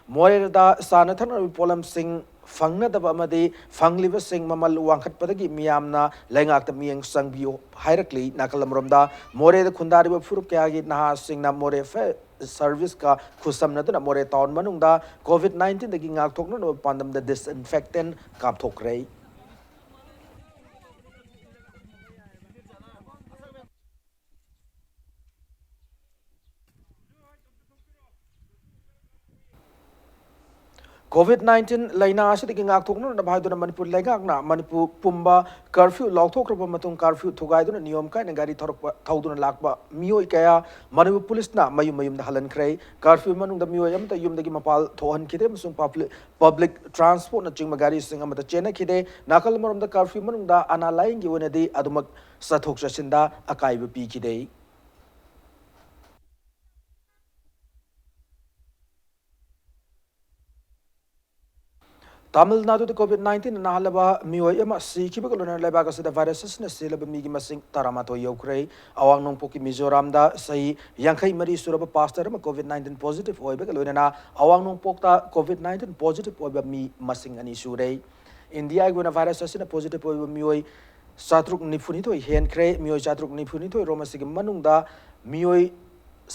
ꯃꯣꯔꯦꯗ ꯆꯥꯅ ꯊꯛꯅꯕꯒꯤ ꯄꯣꯠꯂꯝꯁꯤꯡ ꯐꯪꯅꯗꯕ ꯑꯃꯗꯤ ꯐꯪꯂꯤꯕꯁꯤꯡ ꯃꯃꯜ ꯋꯥꯡꯈꯠꯄꯗꯒꯤ ꯃꯤꯌꯥꯝꯅ ꯂꯩꯉꯥꯛꯇ ꯃꯤꯠꯌꯦꯡ ꯆꯪꯕꯤꯌꯨ ꯍꯥꯏꯔꯛꯂꯤ꯫ ꯅꯥꯀꯜ ꯑꯃꯔꯣꯝꯗ ꯃꯣꯔꯦꯗ ꯈꯨꯟꯗꯥꯔꯤꯕ ꯐꯨꯔꯨꯞ ꯀꯌꯥꯒꯤ ꯅꯍꯥꯁꯤꯡꯅ ꯃꯣꯔꯦ ꯐꯥꯌꯔ ꯁꯔꯚꯤꯁꯀ ꯈꯨꯠꯁꯝꯅꯗꯨꯅ ꯃꯣꯔꯦ ꯇꯥꯎꯟ ꯃꯅꯨꯡꯗ ꯀꯣꯚꯤꯗ ꯅꯥꯏꯟꯇꯤꯟꯗꯒꯤ ꯉꯥꯛꯊꯣꯛꯅꯅꯕ ꯄꯥꯟꯗꯝꯗ ꯗꯤꯁꯏꯟꯐꯦꯛꯇꯦꯟ ꯀꯥꯞꯊꯣꯛꯈ꯭ꯔꯦ꯫ ꯀꯣꯚꯤꯗ ꯅꯥꯏꯟꯇꯤꯟ ꯂꯥꯏꯅꯥ ꯑꯁꯤꯗꯒꯤ ꯉꯥꯛꯊꯣꯛꯅꯅꯕ ꯍꯥꯏꯗꯨꯅ ꯃꯅꯤꯄꯨꯔ ꯂꯩꯉꯥꯛꯅ ꯃꯅꯤꯄꯨꯔ ꯄꯨꯝꯕ ꯀꯔꯐ꯭ꯌꯨ ꯂꯥꯎꯊꯣꯛꯈ꯭ꯔꯕ ꯃꯇꯨꯡ, ꯀꯔꯐ꯭ꯌꯨ ꯊꯨꯒꯥꯏꯗꯨꯅ ꯅꯤꯌꯣꯝ ꯀꯥꯏꯅ ꯒꯥꯔꯤ ꯊꯧꯔꯛꯄ, ꯊꯧꯗꯨꯅ ꯂꯥꯛꯄ ꯃꯤꯑꯣꯏ ꯀꯌꯥ ꯃꯅꯤꯄꯨꯔ ꯄꯨꯂꯤꯁꯅ ꯃꯌꯨꯝ ꯃꯌꯨꯝꯗ ꯍꯜꯍꯟꯈ꯭ꯔꯦ꯫ ꯀꯔꯐ꯭ꯌꯨ ꯃꯅꯨꯡꯗ ꯃꯤꯑꯣꯏ ꯑꯃꯠꯇ ꯌꯨꯝꯗꯒꯤ ꯃꯄꯥꯟ ꯊꯣꯛꯍꯟꯈꯤꯗꯦ ꯑꯃꯁꯨꯡ ꯄꯕ꯭ꯂꯤꯛ, ꯄꯕ꯭ꯂꯤꯛ ꯇ꯭ꯔꯥꯟꯁꯄꯣꯔꯠꯅꯆꯤꯡꯕ ꯒꯥꯔꯤꯁꯤꯡ ꯑꯃꯠꯇ ꯆꯦꯟꯅꯈꯤꯗꯦ꯫ ꯅꯥꯀꯜ ꯑꯃꯔꯣꯝꯗ ꯀꯔꯐ꯭ꯌꯨ ꯃꯅꯨꯡꯗ ꯑꯅꯥ ꯂꯥꯏꯌꯦꯡꯒꯤ ꯑꯣꯏꯅꯗꯤ ꯑꯗꯨꯃꯛ ꯆꯠꯊꯣꯛ ꯆꯠꯁꯤꯟꯗ ꯑꯀꯥꯏꯕ ꯄꯤꯈꯤꯗꯦ꯫ ꯇꯥꯃꯤꯜ ꯅꯥꯗꯨꯗ ꯀꯣꯚꯤꯗ ꯅꯥꯏꯟꯇꯤꯟꯅ ꯅꯥꯍꯜꯂꯕ ꯃꯤꯑꯣꯏ ꯑꯃ ꯁꯤꯈꯤꯕꯒ ꯂꯣꯏꯅꯅ ꯂꯩꯕꯥꯛ ꯑꯁꯤꯗ ꯚꯥꯏꯔꯁ ꯑꯁꯤꯅ ꯁꯤꯂꯕ ꯃꯤꯒꯤ ꯃꯁꯤꯡ ꯇꯔꯥꯃꯥꯊꯣꯏ ꯌꯧꯈ꯭ꯔꯦ꯫ ꯑꯋꯥꯡ ꯅꯣꯡꯄꯣꯛꯀꯤ ꯃꯤꯖꯣꯔꯥꯝꯗ ꯆꯍꯤ ꯌꯥꯡꯈꯩ ꯃꯔꯤ ꯁꯨꯔꯕ ꯄꯥꯁꯇꯔ ꯑꯃ ꯀꯣꯚꯤꯗ ꯅꯥꯏꯟꯇꯤꯟ ꯄꯣꯖꯤꯇꯤꯚ ꯑꯣꯏꯕꯒ ꯂꯣꯏꯅꯅ ꯑꯋꯥꯡ ꯅꯣꯡꯄꯣꯛꯇ ꯀꯣꯚꯤꯗ ꯅꯥꯏꯟꯇꯤꯟ ꯄꯣꯖꯤꯇꯤꯚ ꯑꯣꯏꯕ ꯃꯤ ꯃꯁꯤꯡ ꯑꯅꯤ ꯁꯨꯔꯦ꯫ ꯏꯟꯗꯤꯌꯥꯒꯤ ꯑꯣꯏꯅ ꯚꯥꯏꯔꯁ ꯑꯁꯤꯅ ꯄꯣꯖꯤꯇꯤꯚ ꯑꯣꯏꯕ ꯃꯤꯑꯣꯏ ꯆꯥꯇ꯭ꯔꯨꯛ ꯅꯤꯐꯨꯅꯤꯊꯣꯏ ꯍꯦꯟꯈ꯭ꯔꯦ꯫ ꯃꯤꯑꯣꯏ ꯆꯥꯇ꯭ꯔꯨꯛ ꯅꯤꯐꯨꯅꯤꯊꯣꯏ ꯔꯣꯝ ꯑꯁꯤꯒꯤ ꯃꯅꯨꯡꯗ ꯃꯤꯑꯣꯏ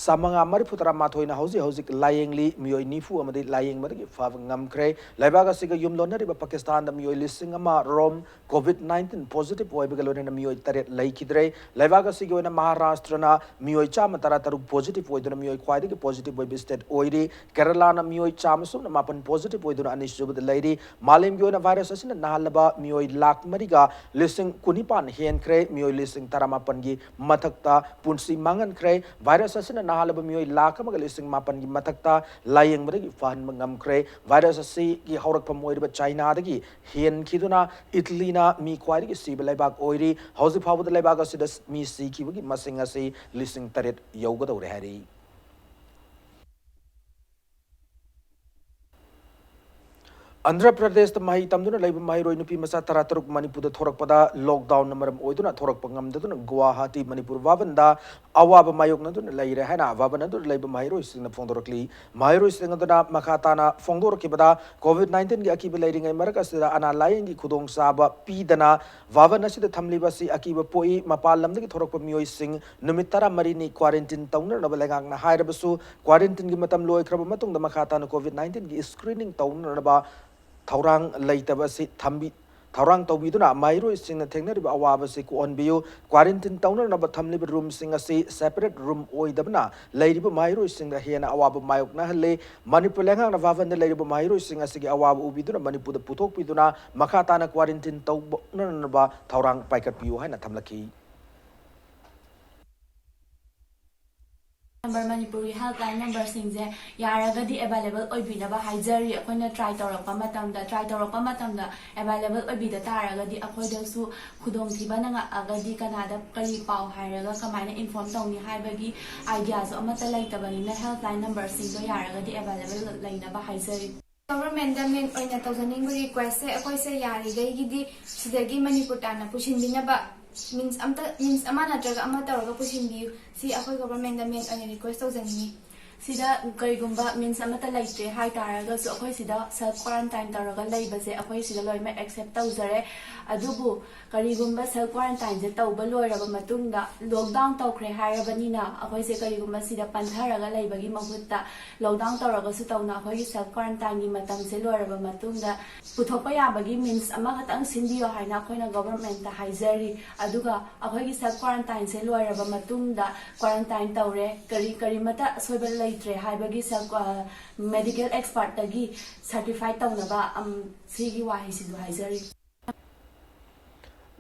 ꯆꯥꯃꯉꯥ ꯃꯔꯤꯐꯨ ꯇꯔꯥꯃꯥꯊꯣꯏꯅ ꯍꯧꯖꯤꯛ ꯍꯧꯖꯤꯛ ꯂꯥꯌꯦꯡꯂꯤ꯫ ꯃꯤꯑꯣꯏ ꯅꯤꯐꯨ ꯑꯃꯗꯤ ꯂꯥꯌꯦꯡꯕꯗꯒꯤ ꯐꯕ ꯉꯝꯈ꯭ꯔꯦ꯫ ꯂꯩꯕꯥꯛ ꯑꯁꯤꯒ ꯌꯨꯝꯂꯣꯟꯅꯔꯤꯕ ꯄꯥꯀꯤꯁꯇꯥꯟꯗ ꯃꯤꯑꯣꯏ ꯂꯤꯁꯤꯡ ꯑꯃ ꯔꯣꯝ ꯀꯣꯚꯤꯗ ꯅꯥꯏꯟꯇꯤꯟ ꯄꯣꯖꯤꯇꯤꯚ ꯑꯣꯏꯕꯒ ꯂꯣꯏꯅꯅ ꯃꯤꯑꯣꯏ ꯇꯔꯦꯠ ꯂꯩꯈꯤꯗ꯭ꯔꯦ꯫ ꯂꯩꯕꯥꯛ ꯑꯁꯤꯒꯤ ꯑꯣꯏꯅ ꯃꯍꯥꯔꯥꯁꯇ꯭ꯔꯅ ꯃꯤꯑꯣꯏ ꯆꯥꯝꯃ ꯇꯔꯥ ꯇꯔꯨꯛ ꯄꯣꯖꯤꯇꯤꯚ ꯑꯣꯏꯗꯨꯅ ꯃꯤꯑꯣꯏ ꯈ꯭ꯋꯥꯏꯗꯒꯤ ꯄꯣꯖꯤꯇꯤꯚ ꯑꯣꯏꯕ ꯁ꯭ꯇꯦꯠ ꯑꯣꯏꯔꯤ꯫ ꯀꯦꯔꯂꯥꯅ ꯃꯤꯑꯣꯏ ꯆꯥꯝꯃ ꯁꯨꯞꯅ ꯃꯥꯄꯟ ꯄꯣꯖꯤꯇꯤꯚ ꯑꯣꯏꯗꯨꯅ ꯑꯅꯤꯁꯨꯕꯗ ꯂꯩꯔꯤ꯫ ꯃꯥꯂꯦꯝꯒꯤ ꯑꯣꯏꯅ ꯚꯥꯏꯔꯁ ꯑꯁꯤꯅ ꯅꯥꯍꯜꯂꯕ ꯃꯤꯑꯣꯏ ꯂꯥꯈ ꯃꯔꯤꯒ ꯂꯤꯁꯤꯡ ꯀꯨꯟꯅꯤꯄꯥꯟ ꯍꯦꯟꯈ꯭ꯔꯦ꯫ ꯃꯤꯑꯣꯏ ꯂꯤꯁꯤꯡ ꯇꯔꯥꯃꯥꯄꯟꯒꯤ ꯃꯊꯛꯇ ꯄꯨꯟꯁꯤ ꯃꯥꯡꯍꯟꯈ꯭ꯔꯦ꯫ ꯚꯥꯏꯔꯁ ꯑꯁꯤꯅ ꯅꯥꯍꯜꯂꯕ ꯃꯤꯑꯣꯏ ꯂꯥꯈ ꯑꯃꯒ ꯂꯤꯁꯤꯡ ꯃꯥꯄꯟꯒꯤ ꯃꯊꯛꯇ ꯂꯥꯌꯦꯡꯕꯗꯒꯤ ꯐꯍꯟꯕ ꯉꯝꯈ꯭ꯔꯦ꯫ ꯚꯥꯏꯔꯁ ꯑꯁꯤꯒꯤ ꯍꯧꯔꯛꯐꯝ ꯑꯣꯏꯔꯤꯕ ꯆꯥꯏꯅꯥꯗꯒꯤ ꯍꯦꯟꯈꯤꯗꯨꯅ ꯏꯇꯂꯤꯅ ꯃꯤ ꯈ꯭ꯋꯥꯏꯗꯒꯤ ꯁꯤꯕ ꯂꯩꯕꯥꯛ ꯑꯣꯏꯔꯤ꯫ ꯍꯧꯖꯤꯛ ꯐꯥꯎꯕꯗ ꯂꯩꯕꯥꯛ ꯑꯁꯤꯗ ꯃꯤ ꯁꯤꯈꯤꯕꯒꯤ ꯃꯁꯤꯡ ꯑꯁꯤ ꯂꯤꯁꯤꯡ ꯇꯔꯦꯠ ꯌꯧꯒꯗꯧꯔꯦ ꯍꯥꯏꯔꯤ꯫ ꯑꯟꯙ꯭ꯔ ꯄ꯭ꯔꯗꯦꯁꯇ ꯃꯍꯩ ꯇꯝꯗꯨꯅ ꯂꯩꯕ ꯃꯍꯩꯔꯣꯏ ꯅꯨꯄꯤ ꯃꯆꯥ ꯇꯔꯥ ꯇꯔꯨꯛ ꯃꯅꯤꯄꯨꯔꯗ ꯊꯣꯔꯛꯄꯗ ꯂꯣꯛꯗꯥꯎꯟꯅ ꯃꯔꯝ ꯑꯣꯏꯗꯨꯅ ꯊꯣꯔꯛꯄ ꯉꯝꯗꯗꯨꯅ ꯒꯨꯋꯥꯍꯥꯇꯤ ꯃꯅꯤꯄꯨꯔ ꯚꯥꯕꯟꯗ ꯑꯋꯥꯕ ꯃꯥꯌꯣꯛꯅꯗꯨꯅ ꯂꯩꯔꯦ ꯍꯥꯏꯅ ꯚꯥꯕꯟ ꯑꯗꯨꯗ ꯂꯩꯕ ꯃꯍꯩꯔꯣꯏꯁꯤꯡꯅ ꯐꯣꯡꯗꯣꯔꯛꯂꯤ꯫ ꯃꯍꯩꯔꯣꯏꯁꯤꯡ ꯑꯗꯨꯅ ꯃꯈꯥ ꯇꯥꯅ ꯐꯣꯡꯗꯣꯔꯛꯈꯤꯕꯗ, ꯀꯣꯚꯤꯗ ꯅꯥꯏꯟꯇꯤꯟꯒꯤ ꯑꯀꯤꯕ ꯂꯩꯔꯤꯉꯩ ꯃꯔꯛ ꯑꯁꯤꯗ ꯑꯅꯥ ꯂꯥꯌꯦꯡꯒꯤ ꯈꯨꯗꯣꯡꯆꯥꯕ ꯄꯤꯗꯅ ꯚꯥꯕꯟ ꯑꯁꯤꯗ ꯊꯝꯂꯤꯕ ꯑꯁꯤ ꯑꯀꯤꯕ ꯄꯣꯛꯏ꯫ ꯃꯄꯥꯟ ꯂꯝꯗꯒꯤ ꯊꯣꯔꯛꯄ ꯃꯤꯑꯣꯏꯁꯤꯡ ꯅꯨꯃꯤꯠ ꯇꯔꯥꯃꯔꯤꯅꯤ ꯀ꯭ꯋꯥꯔꯦꯟꯇꯤꯟ ꯇꯧꯅꯅꯕ ꯂꯩꯉꯥꯛꯅ ꯍꯥꯏꯔꯕꯁꯨ, ꯀ꯭ꯋꯥꯔꯦꯟꯇꯤꯟꯒꯤ ꯃꯇꯝ ꯂꯣꯏꯈ꯭ꯔꯕ ꯃꯇꯨꯡꯗ ꯃꯈꯥ ꯇꯥꯅ ꯀꯣꯚꯤꯗ ꯅꯥꯏꯟꯇꯤꯟꯒꯤ ꯁ꯭ꯀ꯭ꯔꯤꯅꯤꯡ ꯇꯧꯅꯅꯕ ꯊꯧꯔꯥꯡ ꯂꯩꯇꯕ ꯑꯁꯤ ꯊꯝꯕꯤ-, ꯊꯧꯔꯥꯡ ꯇꯧꯕꯤꯗꯨꯅ ꯃꯍꯩꯔꯣꯏꯁꯤꯡꯅ ꯊꯦꯡꯅꯔꯤꯕ ꯑꯋꯥꯕ ꯑꯁꯤ ꯀꯣꯛꯍꯟꯕꯤꯌꯨ꯫ ꯀ꯭ꯋꯥꯔꯦꯟꯇꯤꯟ ꯇꯧꯅꯅꯕ ꯊꯝꯂꯤꯕ ꯔꯨꯝꯁꯤꯡ ꯑꯁꯤ ꯁꯦꯄꯔꯦꯠ ꯔꯨꯝ ꯑꯣꯏꯗꯕꯅ ꯂꯩꯔꯤꯕ ꯃꯍꯩꯔꯣꯏꯁꯤꯡꯗ ꯍꯦꯟꯅ ꯑꯋꯥꯕ ꯃꯥꯌꯣꯛꯅꯍꯜꯂꯤ꯫ ꯃꯅꯤꯄꯨꯔ ꯂꯩꯉꯥꯛꯅ ꯚꯥꯕꯟꯗ ꯂꯩꯔꯤꯕ ꯃꯍꯩꯔꯣꯏꯁꯤꯡ ꯑꯁꯤꯒꯤ ꯑꯋꯥꯕ ꯎꯕꯤꯗꯨꯅ ꯃꯅꯤꯄꯨꯔꯗ ꯄꯨꯊꯣꯛꯄꯤꯗꯨꯅ ꯃꯈꯥ ꯇꯥꯅ ꯀ꯭ꯋꯥꯔꯦꯟꯇꯤꯟ ꯇꯧꯅꯅꯕ ꯊꯧꯔꯥꯡ ꯄꯥꯏꯈꯠꯄꯤꯌꯨ ꯍꯥꯏꯅ ꯊꯝꯂꯛꯈꯤ꯫ ꯅꯝꯕꯔ, ꯃꯅꯤꯄꯨꯔꯒꯤ ꯍꯦꯜꯞꯂꯥꯏꯟ ꯅꯝꯕꯔꯁꯤꯡꯁꯦ ꯌꯥꯔꯒꯗꯤ ꯑꯦꯕꯥꯏꯂꯦꯕꯜ ꯑꯣꯏꯕꯤꯅꯕ ꯍꯥꯏꯖꯔꯤ꯫ ꯑꯩꯈꯣꯏꯅ ꯇ꯭ꯔꯥꯏ ꯇꯧꯔꯛꯄ ꯃꯇꯝꯗ, ꯇ꯭ꯔꯥꯏ ꯇꯧꯔꯛꯄ ꯃꯇꯝꯗ ꯑꯦꯕꯥꯏꯂꯦꯕꯜ ꯑꯣꯏꯕꯤꯗ ꯇꯥꯔꯒꯗꯤ ꯑꯩꯈꯣꯏꯗꯁꯨ ꯈꯨꯗꯣꯡꯊꯤꯕ ꯅꯪꯉꯛꯑꯒꯗꯤ ꯀꯅꯥꯗ ꯀꯔꯤ ꯄꯥꯎ ꯍꯥꯏꯔꯒ ꯀꯃꯥꯏꯅ ꯏꯟꯐꯣꯔꯝ ꯇꯧꯅꯤ ꯍꯥꯏꯕꯒꯤ ꯑꯥꯏꯗꯤꯌꯥꯁꯨ ꯑꯃꯠꯇ ꯂꯩꯇꯕꯅꯤꯅ ꯍꯦꯜꯞꯂꯥꯏꯟ ꯅꯝꯕꯔꯁꯤꯡꯗꯣ ꯌꯥꯔꯒꯗꯤ ꯑꯦꯕꯥꯏꯂꯦꯕꯜ ꯂꯩꯅꯕ ꯍꯥꯏꯖꯔꯤ꯫ ꯒꯣꯚꯔꯟꯃꯦꯟꯗ ꯃꯦꯟ ꯑꯣꯏꯅ ꯇꯧꯖꯅꯤꯡꯕ ꯔꯤꯀ꯭ꯋꯦꯁꯁꯦ, ꯑꯩꯈꯣꯏꯁꯦ ꯌꯥꯔꯤꯈꯩꯒꯤꯗꯤ ꯁꯤꯗꯒꯤ ꯃꯅꯤꯄꯨꯔ ꯇꯥꯟꯅ ꯄꯨꯁꯤꯟꯕꯤꯅꯕ ꯃꯤꯟꯁ ꯑꯝꯇ, ꯃꯤꯟꯁ ꯑꯃ ꯅꯠꯇ꯭ꯔꯒ ꯑꯃ ꯇꯧꯔꯒ ꯄꯨꯁꯤꯟꯕꯤꯌꯨ꯫ ꯁꯤ ꯑꯩꯈꯣꯏ ꯒꯣꯚꯔꯟꯃꯦꯟꯗ ꯃꯦꯟ ꯑꯣꯏꯅ ꯔꯤꯀ꯭ꯋꯦꯁ ꯇꯧꯖꯅꯤꯡꯉꯤ꯫ ꯁꯤꯗ ꯀꯔꯤꯒꯨꯝꯕ ꯃꯤꯟꯁ ꯑꯃꯠꯇ ꯂꯩꯇ꯭ꯔꯦ ꯍꯥꯏ ꯇꯥꯔꯒꯁꯨ ꯑꯩꯈꯣꯏ ꯁꯤꯗ ꯁꯦꯜꯐ ꯀ꯭ꯋꯥꯔꯟꯇꯥꯏꯟ ꯇꯧꯔꯒ ꯂꯩꯕꯁꯦ ꯑꯩꯈꯣꯏ ꯁꯤꯗ ꯂꯣꯏꯅꯃꯛ ꯑꯦꯛꯁꯦꯞ ꯇꯧꯖꯔꯦ꯫ ꯑꯗꯨꯕꯨ ꯀꯔꯤꯒꯨꯝꯕ ꯁꯦꯜꯐ ꯀ꯭ꯋꯥꯔꯟꯇꯥꯏꯟꯁꯦ ꯇꯧꯕ ꯂꯣꯏꯔꯕ ꯃꯇꯨꯡꯗ, ꯂꯣꯛꯗꯥꯎꯟ ꯇꯧꯈ꯭ꯔꯦ ꯍꯥꯏꯔꯕꯅꯤꯅ ꯑꯩꯈꯣꯏꯁꯦ ꯀꯔꯤꯒꯨꯝꯕ ꯁꯤꯗ ꯄꯟꯊꯔꯒ ꯂꯩꯕꯒꯤ ꯃꯍꯨꯠꯇ, ꯂꯣꯛꯗꯥꯎꯟ ꯇꯧꯔꯒꯁꯨ ꯇꯧꯅ ꯑꯩꯈꯣꯏꯒꯤ ꯁꯦꯜꯐ ꯀ꯭ꯋꯥꯔꯟꯇꯥꯏꯟꯒꯤ ꯃꯇꯝꯁꯦ ꯂꯣꯏꯔꯕ ꯃꯇꯨꯡꯗ ꯄꯨꯊꯣꯛꯄ ꯌꯥꯕꯒꯤ ꯃꯤꯟꯁ ꯑꯃꯈꯛꯇꯪ ꯁꯤꯟꯕꯤꯌꯣ ꯍꯥꯏꯅ ꯑꯩꯈꯣꯏꯅ ꯒꯣꯚꯔꯟꯃꯦꯟꯠꯇ ꯍꯥꯏꯖꯔꯤ꯫ ꯑꯗꯨꯒ ꯑꯩꯈꯣꯏꯒꯤ ꯁꯦꯜꯐ ꯀ꯭ꯋꯥꯔꯟꯇꯥꯏꯟꯁꯦ ꯂꯣꯏꯔꯕ ꯃꯇꯨꯡꯗ, ꯀ꯭ꯋꯥꯔꯟꯇꯥꯏꯟ ꯇꯧꯔꯦ, ꯀꯔꯤ, ꯀꯔꯤꯃꯠꯇ ꯑꯁꯣꯏꯕ ꯂꯩꯇ꯭ꯔꯦ ꯍꯥꯏꯕꯒꯤ ꯁꯦꯜꯐ, ꯑ, ꯃꯦꯗꯤꯀꯦꯜ ꯑꯦꯛꯁꯄꯥꯔꯠꯇꯒꯤ ꯁꯔꯇꯤꯐꯥꯏ ꯇꯧꯅꯕ, ꯑꯝ, ꯁꯤꯒꯤ ꯋꯥꯍꯩꯁꯤꯁꯨ ꯍꯥꯏꯖꯔꯤ꯫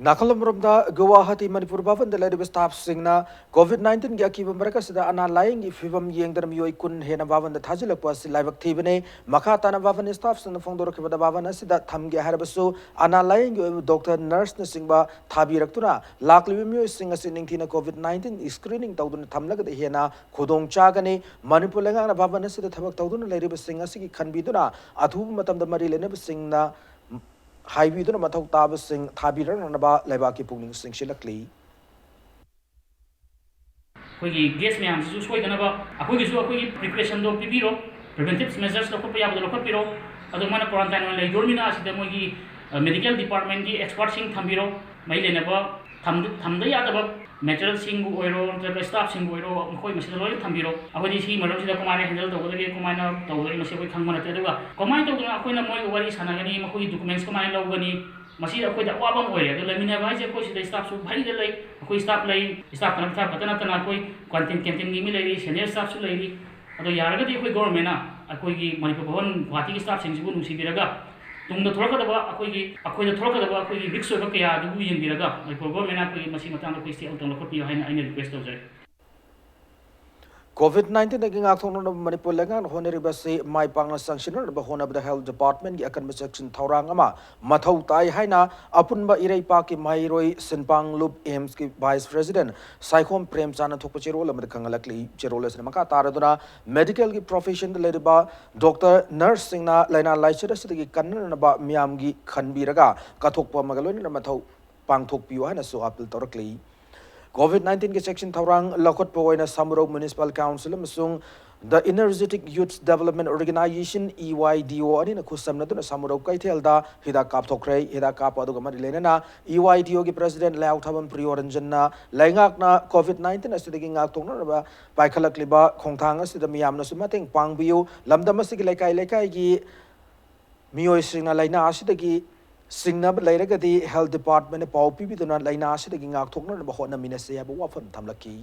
ꯅꯥꯀꯜ ꯑꯃꯔꯣꯝꯗ, ꯒꯨꯋꯥꯍꯥꯇꯤ ꯃꯅꯤꯄꯨꯔ ꯚꯕꯟꯗ ꯂꯩꯔꯤꯕ staffꯁꯤꯡꯅ COVID nineteenꯒꯤ ꯑꯀꯤꯕ ꯃꯔꯛ ꯑꯁꯤꯗ ꯑꯅꯥ ꯂꯥꯌꯦꯡꯒꯤ ꯐꯤꯕꯝ ꯌꯦꯡꯗꯅ ꯃꯤꯑꯣꯏ ꯀꯨꯟ ꯍꯦꯟꯅ ꯚꯕꯟꯗ ꯊꯥꯖꯤꯜꯂꯛꯄ ꯑꯁꯤ ꯂꯥꯏꯕꯛ ꯊꯤꯕꯅꯤ꯫ ꯃꯈꯥ ꯇꯥꯅ ꯚꯕꯟ staffꯁꯤꯡꯅ ꯐꯣꯡꯗꯣꯔꯛꯈꯤꯕꯗ, ꯚꯕꯟ ꯑꯁꯤꯗ ꯊꯝꯒꯦ ꯍꯥꯏꯔꯕꯁꯨ ꯑꯅꯥ ꯂꯥꯌꯦꯡꯒꯤ ꯑꯣꯏꯕ doctor, nurseꯅꯆꯤꯡꯕ ꯊꯥꯕꯤꯔꯛꯇꯨꯅ ꯂꯥꯛꯂꯤꯕ ꯃꯤꯑꯣꯏꯁꯤꯡ ꯑꯁꯤ ꯅꯤꯡꯊꯤꯅ COVID nineteen screening ꯇꯧꯗꯨꯅ ꯊꯝꯂꯒꯗꯤ ꯍꯦꯟꯅ ꯈꯨꯗꯣꯡ ꯆꯥꯒꯅꯤ꯫ ꯃꯅꯤꯄꯨꯔ ꯂꯩꯉꯥꯛꯅ ꯚꯕꯟ ꯑꯁꯤꯗ ꯊꯕꯛ ꯇꯧꯗꯨꯅ ꯂꯩꯔꯤꯕꯁꯤꯡ ꯑꯁꯤꯒꯤ ꯈꯟꯕꯤꯗꯨꯅ ꯑꯊꯨꯕ ꯃꯇꯝꯗ ꯃꯔꯤ ꯂꯩꯅꯕꯁꯤꯡꯅ ꯍꯥꯏꯕꯤꯗꯨꯅ ꯃꯊꯧ ꯇꯥꯕꯁꯤꯡ ꯊꯥꯕꯤꯔꯛꯅꯅꯕ ꯂꯩꯕꯥꯛꯀꯤ ꯄꯨꯛꯅꯤꯡ ꯆꯤꯡꯁꯤꯜꯂꯛꯂꯤ꯫ ꯑꯩꯈꯣꯏꯒꯤ guest ꯃꯌꯥꯝꯁꯤꯁꯨ ꯁꯣꯏꯗꯅꯕ ꯑꯩꯈꯣꯏꯒꯤꯁꯨ ꯑꯩꯈꯣꯏꯒꯤ precautionꯗꯣ ꯄꯤꯕꯤꯔꯣ, preventive measures ꯂꯧꯈꯠꯄ ꯌꯥꯕꯗꯣ ꯂꯧꯈꯠꯄꯤꯔꯣ꯫ ꯑꯗꯣ ꯃꯣꯏꯅ quarantine ꯑꯣꯏꯅ ꯂꯩꯗꯣꯔꯃꯤꯅ ꯑꯁꯤꯗ ꯃꯣꯏꯒꯤ medical departmentꯀꯤ expertꯁꯤꯡ ꯊꯝꯕꯤꯔꯣ꯫ ꯃꯔꯤ ꯂꯩꯅꯕ ꯊꯝꯗ ꯊꯝꯗ ꯌꯥꯗꯕ materialꯁꯤꯡꯕꯨ ꯑꯣꯏꯔꯣ, ꯅꯠꯇ꯭ꯔꯒ staffꯁꯤꯡꯕꯨ ꯑꯣꯏꯔꯣ, ꯃꯈꯣꯏ ꯃꯁꯤꯗ ꯂꯣꯏꯅ ꯊꯝꯕꯤꯔꯣ꯫ ꯑꯩꯈꯣꯏꯗꯤ ꯁꯤꯒꯤ ꯃꯔꯝꯁꯤꯗ ꯀꯃꯥꯏꯅ handle ꯇꯧꯒꯗꯒꯦ, ꯀꯃꯥꯏꯅ ꯇꯧꯒꯗꯒꯦ, ꯃꯁꯤ ꯑꯩꯈꯣꯏ ꯈꯪꯕ ꯅꯠꯇꯦ꯫ ꯑꯗꯨꯒ ꯀꯃꯥꯏꯅ ꯇꯧꯗꯅ ꯑꯩꯈꯣꯏꯅ ꯃꯣꯏꯒ ꯋꯥꯔꯤ ꯁꯥꯟꯅꯒꯅꯤ, ꯃꯈꯣꯏꯒꯤ documents ꯀꯃꯥꯏꯅ ꯂꯧꯒꯅꯤ, ꯃꯁꯤ ꯑꯩꯈꯣꯏꯗ ꯑꯋꯥꯕ ꯑꯃ ꯑꯣꯏꯔꯦ꯫ ꯑꯗꯣ ꯂꯩꯃꯤꯟꯅꯕ ꯍꯥꯏꯁꯦ ꯑꯩꯈꯣꯏ ꯁꯤꯗ staffꯁꯨ ꯚꯔꯤꯗ ꯂꯩ, ꯑꯩꯈꯣꯏ staff ꯂꯩ, staff ꯈꯛꯇ ꯅꯠꯇꯅ ꯑꯩꯈꯣꯏ canteen, canteenꯒꯤ ꯃꯤ ꯂꯩꯔꯤ, senior staffꯁꯨ ꯂꯩꯔꯤ꯫ ꯑꯗꯣ ꯌꯥꯔꯒꯗꯤ ꯑꯩꯈꯣꯏ governmentꯅ ꯑꯩꯈꯣꯏꯒꯤ ꯃꯅꯤꯄꯨꯔ ꯚꯕꯟ ꯒꯨꯋꯥꯍꯥꯇꯤꯒꯤ staffꯁꯤꯡꯁꯤꯕꯨ ꯅꯨꯡꯁꯤꯕꯤꯔꯒ ꯇꯨꯡꯗ ꯊꯣꯔꯛꯀꯗꯕ ꯑꯩꯈꯣꯏꯒꯤ, ꯑꯩꯈꯣꯏꯗ ꯊꯣꯔꯛꯀꯗꯕ ꯑꯩꯈꯣꯏꯒꯤ risk ꯑꯣꯏꯕ ꯀꯌꯥ ꯑꯗꯨꯕꯨ ꯌꯦꯡꯕꯤꯔꯒ ꯃꯅꯤꯄꯨꯔ governmentꯅ ꯑꯩꯈꯣꯏꯒꯤ ꯃꯁꯤ ꯃꯇꯥꯡꯗ ꯑꯩꯈꯣꯏ step ꯑꯃꯇꯪ ꯂꯧꯈꯠꯄꯤꯌꯨ ꯍꯥꯏꯅ ꯑꯩꯅ request ꯇꯧꯖꯔꯤ꯫ COVID nineteenꯗꯒꯤ ꯉꯥꯛꯊꯣꯛꯅꯅꯕ ꯃꯅꯤꯄꯨꯔ ꯂꯩꯉꯥꯛꯅ ꯍꯣꯠꯅꯔꯤꯕ ꯑꯁꯤ ꯃꯥꯏ ꯄꯥꯛꯅ ꯆꯪꯁꯤꯟꯅꯅꯕ ꯍꯣꯠꯅꯕꯗ health departmentꯀꯤ ꯑꯀꯟꯕ ꯆꯦꯛꯁꯤꯟ ꯊꯧꯔꯥꯡ ꯑꯃ ꯃꯊꯧ ꯇꯥꯏ ꯍꯥꯏꯅ ꯑꯄꯨꯟꯕ ꯏꯔꯩꯄꯥꯛꯀꯤ ꯃꯍꯩꯔꯣꯏ ꯁꯤꯟꯄꯥꯡꯂꯨꯞ AIIMSꯀꯤ vice president ꯁꯥꯏꯈꯣꯝ ꯄ꯭ꯔꯦꯝꯆꯥꯟꯗ ꯊꯣꯛꯄ ꯆꯦꯔꯣꯜ ꯑꯃꯗ ꯈꯪꯍꯜꯂꯛꯂꯤ꯫ ꯆꯦꯔꯣꯜ ꯑꯁꯤꯅ ꯃꯈꯥ ꯇꯥꯔꯗꯨꯅ medicalꯒꯤ professionꯗ ꯂꯩꯔꯤꯕ doctor, nurseꯁꯤꯡꯅ ꯂꯥꯏꯅꯥ ꯂꯥꯏꯆꯠ ꯑꯁꯤꯗꯒꯤ ꯀꯟꯅꯅꯕ ꯃꯤꯌꯥꯝꯒꯤ ꯈꯟꯕꯤꯔꯒ ꯀꯠꯊꯣꯛꯄ ꯑꯃꯒ ꯂꯣꯏꯅꯅ ꯃꯊꯧ ꯄꯥꯡꯊꯣꯛꯄꯤꯌꯨ ꯍꯥꯏꯅꯁꯨ appeal ꯇꯧꯔꯛꯂꯤ꯫ COVID nineteenꯒꯤ ꯆꯦꯛꯁꯤꯟ ꯊꯧꯔꯥꯡ ꯂꯧꯈꯠꯄ ꯑꯣꯏꯅ ꯁꯃꯨꯔꯧ Municipal Council ꯑꯃꯁꯨꯡ The Energetic Youth Development Organisation, EYDO, ꯑꯅꯤꯅ ꯈꯨꯠꯁꯝꯅꯗꯨꯅ ꯁꯃꯨꯔꯧ ꯀꯩꯊꯦꯜꯗ ꯍꯤꯗꯥꯛ ꯀꯥꯞꯊꯣꯛꯈ꯭ꯔꯦ꯫ ꯍꯤꯗꯥꯛ ꯀꯥꯞꯄ ꯑꯗꯨꯒ ꯃꯔꯤ ꯂꯩꯅꯅ EYDOꯒꯤ president ꯂꯩꯍꯥꯎꯊꯥꯕꯝ ꯄ꯭ꯔꯤꯌꯣꯔꯟꯖꯟꯅ ꯂꯩꯉꯥꯛꯅ COVID nineteen ꯑꯁꯤꯗꯒꯤ ꯉꯥꯛꯊꯣꯛꯅꯅꯕ ꯄꯥꯏꯈꯠꯂꯛꯂꯤꯕ ꯈꯣꯡꯊꯥꯡ ꯑꯁꯤꯗ ꯃꯤꯌꯥꯝꯅꯁꯨ ꯃꯇꯦꯡ ꯄꯥꯡꯕꯤꯌꯨ꯫ ꯂꯝꯗꯝ ꯑꯁꯤꯒꯤ ꯂꯩꯀꯥꯏ ꯂꯩꯀꯥꯏꯒꯤ ꯃꯤꯑꯣꯏꯁꯤꯡꯅ ꯂꯥꯏꯅꯥ ꯑꯁꯤꯗꯒꯤ ꯆꯤꯡꯅꯕ ꯂꯩꯔꯒꯗꯤ health departmentꯅ ꯄꯥꯎ ꯄꯤꯕꯤꯗꯨꯅ ꯂꯥꯏꯅꯥ ꯑꯁꯤꯗꯒꯤ ꯉꯥꯛꯊꯣꯛꯅꯅꯕ ꯍꯣꯠꯅꯃꯤꯟꯅꯁꯤ ꯍꯥꯏꯕ ꯋꯥꯐꯝ ꯊꯝꯂꯛꯈꯤ꯫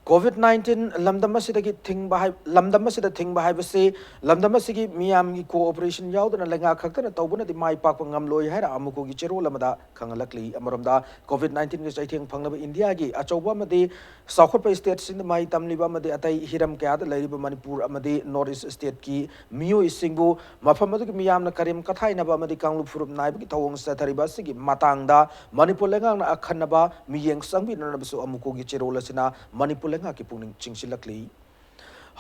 ꯀꯣꯚꯤꯗ ꯅꯥꯏꯟꯇꯤꯟ ꯂꯝꯗꯝ ꯑꯁꯤꯗꯒꯤ ꯊꯤꯡꯕ ꯍꯥꯏ-, ꯂꯝꯗꯝ ꯑꯁꯤꯗ ꯊꯤꯡꯕ ꯍꯥꯏꯕꯁꯤ ꯂꯝꯗꯝ ꯑꯁꯤꯒꯤ ꯃꯤꯌꯥꯝꯒꯤ ꯀꯣꯑꯣꯄꯔꯦꯁꯟ ꯌꯥꯎꯗꯅ ꯂꯩꯉꯥꯛ ꯈꯛꯇꯅ ꯇꯧꯕꯅꯗꯤ ꯃꯥꯏ ꯄꯥꯛꯄ ꯉꯝꯂꯣꯏ ꯍꯥꯏꯅ ꯑꯃꯨꯛꯀꯨꯒꯤ ꯆꯦꯔꯣꯜ ꯑꯃꯗ ꯈꯪꯍꯜꯂꯛꯂꯤ꯫ ꯑꯃꯔꯣꯝꯗ, ꯀꯣꯚꯤꯗ ꯅꯥꯏꯟꯇꯤꯟꯒꯤ ꯆꯩꯊꯦꯡ ꯐꯪꯂꯕ ꯏꯟꯗꯤꯌꯥꯒꯤ ꯑꯆꯧꯕ ꯑꯃꯗꯤ ꯆꯥꯎꯈꯠꯄ ꯁ꯭ꯇꯦꯠꯁꯤꯡꯗ ꯃꯍꯩ ꯇꯝꯂꯤꯕ ꯑꯃꯗꯤ ꯑꯇꯩ ꯍꯤꯔꯝ ꯀꯌꯥꯗ ꯂꯩꯔꯤꯕ ꯃꯅꯤꯄꯨꯔ ꯑꯃꯗꯤ ꯅꯣꯔꯠ ꯏꯁ ꯁ꯭ꯇꯦꯠꯀꯤ ꯃꯤꯑꯣꯏꯁꯤꯡꯕꯨ ꯃꯐꯝ ꯑꯗꯨꯒꯤ ꯃꯤꯌꯥꯝꯅ ꯀꯔꯦꯝ ꯀꯊꯥꯏꯅꯕ ꯑꯃꯗꯤ ꯀꯥꯡꯂꯨꯞ ꯐꯨꯔꯨꯞ ꯅꯥꯏꯕꯒꯤ ꯊꯧꯑꯣꯡ ꯆꯠꯊꯔꯤꯕ ꯑꯁꯤꯒꯤ ꯃꯇꯥꯡꯗ ꯃꯅꯤꯄꯨꯔ ꯂꯩꯉꯥꯛꯅ ꯑꯈꯟꯅꯕ ꯃꯤꯠꯌꯦꯡ ꯆꯪꯕꯤꯅꯅꯕꯁꯨ ꯑꯃꯨꯛꯀꯨꯒꯤ ꯆꯦꯔꯣꯜ ꯑꯁꯤꯅ ꯃꯅꯤꯄꯨꯔ ꯂꯩꯉꯥꯛꯀꯤ ꯄꯨꯛꯅꯤꯡ ꯆꯤꯡꯁꯤꯜꯂꯛꯂꯤ꯫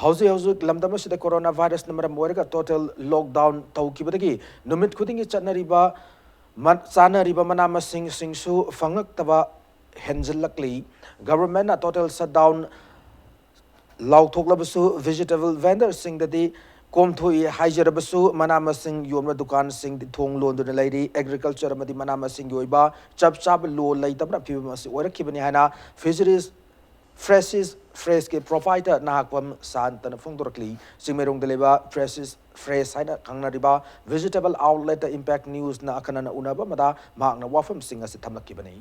ꯍꯧꯖꯤꯛ ꯍꯧꯖꯤꯛ ꯂꯝꯗꯝ ꯑꯁꯤꯗ ꯀꯣꯔꯣꯅꯥ ꯚꯥꯏꯔꯁꯅ ꯃꯔꯝ ꯑꯣꯏꯔꯒ ꯇꯣꯇꯦꯜ ꯂꯣꯛꯗꯥꯎꯟ ꯇꯧꯈꯤꯕꯗꯒꯤ ꯅꯨꯃꯤꯠ ꯈꯨꯗꯤꯡꯒꯤ ꯆꯠꯅꯔꯤꯕ ꯃ-, ꯆꯥꯅꯔꯤꯕ ꯃꯅꯥ ꯃꯁꯤꯡꯁꯤꯡꯁꯨ ꯐꯪꯂꯛꯇꯕ ꯍꯦꯟꯖꯤꯜꯂꯛꯂꯤ꯫ ꯒꯚꯔꯟꯃꯦꯟꯠꯅ ꯇꯣꯇꯦꯜ ꯁꯠꯗꯥꯎꯟ ꯂꯥꯎꯊꯣꯛꯂꯕꯁꯨ ꯚꯦꯖꯤꯇꯦꯕꯜ ꯚꯦꯟꯗꯔꯁꯤꯡꯗꯗꯤ ꯀꯣꯝꯊꯣꯛꯏ ꯍꯥꯏꯖꯔꯕꯁꯨ, ꯃꯅꯥ ꯃꯁꯤꯡ ꯌꯣꯟꯕ ꯗꯨꯀꯥꯟꯁꯤꯡꯗꯤ ꯊꯣꯡ ꯂꯣꯟꯗꯨꯅ ꯂꯩꯔꯤ꯫ ꯑꯦꯒ꯭ꯔꯤꯀꯜꯆꯔ ꯑꯃꯗꯤ ꯃꯅꯥ ꯃꯁꯤꯡꯒꯤ ꯑꯣꯏꯕ ꯆꯞ ꯆꯥꯕ ꯂꯣ ꯂꯩꯇꯕꯅ ꯐꯤꯕꯝ ꯑꯁꯤ ꯑꯣꯏꯔꯛꯈꯤꯕꯅꯤ ꯍꯥꯏꯅ ꯐꯤꯁꯔꯤꯁ ꯐ꯭ꯔꯦꯁꯤꯁ ꯐ꯭ꯔꯦꯁꯀꯤ ꯄ꯭ꯔꯣꯄꯥꯏꯇꯔ ꯅꯍꯥꯛꯄꯝ ꯁꯥꯟꯇꯅ ꯐꯣꯡꯗꯣꯔꯛꯂꯤ꯫ ꯆꯤꯡꯃꯩꯔꯣꯡꯗ ꯂꯩꯕ ꯐ꯭ꯔꯦꯁꯤꯁ ꯐ꯭ꯔꯦꯁ ꯍꯥꯏꯅ ꯈꯪꯅꯔꯤꯕ ꯚꯦꯖꯤꯇꯦꯕꯜ ꯑꯥꯎꯠꯂꯦꯠꯇ ꯏꯝꯄꯦꯛ ꯅ꯭ꯌꯨꯁꯅ ꯑꯈꯟꯅꯅ ꯎꯅꯕ ꯑꯃꯗ ꯃꯍꯥꯛꯅ ꯋꯥꯐꯝꯁꯤꯡ ꯑꯁꯤ ꯊꯝꯂꯛꯈꯤꯕꯅꯤ꯫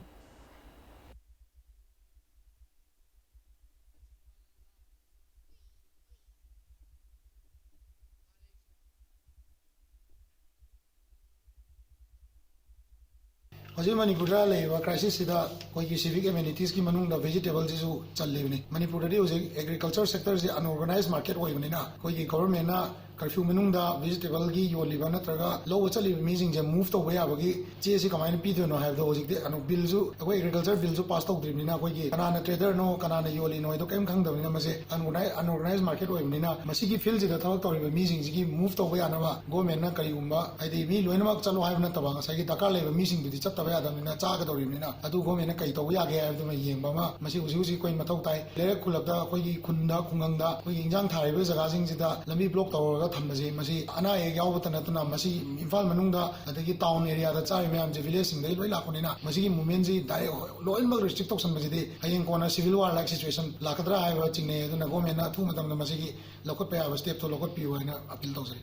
ꯍꯧꯖꯤꯛ ꯃꯅꯤꯄꯨꯔꯗ ꯂꯩꯔꯤꯕ ꯀ꯭ꯔꯥꯏꯁꯤꯁꯁꯤꯗ ꯑꯩꯈꯣꯏꯒꯤ ꯁꯤꯚꯤꯛ ꯑꯦꯃꯦꯅꯤꯇꯤꯁꯀꯤ ꯃꯅꯨꯡꯗ ꯚꯦꯖꯤꯇꯦꯕꯜꯁꯤꯁꯨ ꯆꯜꯂꯤꯕꯅꯤ꯫ ꯃꯅꯤꯄꯨꯔꯗꯗꯤ ꯍꯧꯖꯤꯛ ꯑꯦꯒ꯭ꯔꯤꯀꯜꯆꯔ ꯁꯦꯛꯇꯔꯁꯤ ꯑꯟꯑꯣꯔꯒꯅꯥꯏꯖ ꯃꯥꯔꯀꯦꯠ ꯑꯣꯏꯕꯅꯤꯅ, ꯑꯩꯈꯣꯏꯒꯤ ꯒꯚꯔꯟꯃꯦꯟꯠꯅ ꯀꯔꯐ꯭ꯌꯨ ꯃꯅꯨꯡꯗ ꯚꯦꯖꯤꯇꯦꯕꯜꯒꯤ ꯌꯣꯜꯂꯤꯕ ꯅꯠꯇ꯭ꯔꯒ ꯂꯧꯕ ꯆꯠꯂꯤꯕ ꯃꯤꯁꯤꯡꯁꯦ ꯃꯨꯚ ꯇꯧꯕ ꯌꯥꯕꯒꯤ ꯆꯦ ꯑꯁꯤ ꯀꯃꯥꯏꯅ ꯄꯤꯗꯣꯏꯅꯣ ꯍꯥꯏꯕꯗꯣ ꯍꯧꯖꯤꯛꯇꯤ ꯑꯅꯨ-, ꯕꯤꯜꯁꯨ, ꯑꯩꯈꯣꯏ ꯑꯦꯒ꯭ꯔꯤꯀꯜꯆꯔ ꯕꯤꯜꯁꯨ ꯄꯥꯁ ꯇꯧꯗ꯭ꯔꯤꯕꯅꯤꯅ, ꯑꯩꯈꯣꯏꯒꯤ ꯀꯅꯥꯅ ꯇ꯭ꯔꯦꯗꯔꯅꯣ, ꯀꯅꯥꯅ ꯌꯣꯜꯂꯤꯅꯣ ꯍꯥꯏꯗꯣ ꯀꯔꯤꯝ ꯈꯪꯗꯕꯅꯤꯅ, ꯃꯁꯦ ꯑꯟꯑꯣꯔꯒꯅꯥꯏ-, ꯑꯟꯑꯣꯔꯒꯅꯥꯏꯖ ꯃꯥꯔꯀꯦꯠ ꯑꯣꯏꯕꯅꯤꯅ, ꯃꯁꯤꯒꯤ ꯐꯤꯜꯁꯤꯗ ꯊꯕꯛ ꯇꯧꯔꯤꯕ ꯃꯤꯁꯤꯡꯁꯤꯒꯤ ꯃꯨꯚ ꯇꯧꯕ ꯌꯥꯅꯕ ꯒꯣꯔꯃꯦꯟꯠꯅ ꯀꯔꯤꯒꯨꯝꯕ, ꯍꯥꯏꯗꯤ, ꯃꯤ ꯂꯣꯏꯅꯃꯛ ꯆꯠꯂꯣ ꯍꯥꯏꯕ ꯅꯠꯇꯕ, ꯉꯁꯥꯏꯒꯤ ꯗꯔꯀꯥꯔ ꯂꯩꯕ ꯃꯤꯁꯤꯡꯗꯨꯗꯤ ꯆꯠꯇꯕ ꯌꯥꯗꯕꯅꯤꯅ, ꯆꯥꯒꯗꯧꯔꯤꯕꯅꯤꯅ, ꯑꯗꯨ ꯒꯣꯔꯃꯦꯟꯠꯅ ꯀꯔꯤ ꯇꯧꯕ ꯌꯥꯒꯦ ꯍꯥꯏꯕꯗꯨꯃ ꯌꯦꯡꯕ ꯑꯃ ꯃꯁꯤ ꯍꯧꯖꯤꯛ ꯍꯧꯖꯤꯛ ꯑꯩꯈꯣꯏ ꯃꯊꯧ ꯇꯥꯏ꯫ ꯂꯩꯔꯛ ꯈꯨꯜꯂꯛꯇ, ꯑꯩꯈꯣꯏꯒꯤ ꯈꯨꯟꯗ, ꯈꯨꯡꯒꯪꯗ ꯑꯩꯈꯣꯏꯒꯤ ꯏꯟꯖꯥꯡ ꯊꯥꯔꯤꯕ ꯖꯒꯥꯁꯤꯡꯁꯤꯗ ꯂꯝꯕꯤ ꯕ꯭ꯂꯣꯛ ꯇꯧꯔꯒ ꯊꯝꯕꯁꯦ, ꯃꯁꯤ ꯑꯅꯥ ꯑꯌꯦꯛ ꯌꯥꯎꯕꯇ ꯅꯠꯇꯅ, ꯃꯁꯤ ꯏꯝꯐꯥꯜ ꯃꯅꯨꯡꯗ ꯑꯗꯒꯤ ꯇꯥꯎꯟ ꯑꯦꯔꯤꯌꯥꯗ ꯆꯥꯔꯤꯕ ꯃꯌꯥꯝꯁꯦ ꯚꯤꯂꯦꯖꯁꯤꯡꯗꯒꯤ ꯂꯣꯏ ꯂꯥꯛꯄꯅꯤꯅ, ꯃꯁꯤꯒꯤ ꯃꯨꯚꯃꯦꯟꯠꯁꯤ ꯗꯥꯏꯔꯦꯛ ꯂꯣꯏꯅꯃꯛ ꯔꯤꯁꯇ꯭ꯔꯤꯛ ꯇꯧꯁꯟꯕꯁꯤꯗꯤ ꯍꯌꯦꯡ ꯀꯣꯟꯅ ꯁꯤꯚꯤꯜ ꯋꯥꯔ ꯂꯥꯏꯛ ꯁꯤꯆꯨꯋꯦꯁꯟ ꯂꯥꯛꯀꯗ꯭ꯔꯥ ꯍꯥꯏꯕ ꯆꯤꯡꯅꯩ꯫ ꯑꯗꯨꯅ ꯒꯣꯔꯃꯦꯟꯠꯅ ꯑꯊꯨꯕ ꯃꯇꯝꯗ ꯃꯁꯤꯒꯤ ꯂꯧꯈꯠꯄ ꯌꯥꯕ ꯁ꯭ꯇꯦꯞꯇꯣ ꯂꯧꯈꯠꯄꯤꯌꯨ ꯍꯥꯏꯅ ꯑꯄꯤꯜ ꯇꯧꯖꯔꯤ꯫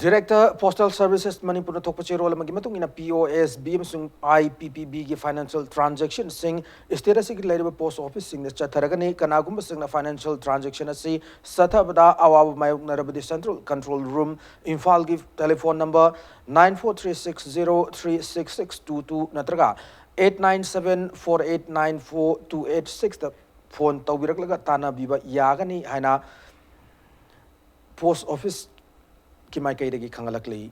Director Postal Services ꯃꯅꯤꯄꯨꯔꯅ ꯊꯣꯛꯄ ꯆꯦꯔꯣꯜ ꯑꯃꯒꯤ ꯃꯇꯨꯡ ꯏꯟꯅ, ꯄꯤ ꯑꯣ ꯑꯦꯁ ꯕꯤ ꯑꯃꯁꯨꯡ I P P ꯕꯤꯒꯤ financial transactionꯁꯤꯡ state ꯑꯁꯤꯒꯤ ꯂꯩꯔꯤꯕ post officeꯁꯤꯡꯗ ꯆꯠꯊꯔꯒꯅꯤ꯫ ꯀꯅꯥꯒꯨꯝꯕꯁꯤꯡꯅ financial transaction ꯑꯁꯤ ꯆꯠꯊꯕꯗ ꯑꯋꯥꯕ ꯃꯥꯌꯣꯛꯅꯔꯕꯗꯤ, Central Control Room, ꯏꯝꯐꯥꯜꯒꯤ telephone number nine four three six zero three six six two two ꯅꯠꯇ꯭ꯔꯒ eight nine seven four eight nine four two eight sixꯇ phone ꯇꯧꯕꯤꯔꯛꯂꯒ ꯇꯥꯟꯅꯕꯤꯕ ꯌꯥꯒꯅꯤ ꯍꯥꯏꯅ post officeꯀꯤ ꯃꯥꯏꯀꯩꯗꯒꯤ ꯈꯪꯍꯜꯂꯛꯂꯤ꯫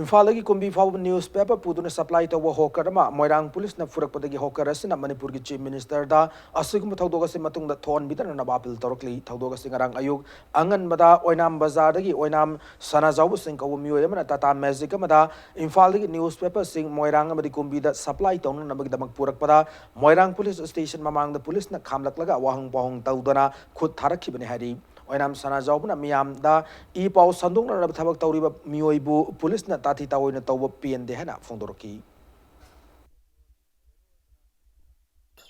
ꯏꯝꯐꯥꯜꯗꯒꯤ ꯀꯨꯝꯕꯤ ꯐꯥꯎꯕ newspaper ꯄꯨꯗꯨꯅ supply ꯇꯧꯕ hawker ꯑꯃ ꯃꯣꯏꯔꯥꯡ ꯄꯨꯂꯤꯁꯅ ꯐꯨꯔꯛꯄꯗꯒꯤ hawker ꯑꯁꯤꯅ ꯃꯅꯤꯄꯨꯔꯒꯤ Chief Ministerꯗ ꯑꯁꯤꯒꯨꯝꯕ ꯊꯧꯗꯣꯛ ꯑꯁꯤ ꯃꯇꯨꯡꯗ ꯊꯣꯛꯍꯟꯕꯤꯗꯅꯕ appeal ꯇꯧꯔꯛꯂꯤ꯫ ꯊꯧꯗꯣꯛ ꯑꯁꯤ ꯉꯔꯥꯡ ꯑꯌꯨꯛ ꯑꯉꯟꯕꯗ ꯑꯣꯏꯅꯥꯝ ꯕꯖꯥꯔꯗꯒꯤ ꯑꯣꯏꯅꯥꯝ ꯁꯅꯥꯖꯥꯎꯕ ꯁꯤꯡ ꯀꯧꯕ ꯃꯤꯑꯣꯏ ꯑꯃꯅ Tata Magic ꯑꯃꯗ ꯏꯝꯐꯥꯜꯗꯒꯤ newspaperꯁꯤꯡ ꯃꯣꯏꯔꯥꯡ ꯑꯃꯗꯤ ꯀꯨꯝꯕꯤꯗ supply ꯇꯧꯅꯅꯕꯒꯤꯗꯃꯛ ꯄꯨꯔꯛꯄꯗ ꯃꯣꯏꯔꯥꯡ police station ꯃꯃꯥꯡꯗ ꯄꯨꯂꯤꯁꯅ ꯈꯥꯝꯂꯛꯂꯒ ꯋꯥꯍꯪ ꯄꯥꯎꯍꯪ ꯇꯧꯗꯨꯅ ꯈꯨꯠ ꯊꯥꯔꯛꯈꯤꯕꯅꯤ ꯍꯥꯏꯔꯤ꯫ ꯑꯣꯏꯅꯥꯝ ꯁꯅꯥꯖꯥꯎꯕꯅ ꯃꯤꯌꯥꯝꯗ ꯏ ꯄꯥꯎ ꯁꯟꯗꯣꯛꯅꯅꯕ ꯊꯕꯛ ꯇꯧꯔꯤꯕ ꯃꯤꯑꯣꯏꯕꯨ ꯄꯨꯂꯤꯁꯅ ꯇꯥꯊꯤ ꯇꯥꯑꯣꯏꯅ ꯇꯧꯕ ꯄꯦꯟꯗꯦ ꯍꯥꯏꯅ ꯐꯣꯡꯗꯣꯔꯛꯈꯤ꯫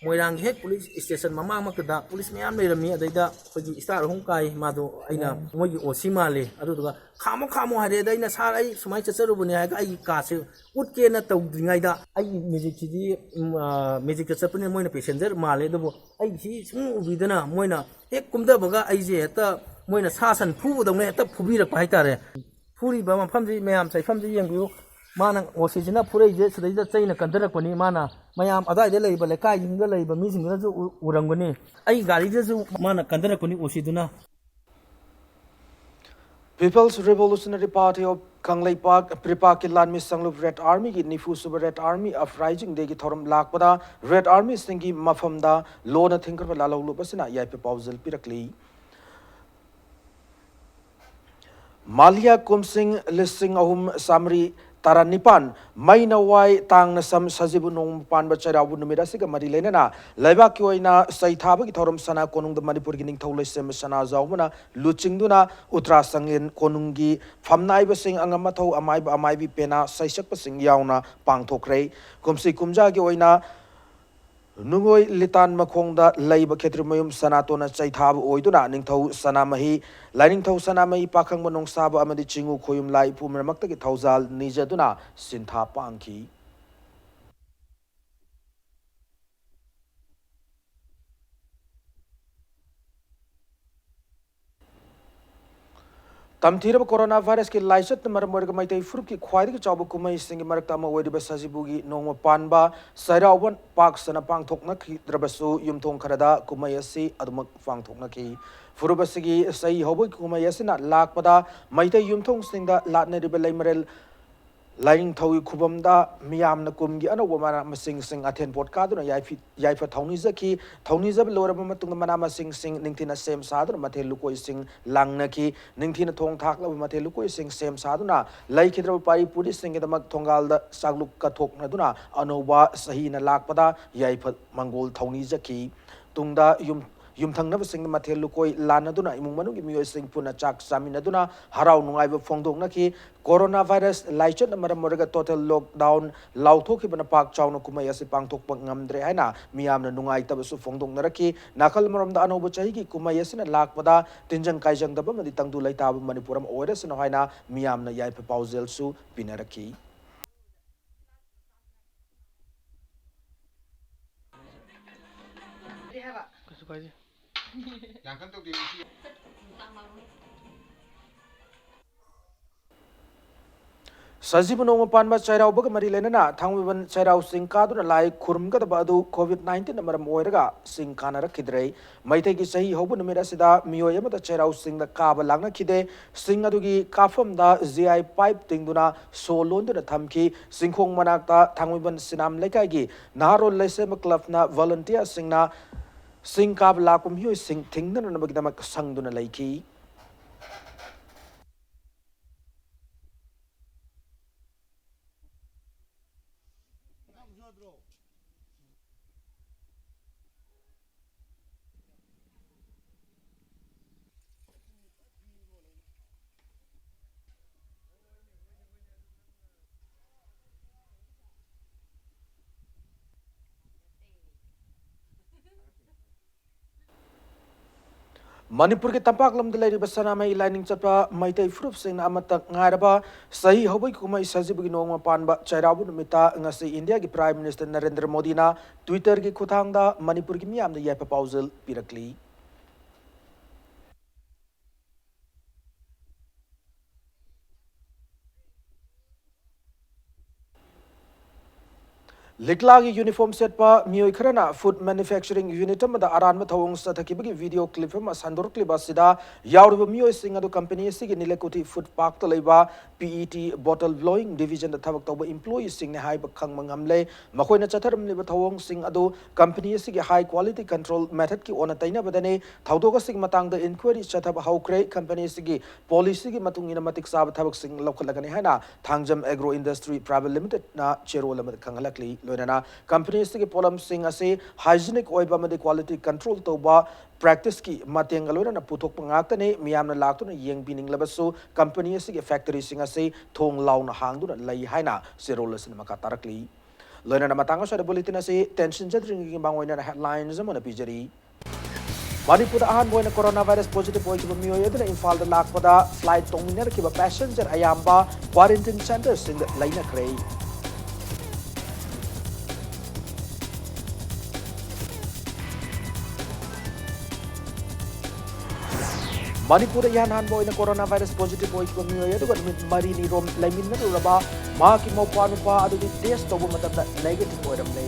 ꯃꯣꯏꯔꯥꯡꯒꯤ ꯍꯦꯛ police station ꯃꯃꯥꯡꯃꯛꯇꯗ police ꯃꯌꯥꯝ ꯂꯩꯔꯝꯃꯤ꯫ ꯑꯗꯩꯗ ꯑꯩꯈꯣꯏꯒꯤ star ꯑꯍꯨꯝ ꯀꯥꯏ, ꯃꯥꯗꯣ ꯑꯩꯅ ꯃꯣꯏꯒꯤ ꯑꯣ ꯁꯤ ꯃꯥꯜꯂꯦ꯫ ꯑꯗꯨꯗꯨꯒ "ꯈꯥꯝꯃꯣ, ꯈꯥꯝꯃꯣ" ꯍꯥꯏꯔꯦ꯫ ꯑꯗ ꯑꯩꯅ "ꯁꯥꯔ, ꯑꯩ ꯁꯨꯃꯥꯏꯅ ꯆꯠꯆꯔꯨꯕꯅꯦ" ꯍꯥꯏꯔꯒ ꯑꯩꯒꯤ cardꯁꯦ ꯎꯠꯀꯦꯅ ꯇꯧꯗ꯭ꯔꯤꯉꯩꯗ, ꯑꯩꯒꯤ magicꯁꯤꯗꯤ, ꯎꯝ, ꯑ, magicꯇ ꯆꯠꯄꯅꯤꯅ ꯃꯣꯏꯅ passenger ꯃꯥꯜꯂꯦ꯫ ꯑꯗꯨꯕꯨ ꯑꯩꯒꯤ ꯁꯤ ꯁꯨꯝ ꯎꯕꯤꯗꯅ ꯃꯣꯏꯅ ꯍꯦꯛ ꯀꯨꯝꯊꯕꯒ ꯑꯩꯁꯦ ꯍꯦꯛꯇ ꯃꯣꯏꯅ ꯁꯥ ꯁꯟ ꯐꯨꯕꯗꯧꯅ ꯍꯦꯛꯇ ꯐꯨꯕꯤꯔꯛꯄ ꯍꯥꯏꯇꯥꯔꯦ꯫ ꯐꯨꯔꯤꯕ ꯃꯐꯝꯁꯤ, ꯃꯌꯥꯝ ꯆꯥꯏꯐꯝꯁꯤ ꯌꯦꯡꯕꯤꯌꯨ꯫ ꯃꯥꯅ ꯑꯣ ꯁꯤꯁꯤꯅ ꯐꯨꯔꯛꯏꯁꯦ, ꯁꯤꯗꯩꯗ ꯆꯩꯅ ꯀꯟꯊꯔꯛꯄꯅꯤ꯫ ꯃꯥꯅ ꯃꯌꯥꯝ ꯑꯗꯨꯋꯥꯏꯗ ꯂꯩꯔꯤꯕ ꯂꯩꯀꯥꯏꯁꯤꯡꯗ ꯂꯩꯔꯤꯕ ꯃꯤꯁꯤꯡꯗꯨꯅꯁꯨ ꯎ-, ꯎꯔꯝꯒꯅꯤ꯫ ꯑꯩ ꯒꯥꯔꯤꯗꯁꯨ ꯃꯥꯅ ꯀꯟꯊꯔꯛꯄꯅꯤ ꯑꯣ ꯁꯤꯗꯨꯅ꯫ People's Revolutionary Party of Kangleipak, ꯄ꯭ꯔꯤꯄꯥꯛꯀꯤ ꯂꯥꯟꯃꯤ ꯁꯪꯂꯨꯞ Red Armyꯒꯤ ꯅꯤꯐꯨ ꯁꯨꯕ Red Army Uprising Dayꯒꯤ ꯊꯧꯔꯝ ꯂꯥꯛꯄꯗ Red Armyꯁꯤꯡꯒꯤ ꯃꯐꯝꯗ ꯂꯣꯟꯅ ꯊꯤꯡꯈ꯭ꯔꯕ ꯂꯥꯜꯍꯧꯂꯨꯞ ꯑꯁꯤꯅ ꯌꯥꯏꯐ ꯄꯥꯎꯖꯦꯜ ꯄꯤꯔꯛꯂꯤ꯫ ꯃꯥꯂꯤꯌꯥ ꯀꯨꯝꯁꯤꯡ ꯂꯤꯁꯤꯡ ꯑꯍꯨꯝ ꯆꯥꯃꯔꯤ ꯇꯔꯥꯅꯤꯄꯥꯟ, ꯃꯩꯅꯋꯥꯏ, ꯇꯥꯡꯅ ꯁꯝ, ꯁꯖꯤꯕꯨ ꯅꯣꯡꯃ ꯄꯥꯟꯕ ꯆꯩꯔꯥꯎꯕ ꯅꯨꯃꯤꯠ ꯑꯁꯤꯒ ꯃꯔꯤ ꯂꯩꯅꯅ ꯂꯩꯕꯥꯛꯀꯤ ꯑꯣꯏꯅ ꯆꯩ ꯊꯥꯕꯒꯤ ꯊꯧꯔꯝ ꯁꯅꯥ ꯀꯣꯅꯨꯡꯗ ꯃꯅꯤꯄꯨꯔꯒꯤ ꯅꯤꯡꯊꯧ ꯂꯩꯁꯦꯝꯕ ꯁꯅꯥꯖꯥꯎꯕꯅ ꯂꯨꯆꯤꯡꯗꯨꯅ ꯎꯇ꯭ꯔꯥ ꯁꯪꯂꯦꯟ ꯀꯣꯅꯨꯡꯒꯤ ꯐꯝꯅꯥꯏꯕꯁꯤꯡ, ꯑꯉꯝ ꯑꯊꯧ, ꯑꯃꯥꯏꯕ ꯑꯃꯥꯏꯕꯤ, ꯄꯦꯅꯥ ꯁꯩꯁꯛꯄꯁꯤꯡ ꯌꯥꯎꯅ ꯄꯥꯡꯊꯣꯛꯈ꯭ꯔꯦ꯫ ꯀꯨꯝꯁꯤ ꯀꯨꯝꯖꯥꯒꯤ ꯑꯣꯏꯅ ꯅꯨꯡꯉꯣꯏ ꯂꯤꯇꯥꯟ ꯃꯈꯣꯡꯗ ꯂꯩꯕ ꯈꯦꯇ꯭ꯔꯤꯃꯌꯨꯝ ꯁꯅꯥꯇꯣꯟꯅ ꯆꯩꯊꯥꯕ ꯑꯣꯏꯗꯨꯅ ꯅꯤꯡꯊꯧ ꯁꯅꯥꯃꯍꯤ, ꯂꯥꯏꯅꯤꯡꯊꯧ ꯁꯅꯥꯃꯍꯤ, ꯄꯥꯈꯪꯕ ꯅꯣꯡꯁꯥꯕ ꯑꯃꯗꯤ ꯆꯤꯡꯉꯨ ꯈꯣꯌꯨꯝ ꯂꯥꯏ ꯏꯄꯨ ꯃꯔꯛꯇꯒꯤ ꯊꯧꯖꯥꯜ ꯅꯤꯖꯗꯨꯅ ꯁꯤꯟꯊꯥ ꯄꯥꯡꯈꯤ꯫ ꯇꯝꯊꯤꯔꯕ ꯀꯣꯔꯣꯅꯥ ꯚꯥꯏꯔꯁꯀꯤ ꯂꯥꯏꯆꯠꯅ ꯃꯔꯝ ꯑꯣꯏꯔꯒ ꯃꯩꯇꯩ ꯐꯨꯔꯨꯞꯀꯤ ꯈ꯭ꯋꯥꯏꯗꯒꯤ ꯆꯥꯎꯕ ꯀꯨꯝꯍꯩꯁꯤꯡꯒꯤ ꯃꯔꯛꯇ ꯑꯃ ꯑꯣꯏꯔꯤꯕ ꯁꯖꯤꯕꯨꯒꯤ ꯅꯣꯡꯃ ꯄꯥꯟꯕ ꯆꯩꯔꯥꯎꯕ ꯄꯥꯛ ꯁꯟꯅ ꯄꯥꯡꯊꯣꯛꯅꯈꯤꯗ꯭ꯔꯕꯁꯨ, ꯌꯨꯝꯊꯣꯡ ꯈꯔꯗ ꯀꯨꯝꯍꯩ ꯑꯁꯤ ꯑꯗꯨꯃꯛ ꯄꯥꯡꯊꯣꯛꯅꯈꯤ꯫ ꯐꯨꯔꯨꯞ ꯑꯁꯤꯒꯤ ꯆꯍꯤ ꯍꯧꯕꯒꯤ ꯀꯨꯝꯍꯩ ꯑꯁꯤꯅ ꯂꯥꯛꯄꯗ ꯃꯩꯇꯩ ꯌꯨꯝꯊꯣꯡꯁꯤꯡꯗ ꯂꯥꯠꯅꯔꯤꯕ ꯂꯩꯃꯔꯦꯜ ꯂꯥꯏꯅꯤꯡꯊꯧꯒꯤ ꯈꯨꯕꯝꯗ ꯃꯤꯌꯥꯝꯅ ꯀꯨꯝꯒꯤ ꯑꯅꯧꯕ ꯃꯅꯥ ꯃꯁꯤꯡꯁꯤꯡ ꯑꯊꯦꯟ ꯄꯣꯠ ꯀꯥꯗꯨꯅ ꯌꯥꯏꯐꯤ-, ꯌꯥꯏꯐ ꯊꯧꯅꯤꯖꯈꯤ꯫ ꯊꯧꯅꯤꯖꯕ ꯂꯣꯏꯔꯕ ꯃꯇꯨꯡꯗ ꯃꯅꯥ ꯃꯁꯤꯡꯁꯤꯡ ꯅꯤꯡꯊꯤꯅ ꯁꯦꯝ ꯁꯥꯗꯨꯅ ꯃꯊꯦꯜ ꯂꯨꯀꯣꯏꯁꯤꯡ ꯂꯥꯡꯅꯈꯤ꯫ ꯅꯤꯡꯊꯤꯅ ꯊꯣꯡ ꯊꯥꯛꯂꯕ ꯃꯊꯦꯜ ꯂꯨꯀꯣꯏꯁꯤꯡ ꯁꯦꯝ ꯁꯥꯗꯨꯅ ꯂꯩꯈꯤꯗ꯭ꯔꯕ ꯄꯥꯔꯤ ꯄꯨꯔꯤꯁꯤꯡꯒꯤꯗꯃꯛ ꯊꯣꯡꯒꯥꯜꯗ ꯆꯥꯛꯂꯨꯛ ꯀꯠꯊꯣꯛꯅꯗꯨꯅ ꯑꯅꯧꯕ ꯆꯍꯤꯅ ꯂꯥꯛꯄꯗ ꯌꯥꯏꯐ ꯃꯪꯒꯣꯜ ꯊꯧꯅꯤꯖꯈꯤ꯫ ꯇꯨꯡꯗ ꯌꯨꯝ-, ꯌꯨꯝꯊꯪꯅꯕꯁꯤꯡꯗ ꯃꯊꯦꯜ ꯂꯨꯀꯣꯏ ꯂꯥꯟꯅꯗꯨꯅ ꯏꯃꯨꯡ ꯃꯅꯨꯡꯒꯤ ꯃꯤꯑꯣꯏꯁꯤꯡ ꯄꯨꯟꯅ ꯆꯥꯛ ꯆꯥꯃꯤꯟꯅꯗꯨꯅ ꯍꯔꯥꯎ ꯅꯨꯡꯉꯥꯏꯕ ꯐꯣꯡꯗꯣꯛꯅꯈꯤ꯫ ꯀꯣꯔꯣꯅꯥ ꯚꯥꯏꯔꯁ ꯂꯥꯏꯆꯠꯅ ꯃꯔꯝ ꯑꯣꯏꯔꯒ total lockdown ꯂꯥꯎꯊꯣꯛꯈꯤꯕꯅ ꯄꯥꯛ ꯆꯥꯎꯅ ꯀꯨꯝꯍꯩ ꯑꯁꯤ ꯄꯥꯡꯊꯣꯛꯄ ꯉꯝꯗ꯭ꯔꯦ ꯍꯥꯏꯅ ꯃꯤꯌꯥꯝꯅ ꯅꯨꯡꯉꯥꯏꯇꯕꯁꯨ ꯐꯣꯡꯗꯣꯛꯅꯔꯛꯈꯤ꯫ ꯅꯥꯀꯜ ꯑꯃꯔꯣꯝꯗ ꯑꯅꯧꯕ ꯆꯍꯤꯒꯤ ꯀꯨꯝꯍꯩ ꯑꯁꯤꯅ ꯂꯥꯛꯄꯗ ꯇꯤꯟꯖꯪ ꯀꯥꯏꯖꯪꯗꯕ ꯑꯃꯗꯤ ꯇꯪꯗꯨ ꯂꯩꯇꯥꯕ ꯃꯅꯤꯄꯨꯔ ꯑꯃ ꯑꯣꯏꯔꯁꯅꯨ ꯍꯥꯏꯅ ꯃꯤꯌꯥꯝꯅ ꯌꯥꯏꯐ ꯄꯥꯎꯖꯦꯜꯁꯨ ꯄꯤꯅꯔꯛꯈꯤ꯫ ꯀꯩꯁꯨ ꯀꯥꯏꯗꯦ꯫ ꯁꯖꯤꯕꯨ ꯅꯣꯡꯃ ꯄꯥꯟꯕ ꯆꯩꯔꯥꯎꯕꯒ ꯃꯔꯤ ꯂꯩꯅꯅ ꯊꯥꯡꯃꯩꯕꯟ ꯆꯩꯔꯥꯎ ꯆꯤꯡ ꯀꯥꯗꯨꯅ ꯂꯥꯏ ꯈꯨꯔꯨꯝꯒꯗꯕ ꯑꯗꯨ COVID nineteen ꯅ ꯃꯔꯝ ꯑꯣꯏꯔꯒ ꯆꯤꯡ ꯀꯥꯅꯔꯛꯈꯤꯗ꯭ꯔꯦ꯫ ꯃꯩꯇꯩꯒꯤ ꯆꯍꯤ ꯍꯧꯕ ꯅꯨꯃꯤꯠ ꯑꯁꯤꯗ ꯃꯤꯑꯣꯏ ꯑꯃꯠꯇ ꯆꯩꯔꯥꯎ ꯆꯤꯡꯗ ꯀꯥꯕ ꯂꯥꯛꯅꯈꯤꯗꯦ꯫ ꯆꯤꯡ ꯑꯗꯨꯒꯤ ꯀꯥꯐꯝꯗ G I pipe ꯇꯤꯡꯗꯨꯅ ꯁꯣ ꯂꯣꯟꯗꯨꯅ ꯊꯝꯈꯤ꯫ ꯆꯤꯡꯈꯣꯡ ꯃꯅꯥꯛꯇ ꯊꯥꯡꯃꯩꯕꯟ ꯁꯤꯅꯥꯝ ꯂꯩꯀꯥꯏꯒꯤ ꯅꯍꯥꯔꯣꯜ ꯂꯩꯁꯦꯝꯕ club ꯅ volunteer ꯁꯤꯡꯅ ꯆꯤꯡ ꯀꯥꯕ ꯂꯥꯛꯄ ꯃꯤꯑꯣꯏꯁꯤꯡ ꯊꯤꯡꯅꯅꯕꯒꯤꯗꯃꯛ ꯁꯪꯗꯨꯅ ꯂꯩꯈꯤ꯫ ꯃꯅꯤꯄꯨꯔꯒꯤ ꯇꯝꯄꯥꯛ ꯂꯝꯗ ꯂꯩꯔꯤꯕ ꯁꯅꯥꯃꯍꯤ ꯂꯥꯏꯅꯤꯡ ꯆꯠꯄ ꯃꯩꯇꯩ ꯐꯨꯔꯨꯞꯁꯤꯡꯅ ꯑꯃꯠꯇ ꯉꯥꯏꯔꯕ ꯆꯍꯤ ꯍꯧꯕꯒꯤ ꯀꯨꯝꯍꯩ ꯁꯖꯤꯕꯨꯒꯤ ꯅꯣꯡꯃ ꯄꯥꯟꯕ ꯆꯩꯔꯥꯎꯕ ꯅꯨꯃꯤꯠꯇ ꯉꯁꯤ ꯏꯟꯗꯤꯌꯥꯒꯤ Prime Minister ꯅꯔꯦꯟꯗ꯭ꯔ ꯃꯣꯗꯤꯅ Twitter-ꯒꯤ ꯈꯨꯠꯊꯥꯡꯗ ꯃꯅꯤꯄꯨꯔꯒꯤ ꯃꯤꯌꯥꯝꯗ ꯌꯥꯏꯐ ꯄꯥꯎꯖꯦꯜ ꯄꯤꯔꯛꯂꯤ꯫ ꯂꯤꯛꯂꯥꯒꯤ uniform ꯁꯦꯠꯄ ꯃꯤꯑꯣꯏ ꯈꯔꯅ food manufacturing unit ꯑꯃꯗ ꯑꯔꯥꯟꯕ ꯊꯧꯑꯣꯡ ꯆꯠꯊꯈꯤꯕꯒꯤ video clip ꯑꯃ ꯁꯟꯗꯣꯔꯛꯂꯤꯕ ꯑꯁꯤꯗ ꯌꯥꯎꯔꯤꯕ ꯃꯤꯑꯣꯏꯁꯤꯡ ꯑꯗꯨ company ꯑꯁꯤꯒꯤ ꯅꯤꯂꯦꯀꯨꯊꯤ food park-ꯇ ꯂꯩꯕ P E T bottle blowing division-ꯗ ꯊꯕꯛ ꯇꯧꯕ employee-ꯁꯤꯡꯅꯤ ꯍꯥꯏꯕ ꯈꯪꯕ ꯉꯝꯂꯦ꯫ ꯃꯈꯣꯏꯅ ꯆꯠꯊꯔꯝꯂꯤꯕ ꯊꯧꯑꯣꯡꯁꯤꯡ ꯑꯗꯨ company ꯑꯁꯤꯒꯤ high quality control method-ꯀꯤ ꯑꯣꯟꯅ ꯇꯩꯅꯕꯗꯅꯤ꯫ ꯊꯧꯗꯣꯛ ꯑꯁꯤꯒꯤ ꯃꯇꯥꯡꯗ inquiry ꯆꯠꯊꯕ ꯍꯧꯈ꯭ꯔꯦ꯫ Company ꯑꯁꯤꯒꯤ policy-ꯒꯤ ꯃꯇꯨꯡ ꯏꯟꯅ ꯃꯇꯤꯛ ꯆꯥꯕ ꯊꯕꯛꯁꯤꯡ ꯂꯧꯈꯠꯂꯒꯅꯤ ꯍꯥꯏꯅ ꯊꯥꯡꯖꯝ Agro Industry Private Limited-ꯅ ꯆꯦꯔꯣꯜ ꯑꯃꯗ ꯈꯪꯍꯜꯂꯛꯂꯤ꯫ ꯂꯣꯏꯅꯅ company ꯑꯁꯤꯒꯤ ꯄꯣꯠꯂꯝꯁꯤꯡ ꯑꯁꯤ hygienic ꯑꯣꯏꯕ ꯑꯃꯗꯤ quality control ꯇꯧꯕ practice-ꯀꯤ ꯃꯇꯦꯡꯒ ꯂꯣꯏꯅꯅ ꯄꯨꯊꯣꯛꯄ ꯉꯥꯛꯇꯅꯤ꯫ ꯃꯤꯌꯥꯝꯅ ꯂꯥꯛꯇꯨꯅ ꯌꯦꯡꯕꯤꯅꯤꯡꯂꯕꯁꯨ company ꯑꯁꯤꯒꯤ factory-ꯁꯤꯡ ꯑꯁꯤ ꯊꯣꯡ ꯂꯥꯎꯅ ꯍꯥꯡꯗꯨꯅ ꯂꯩ ꯍꯥꯏꯅ ꯆꯦꯔꯣꯜ ꯑꯁꯤꯅ ꯃꯈꯥ ꯇꯥꯔꯛꯂꯤ꯫ ꯂꯣꯏꯅꯅ ꯃꯇꯥꯡ ꯑꯁ꯭ꯋꯥꯏꯗ bulletin ꯑꯁꯤ ꯇꯦꯟꯁꯤꯟꯖꯗ꯭ꯔꯤꯉꯩꯒꯤ ꯃꯥꯡꯑꯣꯏꯅꯅ headlines ꯑꯃ ꯑꯣꯏꯅ ꯄꯤꯖꯔꯤ꯫ ꯃꯅꯤꯄꯨꯔꯗ ꯑꯍꯥꯟꯕ ꯑꯣꯏꯅ coronavirus positive ꯑꯣꯏꯈꯤꯕ ꯃꯤꯑꯣꯏ ꯑꯗꯨꯅ ꯏꯝꯐꯥꯜꯗ ꯂꯥꯛꯄꯗ flight ꯇꯣꯡꯃꯤꯟꯅꯔꯛꯈꯤꯕ passenger ꯑꯌꯥꯝꯕ quarantine centre-ꯁꯤꯡꯗ ꯂꯩꯅꯈ꯭ꯔꯦ꯫ ꯃꯅꯤꯄꯨꯔꯗ ꯏꯍꯥꯟ ꯍꯥꯟꯕ ꯑꯣꯏꯅ coronavirus positive ꯑꯣꯏꯈꯤꯕ ꯃꯤꯑꯣꯏ ꯑꯗꯨꯒ ꯅꯨꯃꯤꯠ ꯃꯔꯤꯅꯤ ꯔꯣꯝ ꯂꯩꯃꯤꯟꯅꯔꯨꯔꯕ ꯃꯍꯥꯛꯀꯤ ꯃꯧꯄ꯭ꯋꯥ ꯅꯨꯄꯥ ꯑꯗꯨꯗꯤ test ꯇꯧꯕ ꯃꯇꯝꯗ negative ꯑꯣꯏꯔꯝꯂꯦ꯫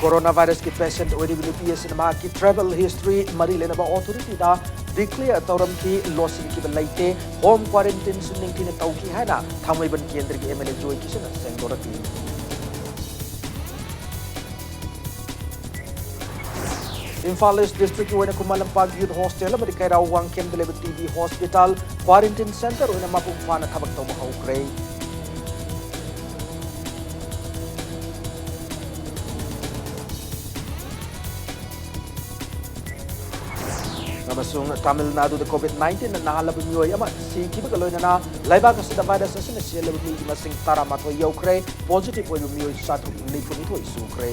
Coronavirus-ꯀꯤ patient ꯑꯣꯏꯔꯤꯕ ꯅꯨꯄꯤ ꯑꯁꯤꯅ ꯃꯍꯥꯛꯀꯤ travel history ꯃꯔꯤ ꯂꯩꯅꯕ authority-ꯗ declare ꯇꯧꯔꯝꯈꯤ꯫ ꯂꯣꯠꯁꯤꯟꯈꯤꯕ ꯂꯩꯇꯦ꯫ Home quarantine-ꯁꯨ ꯅꯤꯡꯊꯤꯅ ꯇꯧꯈꯤ ꯍꯥꯏꯅ ꯊꯥꯡꯃꯩꯕꯟ ꯀꯦꯟꯗ꯭ꯔꯒꯤ M L A joy ꯀꯤꯁꯟꯅ ꯁꯦꯡꯗꯣꯔꯛꯂꯤ꯫ Imphal East District-ꯀꯤ ꯑꯣꯏꯅ ꯈꯨꯃꯟ ꯂꯝꯄꯥꯛ Youth Hostel ꯑꯃꯗꯤ ꯀꯩꯔꯥꯎ ꯋꯥꯡꯈꯦꯝꯗ ꯂꯩꯕ T B Hospital quarantine centre ꯑꯣꯏꯅ ꯃꯄꯨꯡ ꯐꯥꯅ ꯊꯕꯛ ꯇꯧꯕ ꯍꯧꯈ꯭ꯔꯦ꯫ ꯑꯃꯁꯨꯡ ꯇꯥꯃꯤꯜ ꯅꯥꯗꯨꯗ COVID nineteen ꯅꯥꯍꯜꯂꯕ ꯃꯤꯑꯣꯏ ꯑꯃ ꯁꯤꯈꯤꯕꯒ ꯂꯣꯏꯅꯅ ꯂꯩꯕꯥꯛ ꯑꯁꯤꯗ virus ꯑꯁꯤꯅ ꯁꯤꯍꯜꯂꯕ ꯃꯤꯒꯤ ꯃꯁꯤꯡ ꯇꯔꯥꯃꯥꯊꯣꯏ ꯌꯧꯈ꯭ꯔꯦ꯫ Positive ꯑꯣꯏꯕ ꯃꯤꯑꯣꯏ ꯆꯥꯇ꯭ꯔꯨꯛ ꯅꯤꯐꯨꯅꯤꯊꯣꯏ ꯁꯨꯈ꯭ꯔꯦ꯫